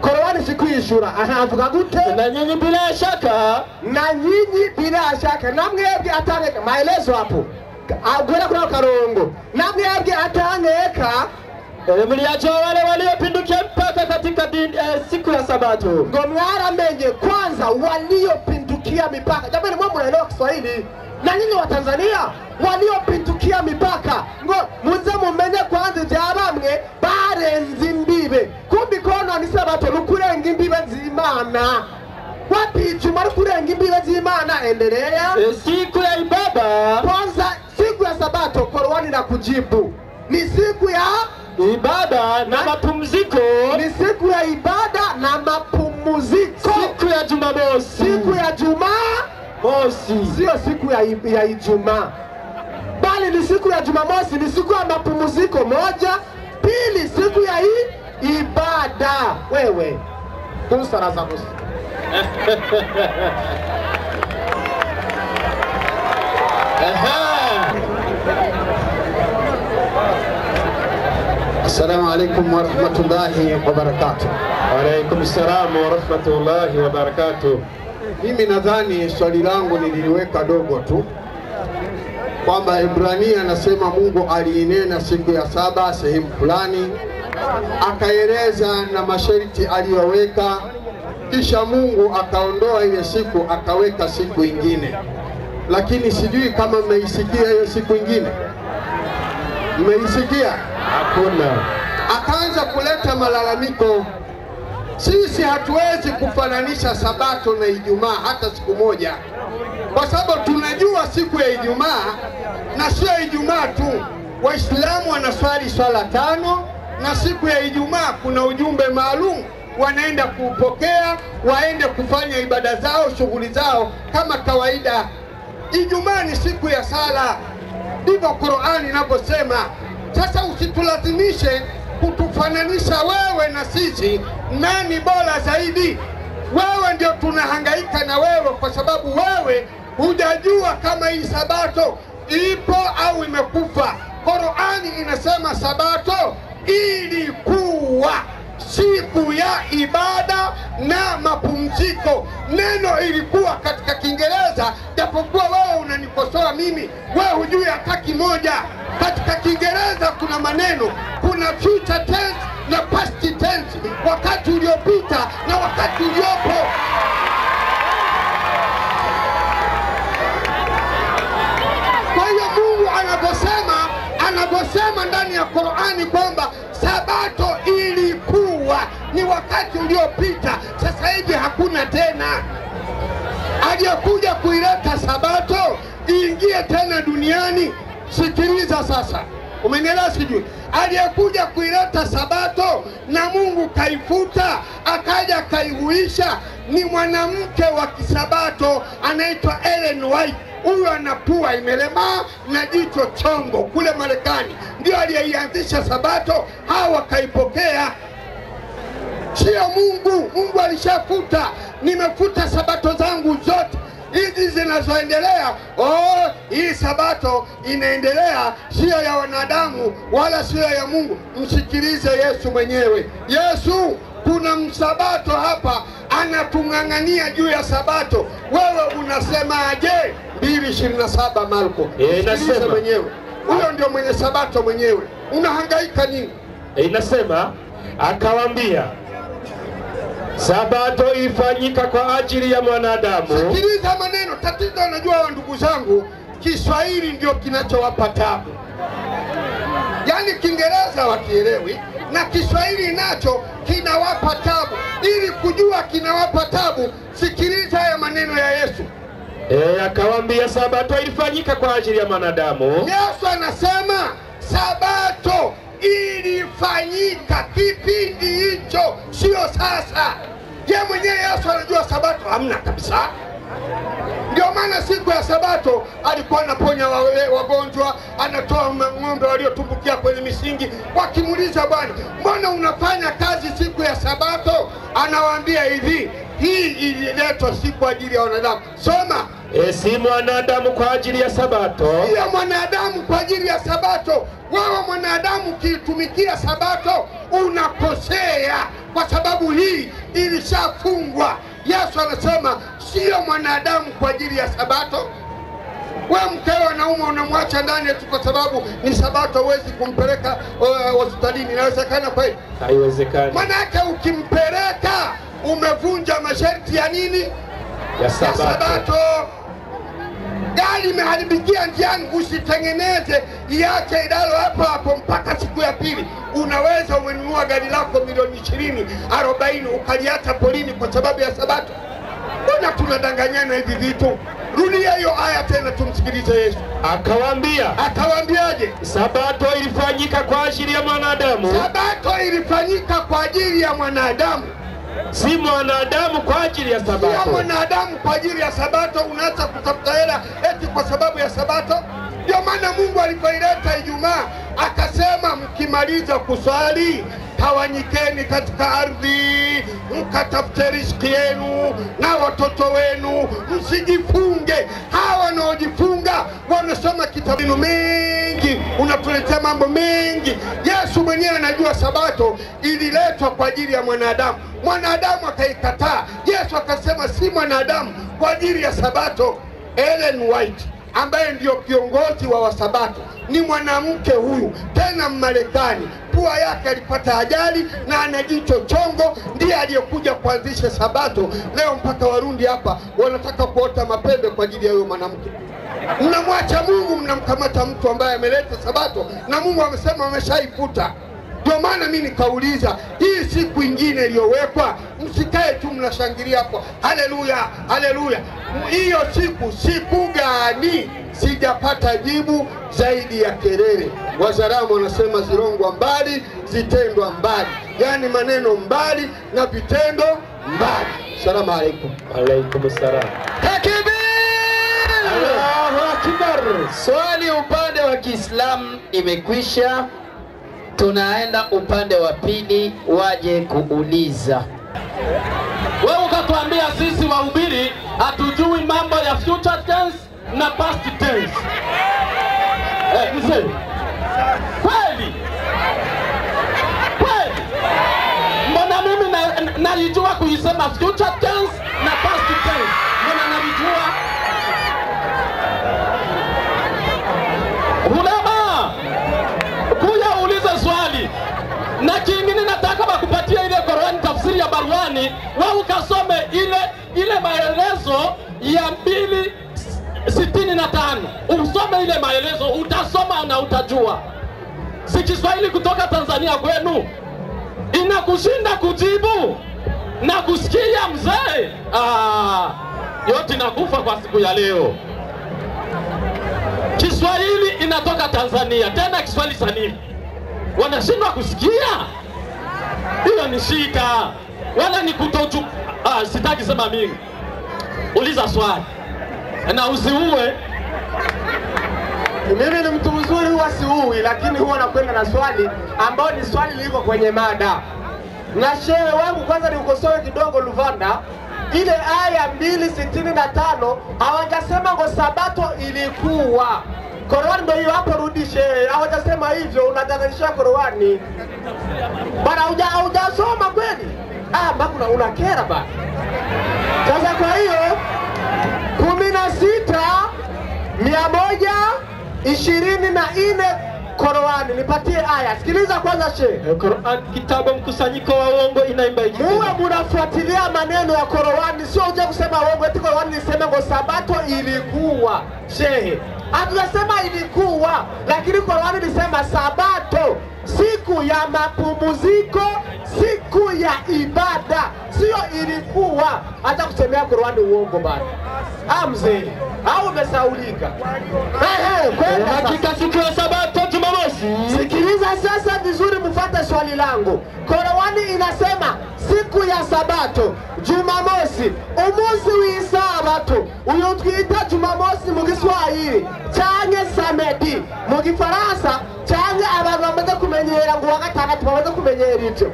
Korowani sikwishura. Aha, avuga gute? Na nyinyi bila shaka, na nyinyi bila shaka, na mwebwe atangeka. Maelezo hapo agwera kuna karongo, na mwebwe atangeka mliacha wale waliopindukia mpaka katika siku ya sabato. Ngo mwaramenye kwanza waliopindukia mipaka. Jamani, mwe mnaelewa Kiswahili? Na nyinyi wa Tanzania waliopindukia mipaka, ngo muze mumenye kwanza ibya bamwe barenze imbibe. Kumbi kono ni sabato nukurenga imbibe z'Imana. Wapi ijuma kurenga imbibe z'Imana? Endelea. Siku ya ibada kwanza, siku ya sabato Korowani na kujibu ni siku ya ibada na mapumziko, ni siku ya ibada na mapumziko, siku ya Jumamosi, siku ya Jumamosi, sio siku ya Ijumaa, bali ni siku ya Jumamosi, ni siku ya mapumziko moja. Pili, siku ya ibada. Wewe kusara za kusa. Assalamu alaikum warahmatullahi wabarakatuh. Wa salam warahmatullahi wabarakatuh. Mimi nadhani swali langu nililiweka dogo tu, kwamba Ibrania anasema Mungu aliinena siku ya saba sehemu fulani, akaeleza na masharti aliyoweka, kisha Mungu akaondoa ile siku akaweka siku ingine. Lakini sijui kama mmeisikia hiyo siku ingine. Mmeisikia? Hakuna. Akaanza kuleta malalamiko, sisi hatuwezi kufananisha sabato na Ijumaa hata siku moja, kwa sababu tunajua siku ya Ijumaa, na sio Ijumaa tu, Waislamu wanaswali swala 5, na siku ya Ijumaa kuna ujumbe maalum wanaenda kuupokea, waende kufanya ibada zao, shughuli zao kama kawaida. Ijumaa ni siku ya sala, ndivyo Qur'ani inavyosema. Sasa usitulazimishe kutufananisha wewe na sisi, nani bora zaidi? Wewe ndio tunahangaika na wewe, kwa sababu wewe hujajua kama hii sabato ipo au imekufa. Qur'ani inasema sabato ilikuwa siku ya ibada na mapumziko. Neno ilikuwa katika Kiingereza, japokuwa wewe unanikosoa mimi, wewe hujui hata kimoja. Katika Kiingereza kuna maneno, kuna future tense na past tense, wakati uliopita na wakati uliopo. Kwa hiyo Mungu anaposema ndani ya Qur'ani kwamba sabato ilikuwa ni wakati uliopita, sasa hivi hakuna tena. Aliyekuja kuileta sabato iingie tena duniani. Sikiliza sasa, umenielewa? Sijui aliyekuja kuileta sabato na Mungu kaifuta akaja kaihuisha ni mwanamke wa kisabato anaitwa Ellen White. Huyu ana pua imelemaa na jicho chongo kule Marekani, ndio aliyeianzisha sabato, hawa wakaipokea. Sio Mungu. Mungu alishafuta. Nimefuta sabato zangu zote hizi zinazoendelea. Oh, hii sabato inaendelea sio ya wanadamu wala sio ya Mungu. Msikilize Yesu mwenyewe. Yesu, kuna msabato hapa, anatung'ang'ania juu ya sabato. Wewe unasemaje? 2:27 Marko. Inasema mwenyewe. Huyo ndio mwenye sabato mwenyewe. Unahangaika nini? Inasema akawaambia, sabato ifanyika kwa ajili ya mwanadamu. Sikiliza maneno. Tatizo najua ndugu zangu, Kiswahili ndio kinachowapa tabu. Yaani Kiingereza wakielewi na Kiswahili nacho kinawapa tabu. Ili kujua kinawapa tabu, sikiliza haya maneno ya Yesu. Akawaambia sabato ilifanyika kwa ajili ya mwanadamu. Yesu anasema sabato ilifanyika kipindi hicho, sio sasa. Ye mwenyewe Yesu anajua sabato hamna kabisa. Ndio maana siku ya sabato alikuwa anaponya wagonjwa, anatoa ng'ombe waliotumbukia kwenye misingi. Wakimuuliza, Bwana, mbona unafanya kazi siku ya sabato? Anawaambia hivi, hii ililetwa si kwa ajili ya wanadamu. Soma. Si mwanadamu kwa ajili ya sabato. Sio mwanadamu kwa ajili ya sabato. Wewe mwanadamu ukiitumikia sabato unakosea, kwa sababu hii ilishafungwa. Yesu anasema sio mwanadamu kwa ajili ya sabato. Wewe mkeo anauma unamwacha ndani tu kwa sababu ni sabato, huwezi kumpeleka hospitalini. Inawezekana kweli? Haiwezekani. Manake ukimpeleka umevunja masharti ya nini? Ya sabato. Ya sabato. Gari imeharibikia njiani, usitengeneze, iache idalo hapo hapo mpaka siku ya pili. Unaweza umenunua gari lako milioni 20, 40 ukaliacha polini kwa sababu ya sabato. Mbona tunadanganyana hivi vitu? Rudia hiyo aya tena tumsikilize Yesu. Akawaambia. Akawaambiaje? Sabato ilifanyika kwa ajili ya mwanadamu. Sabato ilifanyika kwa ajili ya mwanadamu. Si mwanadamu kwa ajili ya sabato. Si mwanadamu kwa ajili ya sabato. Unaanza kutafuta hela eti kwa sababu ya sabato. Ndio maana Mungu alipoileta Ijumaa akasema, mkimaliza kuswali tawanyikeni katika ardhi, mkatafute riziki yenu na watoto wenu, msijifunge. Hawa wanaojifunga wanasoma kitabu mengi, unatuletea mambo mengi. Yesu mwenyewe anajua sabato ililetwa kwa ajili ya mwanadamu, mwanadamu akaikataa. Yesu akasema si mwanadamu kwa ajili ya sabato. Ellen White ambaye ndio kiongozi wa wasabato ni mwanamke huyu, tena Mmarekani, pua yake alipata ajali na ana jicho chongo, ndiye aliyekuja kuanzisha sabato. Leo mpaka Warundi hapa wanataka kuota mapembe kwa ajili ya huyo mwanamke. Mnamwacha Mungu, mnamkamata mtu ambaye ameleta sabato na Mungu amesema ameshaifuta. Ndio maana mimi nikauliza, hii siku ingine iliyowekwa, msikae tu mnashangilia hapo haleluya haleluya. Hiyo siku siku gani? Sijapata jibu zaidi ya kelele. Wazaramu wanasema zirongwa mbali zitendwa mbali, yani maneno mbali na vitendo mbali. Salamu alaikum. Alaikum salam. Takbir! Allahu akbar. Swali upande wa Kiislamu imekwisha. Tunaenda upande wa pili, waje kuuliza. Wewe ukatuambia sisi wahubiri hatujui mambo ya future tense na past tense. Mzee. Kweli? Kweli? Mbona mimi naijua kuisema future tense na past tense? Mbona naijua? Ulama, kuya uliza swali. Na kingine nataka bakupatie ile Qur'an tafsiri ya Barwani, wewe ukasome ile maelezo ya 265. Usome ile maelezo, utasoma na utajua. Si Kiswahili kutoka Tanzania kwenu inakushinda kujibu na kusikia mzee? Yote inakufa kwa siku ya leo. Kiswahili inatoka Tanzania, tena Kiswahili sanifu. Wanashindwa kusikia? Hiyo ni shida. Wala ni kutoju. Sitaki sema mingi. Uliza swali na usiue. Mimi ni mtu mzuri, huwa siui, lakini huwa nakwenda na swali ambao ni swali liko kwenye mada. Na shehe wangu kwanza nikukosoe kidogo Luvanda, ile aya 265 hawajasema ngo sabato ilikuwa. Korani ndio hiyo hapo, rudishe. Hawajasema hivyo, unadanganyisha Korani. Bana hujasoma kweli? Ah, bana unakera bana. Sasa kwa hiyo 16 124 Korani, nipatie aya. Sikiliza kwanza shehe. Qur'an kitabu mkusanyiko wa uongo inaimba ikisema. Muwe mnafuatilia maneno ya Korani, sio uje kusema uongo eti Korani niseme ngo sabato ilikuwa. Shehe, hatujasema ilikuwa, lakini Korani ilisema sabato siku ya mapumziko, siku ya ibada, sio ilikuwa. Hata kusemea Korani uongo bana. Ah mzee, au umesaulika? Hakika siku ya sabato Jumamosi. Sikiliza sasa vizuri, mfuate swali langu. Korani inasema siku ya sabato Jumamosi, umunsi w'isabato uyu twita Jumamosi mu Kiswahili canke samedi mu Gifaransa canke abantu bamaze kumenyera ngo wa gatandatu bamaze kumenyera ivyo.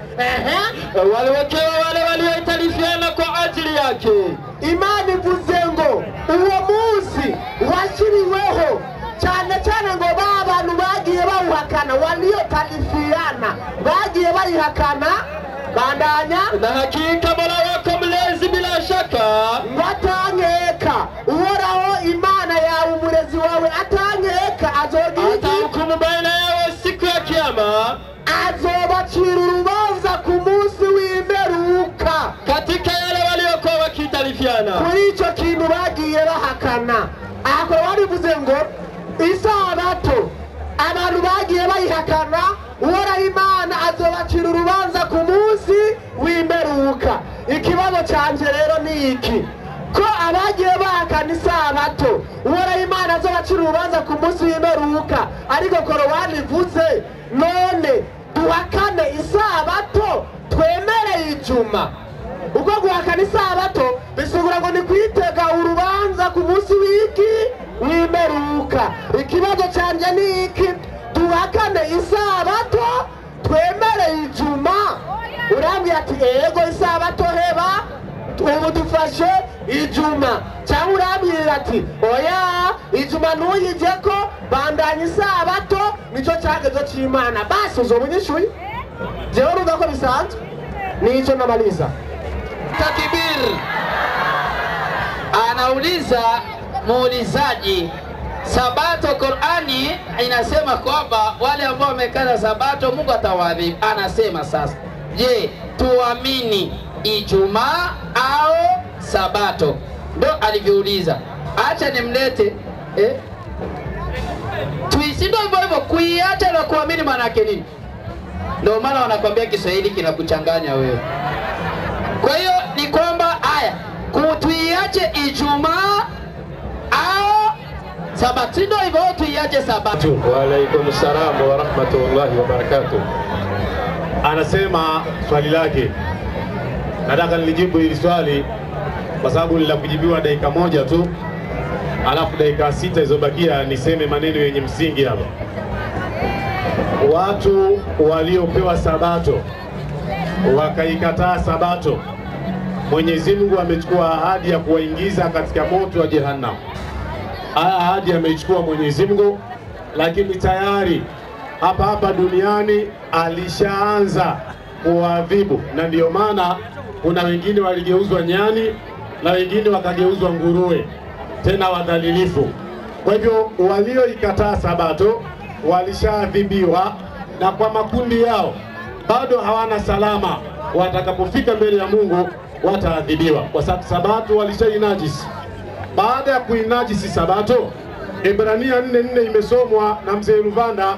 Waliwekewa wale walioitalifiana kwa ajili yake. Imana ivuze ngo uwo munsi washyiriweho cyane cyane ngo ba bantu bagiye bawuhakana, waliotalifiana bagiye bayihakana. Bandanya na hakika Mola wako mlezi bila shaka ngatankeka uhoraho Imana yawe umurezi wawe atankeka azogira atahukumu baina yao siku ya kiyama, azobacira urubanza ku munsi w'imperuka katika yale waliokuwa wakitalifiana, kuri icyo kintu bagiye bahakana. Aho barivuze ngo isabato abantu bagiye bayihakana, uhoraho Imana azobacira urubanza ku munsi w'imperuka. Ikibazo canje rero ni iki: ko abagiye bahakana isabato uhoraho Imana azobacira urubanza ku munsi w'imperuka, ariko Korowani ivuze none duhakane isabato twemereye ijuma. Ubwo guhakana isabato bisigura ngo ni kwitega urubanza ku munsi w'iki w'imperuka. Ikibazo canje ni iki: duhakane isabato twemereye ijuma. Urambwira ati ego isabato heba ubu dufashe ijuma, cyangwa urambwira ati oya ijuma ntuyijeko bandanya isabato nicyo cyagezo cy'Imana. Basi uzoba unyishuye. Jewe urumva ko bisanzwe nico namaliza. Takbir. Anauliza muulizaji, sabato Qur'ani inasema kwamba wale ambao wamekata sabato Mungu atawaadhibu. Anasema sasa, je, tuamini Ijumaa au sabato? Ndio alivyouliza. Acha nimlete tuisindo hivyo hivyo kuiacha na kuamini maana yake nini? Ndio maana wanakwambia Kiswahili kinakuchanganya wewe. Kwa hiyo ni kwamba haya, tuiache Ijumaa au sabato, ndio hivyo tuiache sabato. Wa alaikum salaam wa rahmatullahi wa barakatuh. Anasema swali lake, nataka nilijibu hili swali kwa sababu ni la kujibiwa dakika moja tu, alafu dakika 6 zilizobakia niseme maneno yenye msingi hapa. Watu waliopewa sabato wakaikataa sabato, Mwenyezi Mungu amechukua ahadi ya kuwaingiza katika moto wa Jehanamu. Ahadi ameichukua Mwenyezi Mungu, lakini tayari hapa hapa duniani alishaanza kuadhibu, na ndio maana kuna wengine waligeuzwa nyani na wengine wakageuzwa nguruwe, tena wadhalilifu. Kwa hivyo walioikataa sabato walishaadhibiwa, na kwa makundi yao bado hawana salama. Watakapofika mbele ya Mungu wataadhibiwa, kwa sababu sabato walishainajisi. Baada ya kuinajisi sabato, Ibrania 4:4 imesomwa na mzee Luvanda.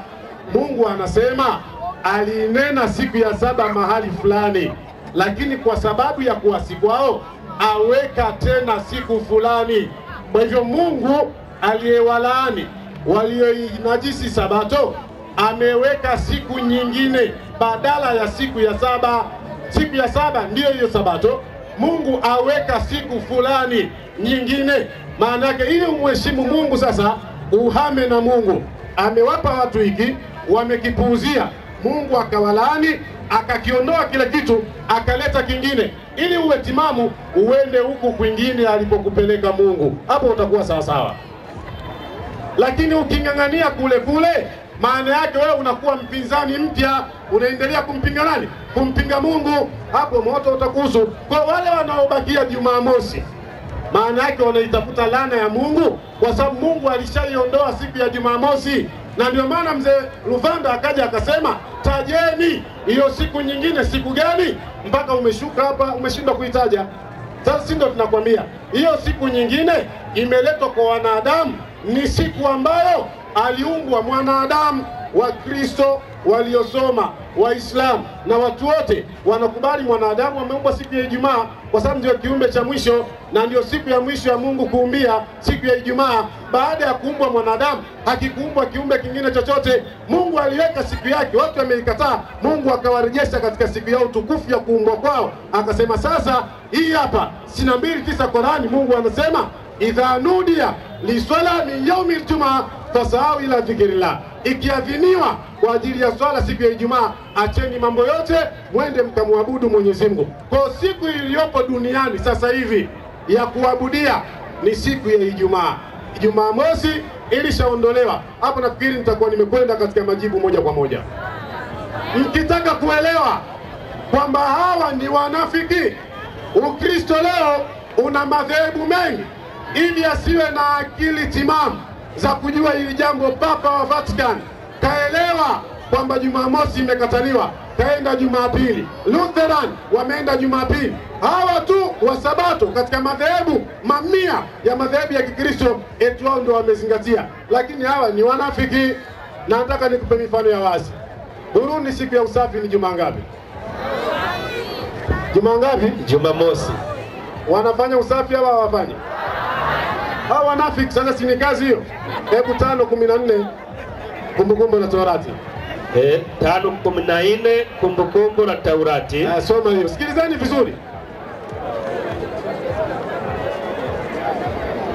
Mungu anasema alinena siku ya saba mahali fulani, lakini kwa sababu ya kuasi kwao aweka tena siku fulani. Kwa hivyo Mungu aliyewalaani walioinajisi sabato ameweka siku nyingine badala ya siku ya saba. Siku ya saba ndiyo hiyo sabato. Mungu aweka siku fulani nyingine. Maana yake ili umheshimu Mungu sasa uhame na Mungu. Amewapa watu hiki, wamekipuuzia. Mungu akawalaani, akakiondoa kile kitu, akaleta kingine. Ili uwe timamu, uende huku kwingine alipokupeleka Mungu. Hapo utakuwa sawa sawa. Lakini uking'ang'ania kule kule, maana yake wewe unakuwa mpinzani mpya, unaendelea kumpinga nani? Kumpinga Mungu. Hapo moto utakuhusu. Kwa wale wanaobakia Jumamosi, maana yake wanaitafuta laana ya Mungu, kwa sababu Mungu alishaiondoa siku ya Jumamosi. Na ndio maana mzee Luvanda akaja akasema, tajeni hiyo siku nyingine, siku gani? Mpaka umeshuka hapa umeshindwa kuitaja. Sasa si ndio tunakwambia hiyo siku nyingine imeletwa kwa wanadamu, ni siku ambayo aliumbwa mwanadamu. Wakristo waliosoma, Waislamu na watu wote wanakubali mwanadamu ameumbwa siku ya Ijumaa, kwa sababu ndio kiumbe cha mwisho na ndio siku ya mwisho ya Mungu kuumbia, siku ya Ijumaa. Baada ya kuumbwa mwanadamu, hakikuumbwa kiumbe kingine chochote. Mungu aliweka siku yake, watu wameikataa. Mungu akawarejesha katika siku yao tukufu ya kuumbwa kwao, akasema sasa hii hapa 62:9 Qurani, Mungu anasema idha nudia liswala min yaumil jumaa fasahau ila dhikrillah, ikiadhiniwa kwa ajili ya swala siku ya Ijumaa, acheni mambo yote mwende mkamwabudu Mwenyezi Mungu. Kwa siku iliyopo duniani sasa hivi ya kuabudia ni siku ya Ijumaa. Jumamosi ilishaondolewa. Hapo nafikiri nitakuwa nimekwenda katika majibu moja kwa moja. Mkitaka kuelewa kwamba hawa ni wanafiki, Ukristo leo una madhehebu mengi, ili asiwe na akili timamu za kujua hili jambo. Papa wa Vatican kaelewa kwamba Jumamosi imekataliwa, kaenda Jumapili. Lutheran wameenda Jumapili. Hawa tu wa Sabato katika madhehebu, mamia ya madhehebu ya Kikristo, eti wao ndio wamezingatia, lakini hawa ni wanafiki. Na nataka nikupe mifano ya wazi. Burundi siku ya usafi ni juma ngapi? Juma ngapi? Jumamosi. Wanafanya usafi hawa hawafanyi? Hawa wanafiki. Sasa si ni kazi hiyo? Hebu 5:14 Kumbukumbu la Torati. 5:14 Kumbukumbu la Taurati. Soma hiyo. Sikilizeni vizuri.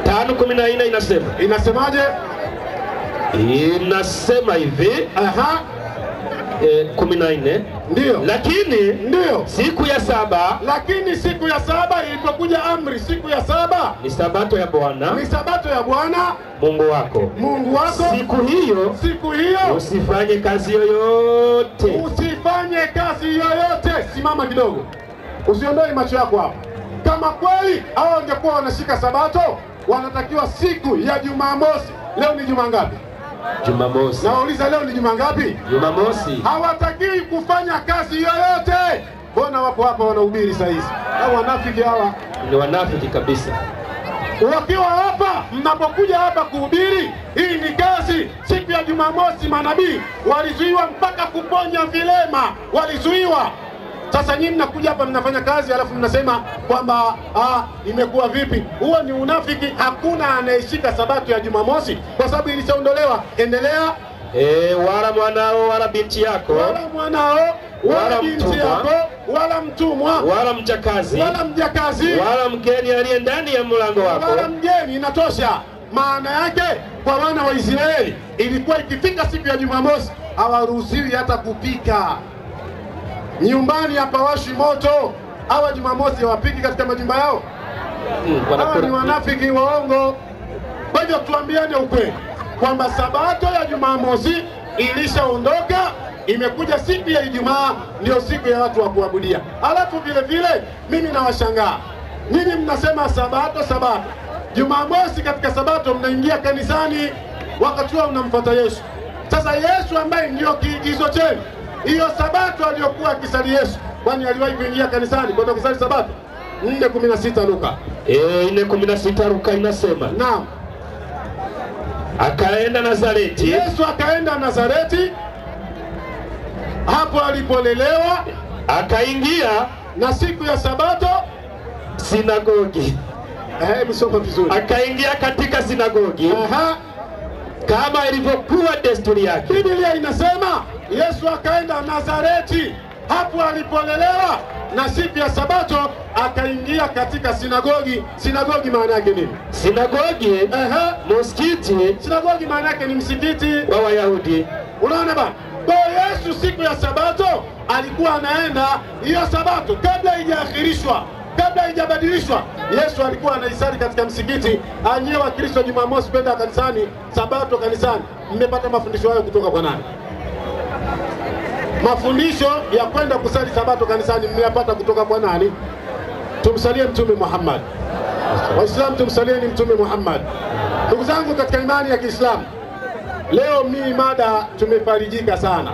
5:14 inasema. Inasemaje? Inasema hivi. Aha. 14. Ndio. Lakini ndio siku ya saba, lakini siku ya saba ilipokuja amri, siku ya saba ni sabato ya Bwana, ni sabato ya Bwana Mungu wako, Mungu wako. Siku hiyo usifanye kazi yoyote, usifanye kazi yoyote. Simama kidogo, usiondoe macho yako hapo. Kama kweli hao wangekuwa wanashika sabato, wanatakiwa siku ya Jumamosi. Leo ni juma ngapi? Jumamosi. Nauliza, leo ni juma ngapi? Jumamosi. Hawatakiwi kufanya kazi yoyote. Mbona wapo hapa wanahubiri saa hizi? Hao wanafiki hawa ni wanafiki kabisa. Wakiwa hapa, mnapokuja hapa kuhubiri, hii ni kazi. Siku ya Jumamosi manabii walizuiwa mpaka kuponya vilema, walizuiwa. Sasa nyinyi mnakuja hapa mnafanya kazi, alafu mnasema kwamba imekuwa vipi? Huo ni unafiki. Hakuna anayeshika sabato ya Jumamosi kwa sababu ilishaondolewa. Endelea. Wala mwanao wala binti yako, wala mwanao wala binti yako, wala mtumwa, wala mjakazi, wala mjakazi, wala mgeni aliye ndani ya mlango wako, wala mgeni. Inatosha. Maana yake kwa wana wa Israeli ilikuwa ikifika siku ya Jumamosi hawaruhusiwi hata kupika nyumbani, hapawashi moto. Hawa Jumamosi hawapiki katika majumba yao. Hawa ni wanafiki waongo. Kwa hivyo tuambiane ukweli kwamba sabato ya Jumamosi ilishaondoka, imekuja siku ya Ijumaa, ndio siku ya watu wa kuabudia. Alafu vile vile mimi nawashangaa nyinyi, mnasema sabato sabato. Jumamosi katika sabato mnaingia kanisani, wakati huo mnamfuata Yesu. Sasa Yesu ambaye ndio kiigizo chenu, hiyo sabato aliyokuwa akisali Yesu, kwani aliwahi kuingia kanisani kwenda kusali sabato? 4:16 Luka. 4:16 Luka inasema. Naam. Akaenda Nazareti. Yesu akaenda Nazareti, hapo alipolelewa, akaingia na siku ya sabato sinagogi. Hebu soma vizuri. Akaingia katika sinagogi. Aha. Kama ilivyokuwa desturi yake. Biblia inasema Yesu akaenda Nazareti, hapo alipolelewa, na siku ya Sabato akaingia katika sinagogi. Sinagogi maana yake nini? Sinagogi msikiti. Sinagogi maana yake ni msikiti wa Wayahudi. Unaona bana? Kwa Yesu siku ya Sabato alikuwa anaenda hiyo Sabato kabla haijaahirishwa, kabla haijabadilishwa, Yesu alikuwa anaisali katika msikiti. Anyewe wa Kristo Jumamosi kwenda kanisani, Sabato kanisani. Mmepata mafundisho hayo kutoka kwa nani? Mafundisho ya kwenda kusali Sabato kanisani mmeyapata kutoka kwa nani? Tumsalie Mtume Muhammad. Waislamu tumsalieni Mtume Muhammad. Ndugu zangu katika imani ya Kiislamu, leo mimi mada tumefarijika sana,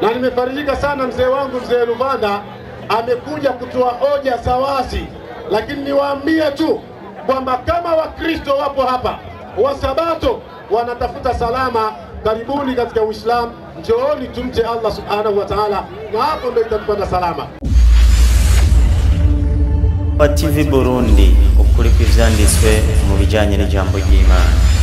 na nimefarijika sana. Mzee wangu mzee Luvanda amekuja kutoa hoja sawasi, lakini niwaambie tu kwamba kama Wakristo wapo hapa wa Sabato wanatafuta salama, karibuni katika Uislamu, njooni tumche Allah subhanahu wa ta'ala, na hapo ndio itatupata salama. TV Burundi, ukuri kw'ivyanditswe mu bijanye n'ijambo ry'Imana.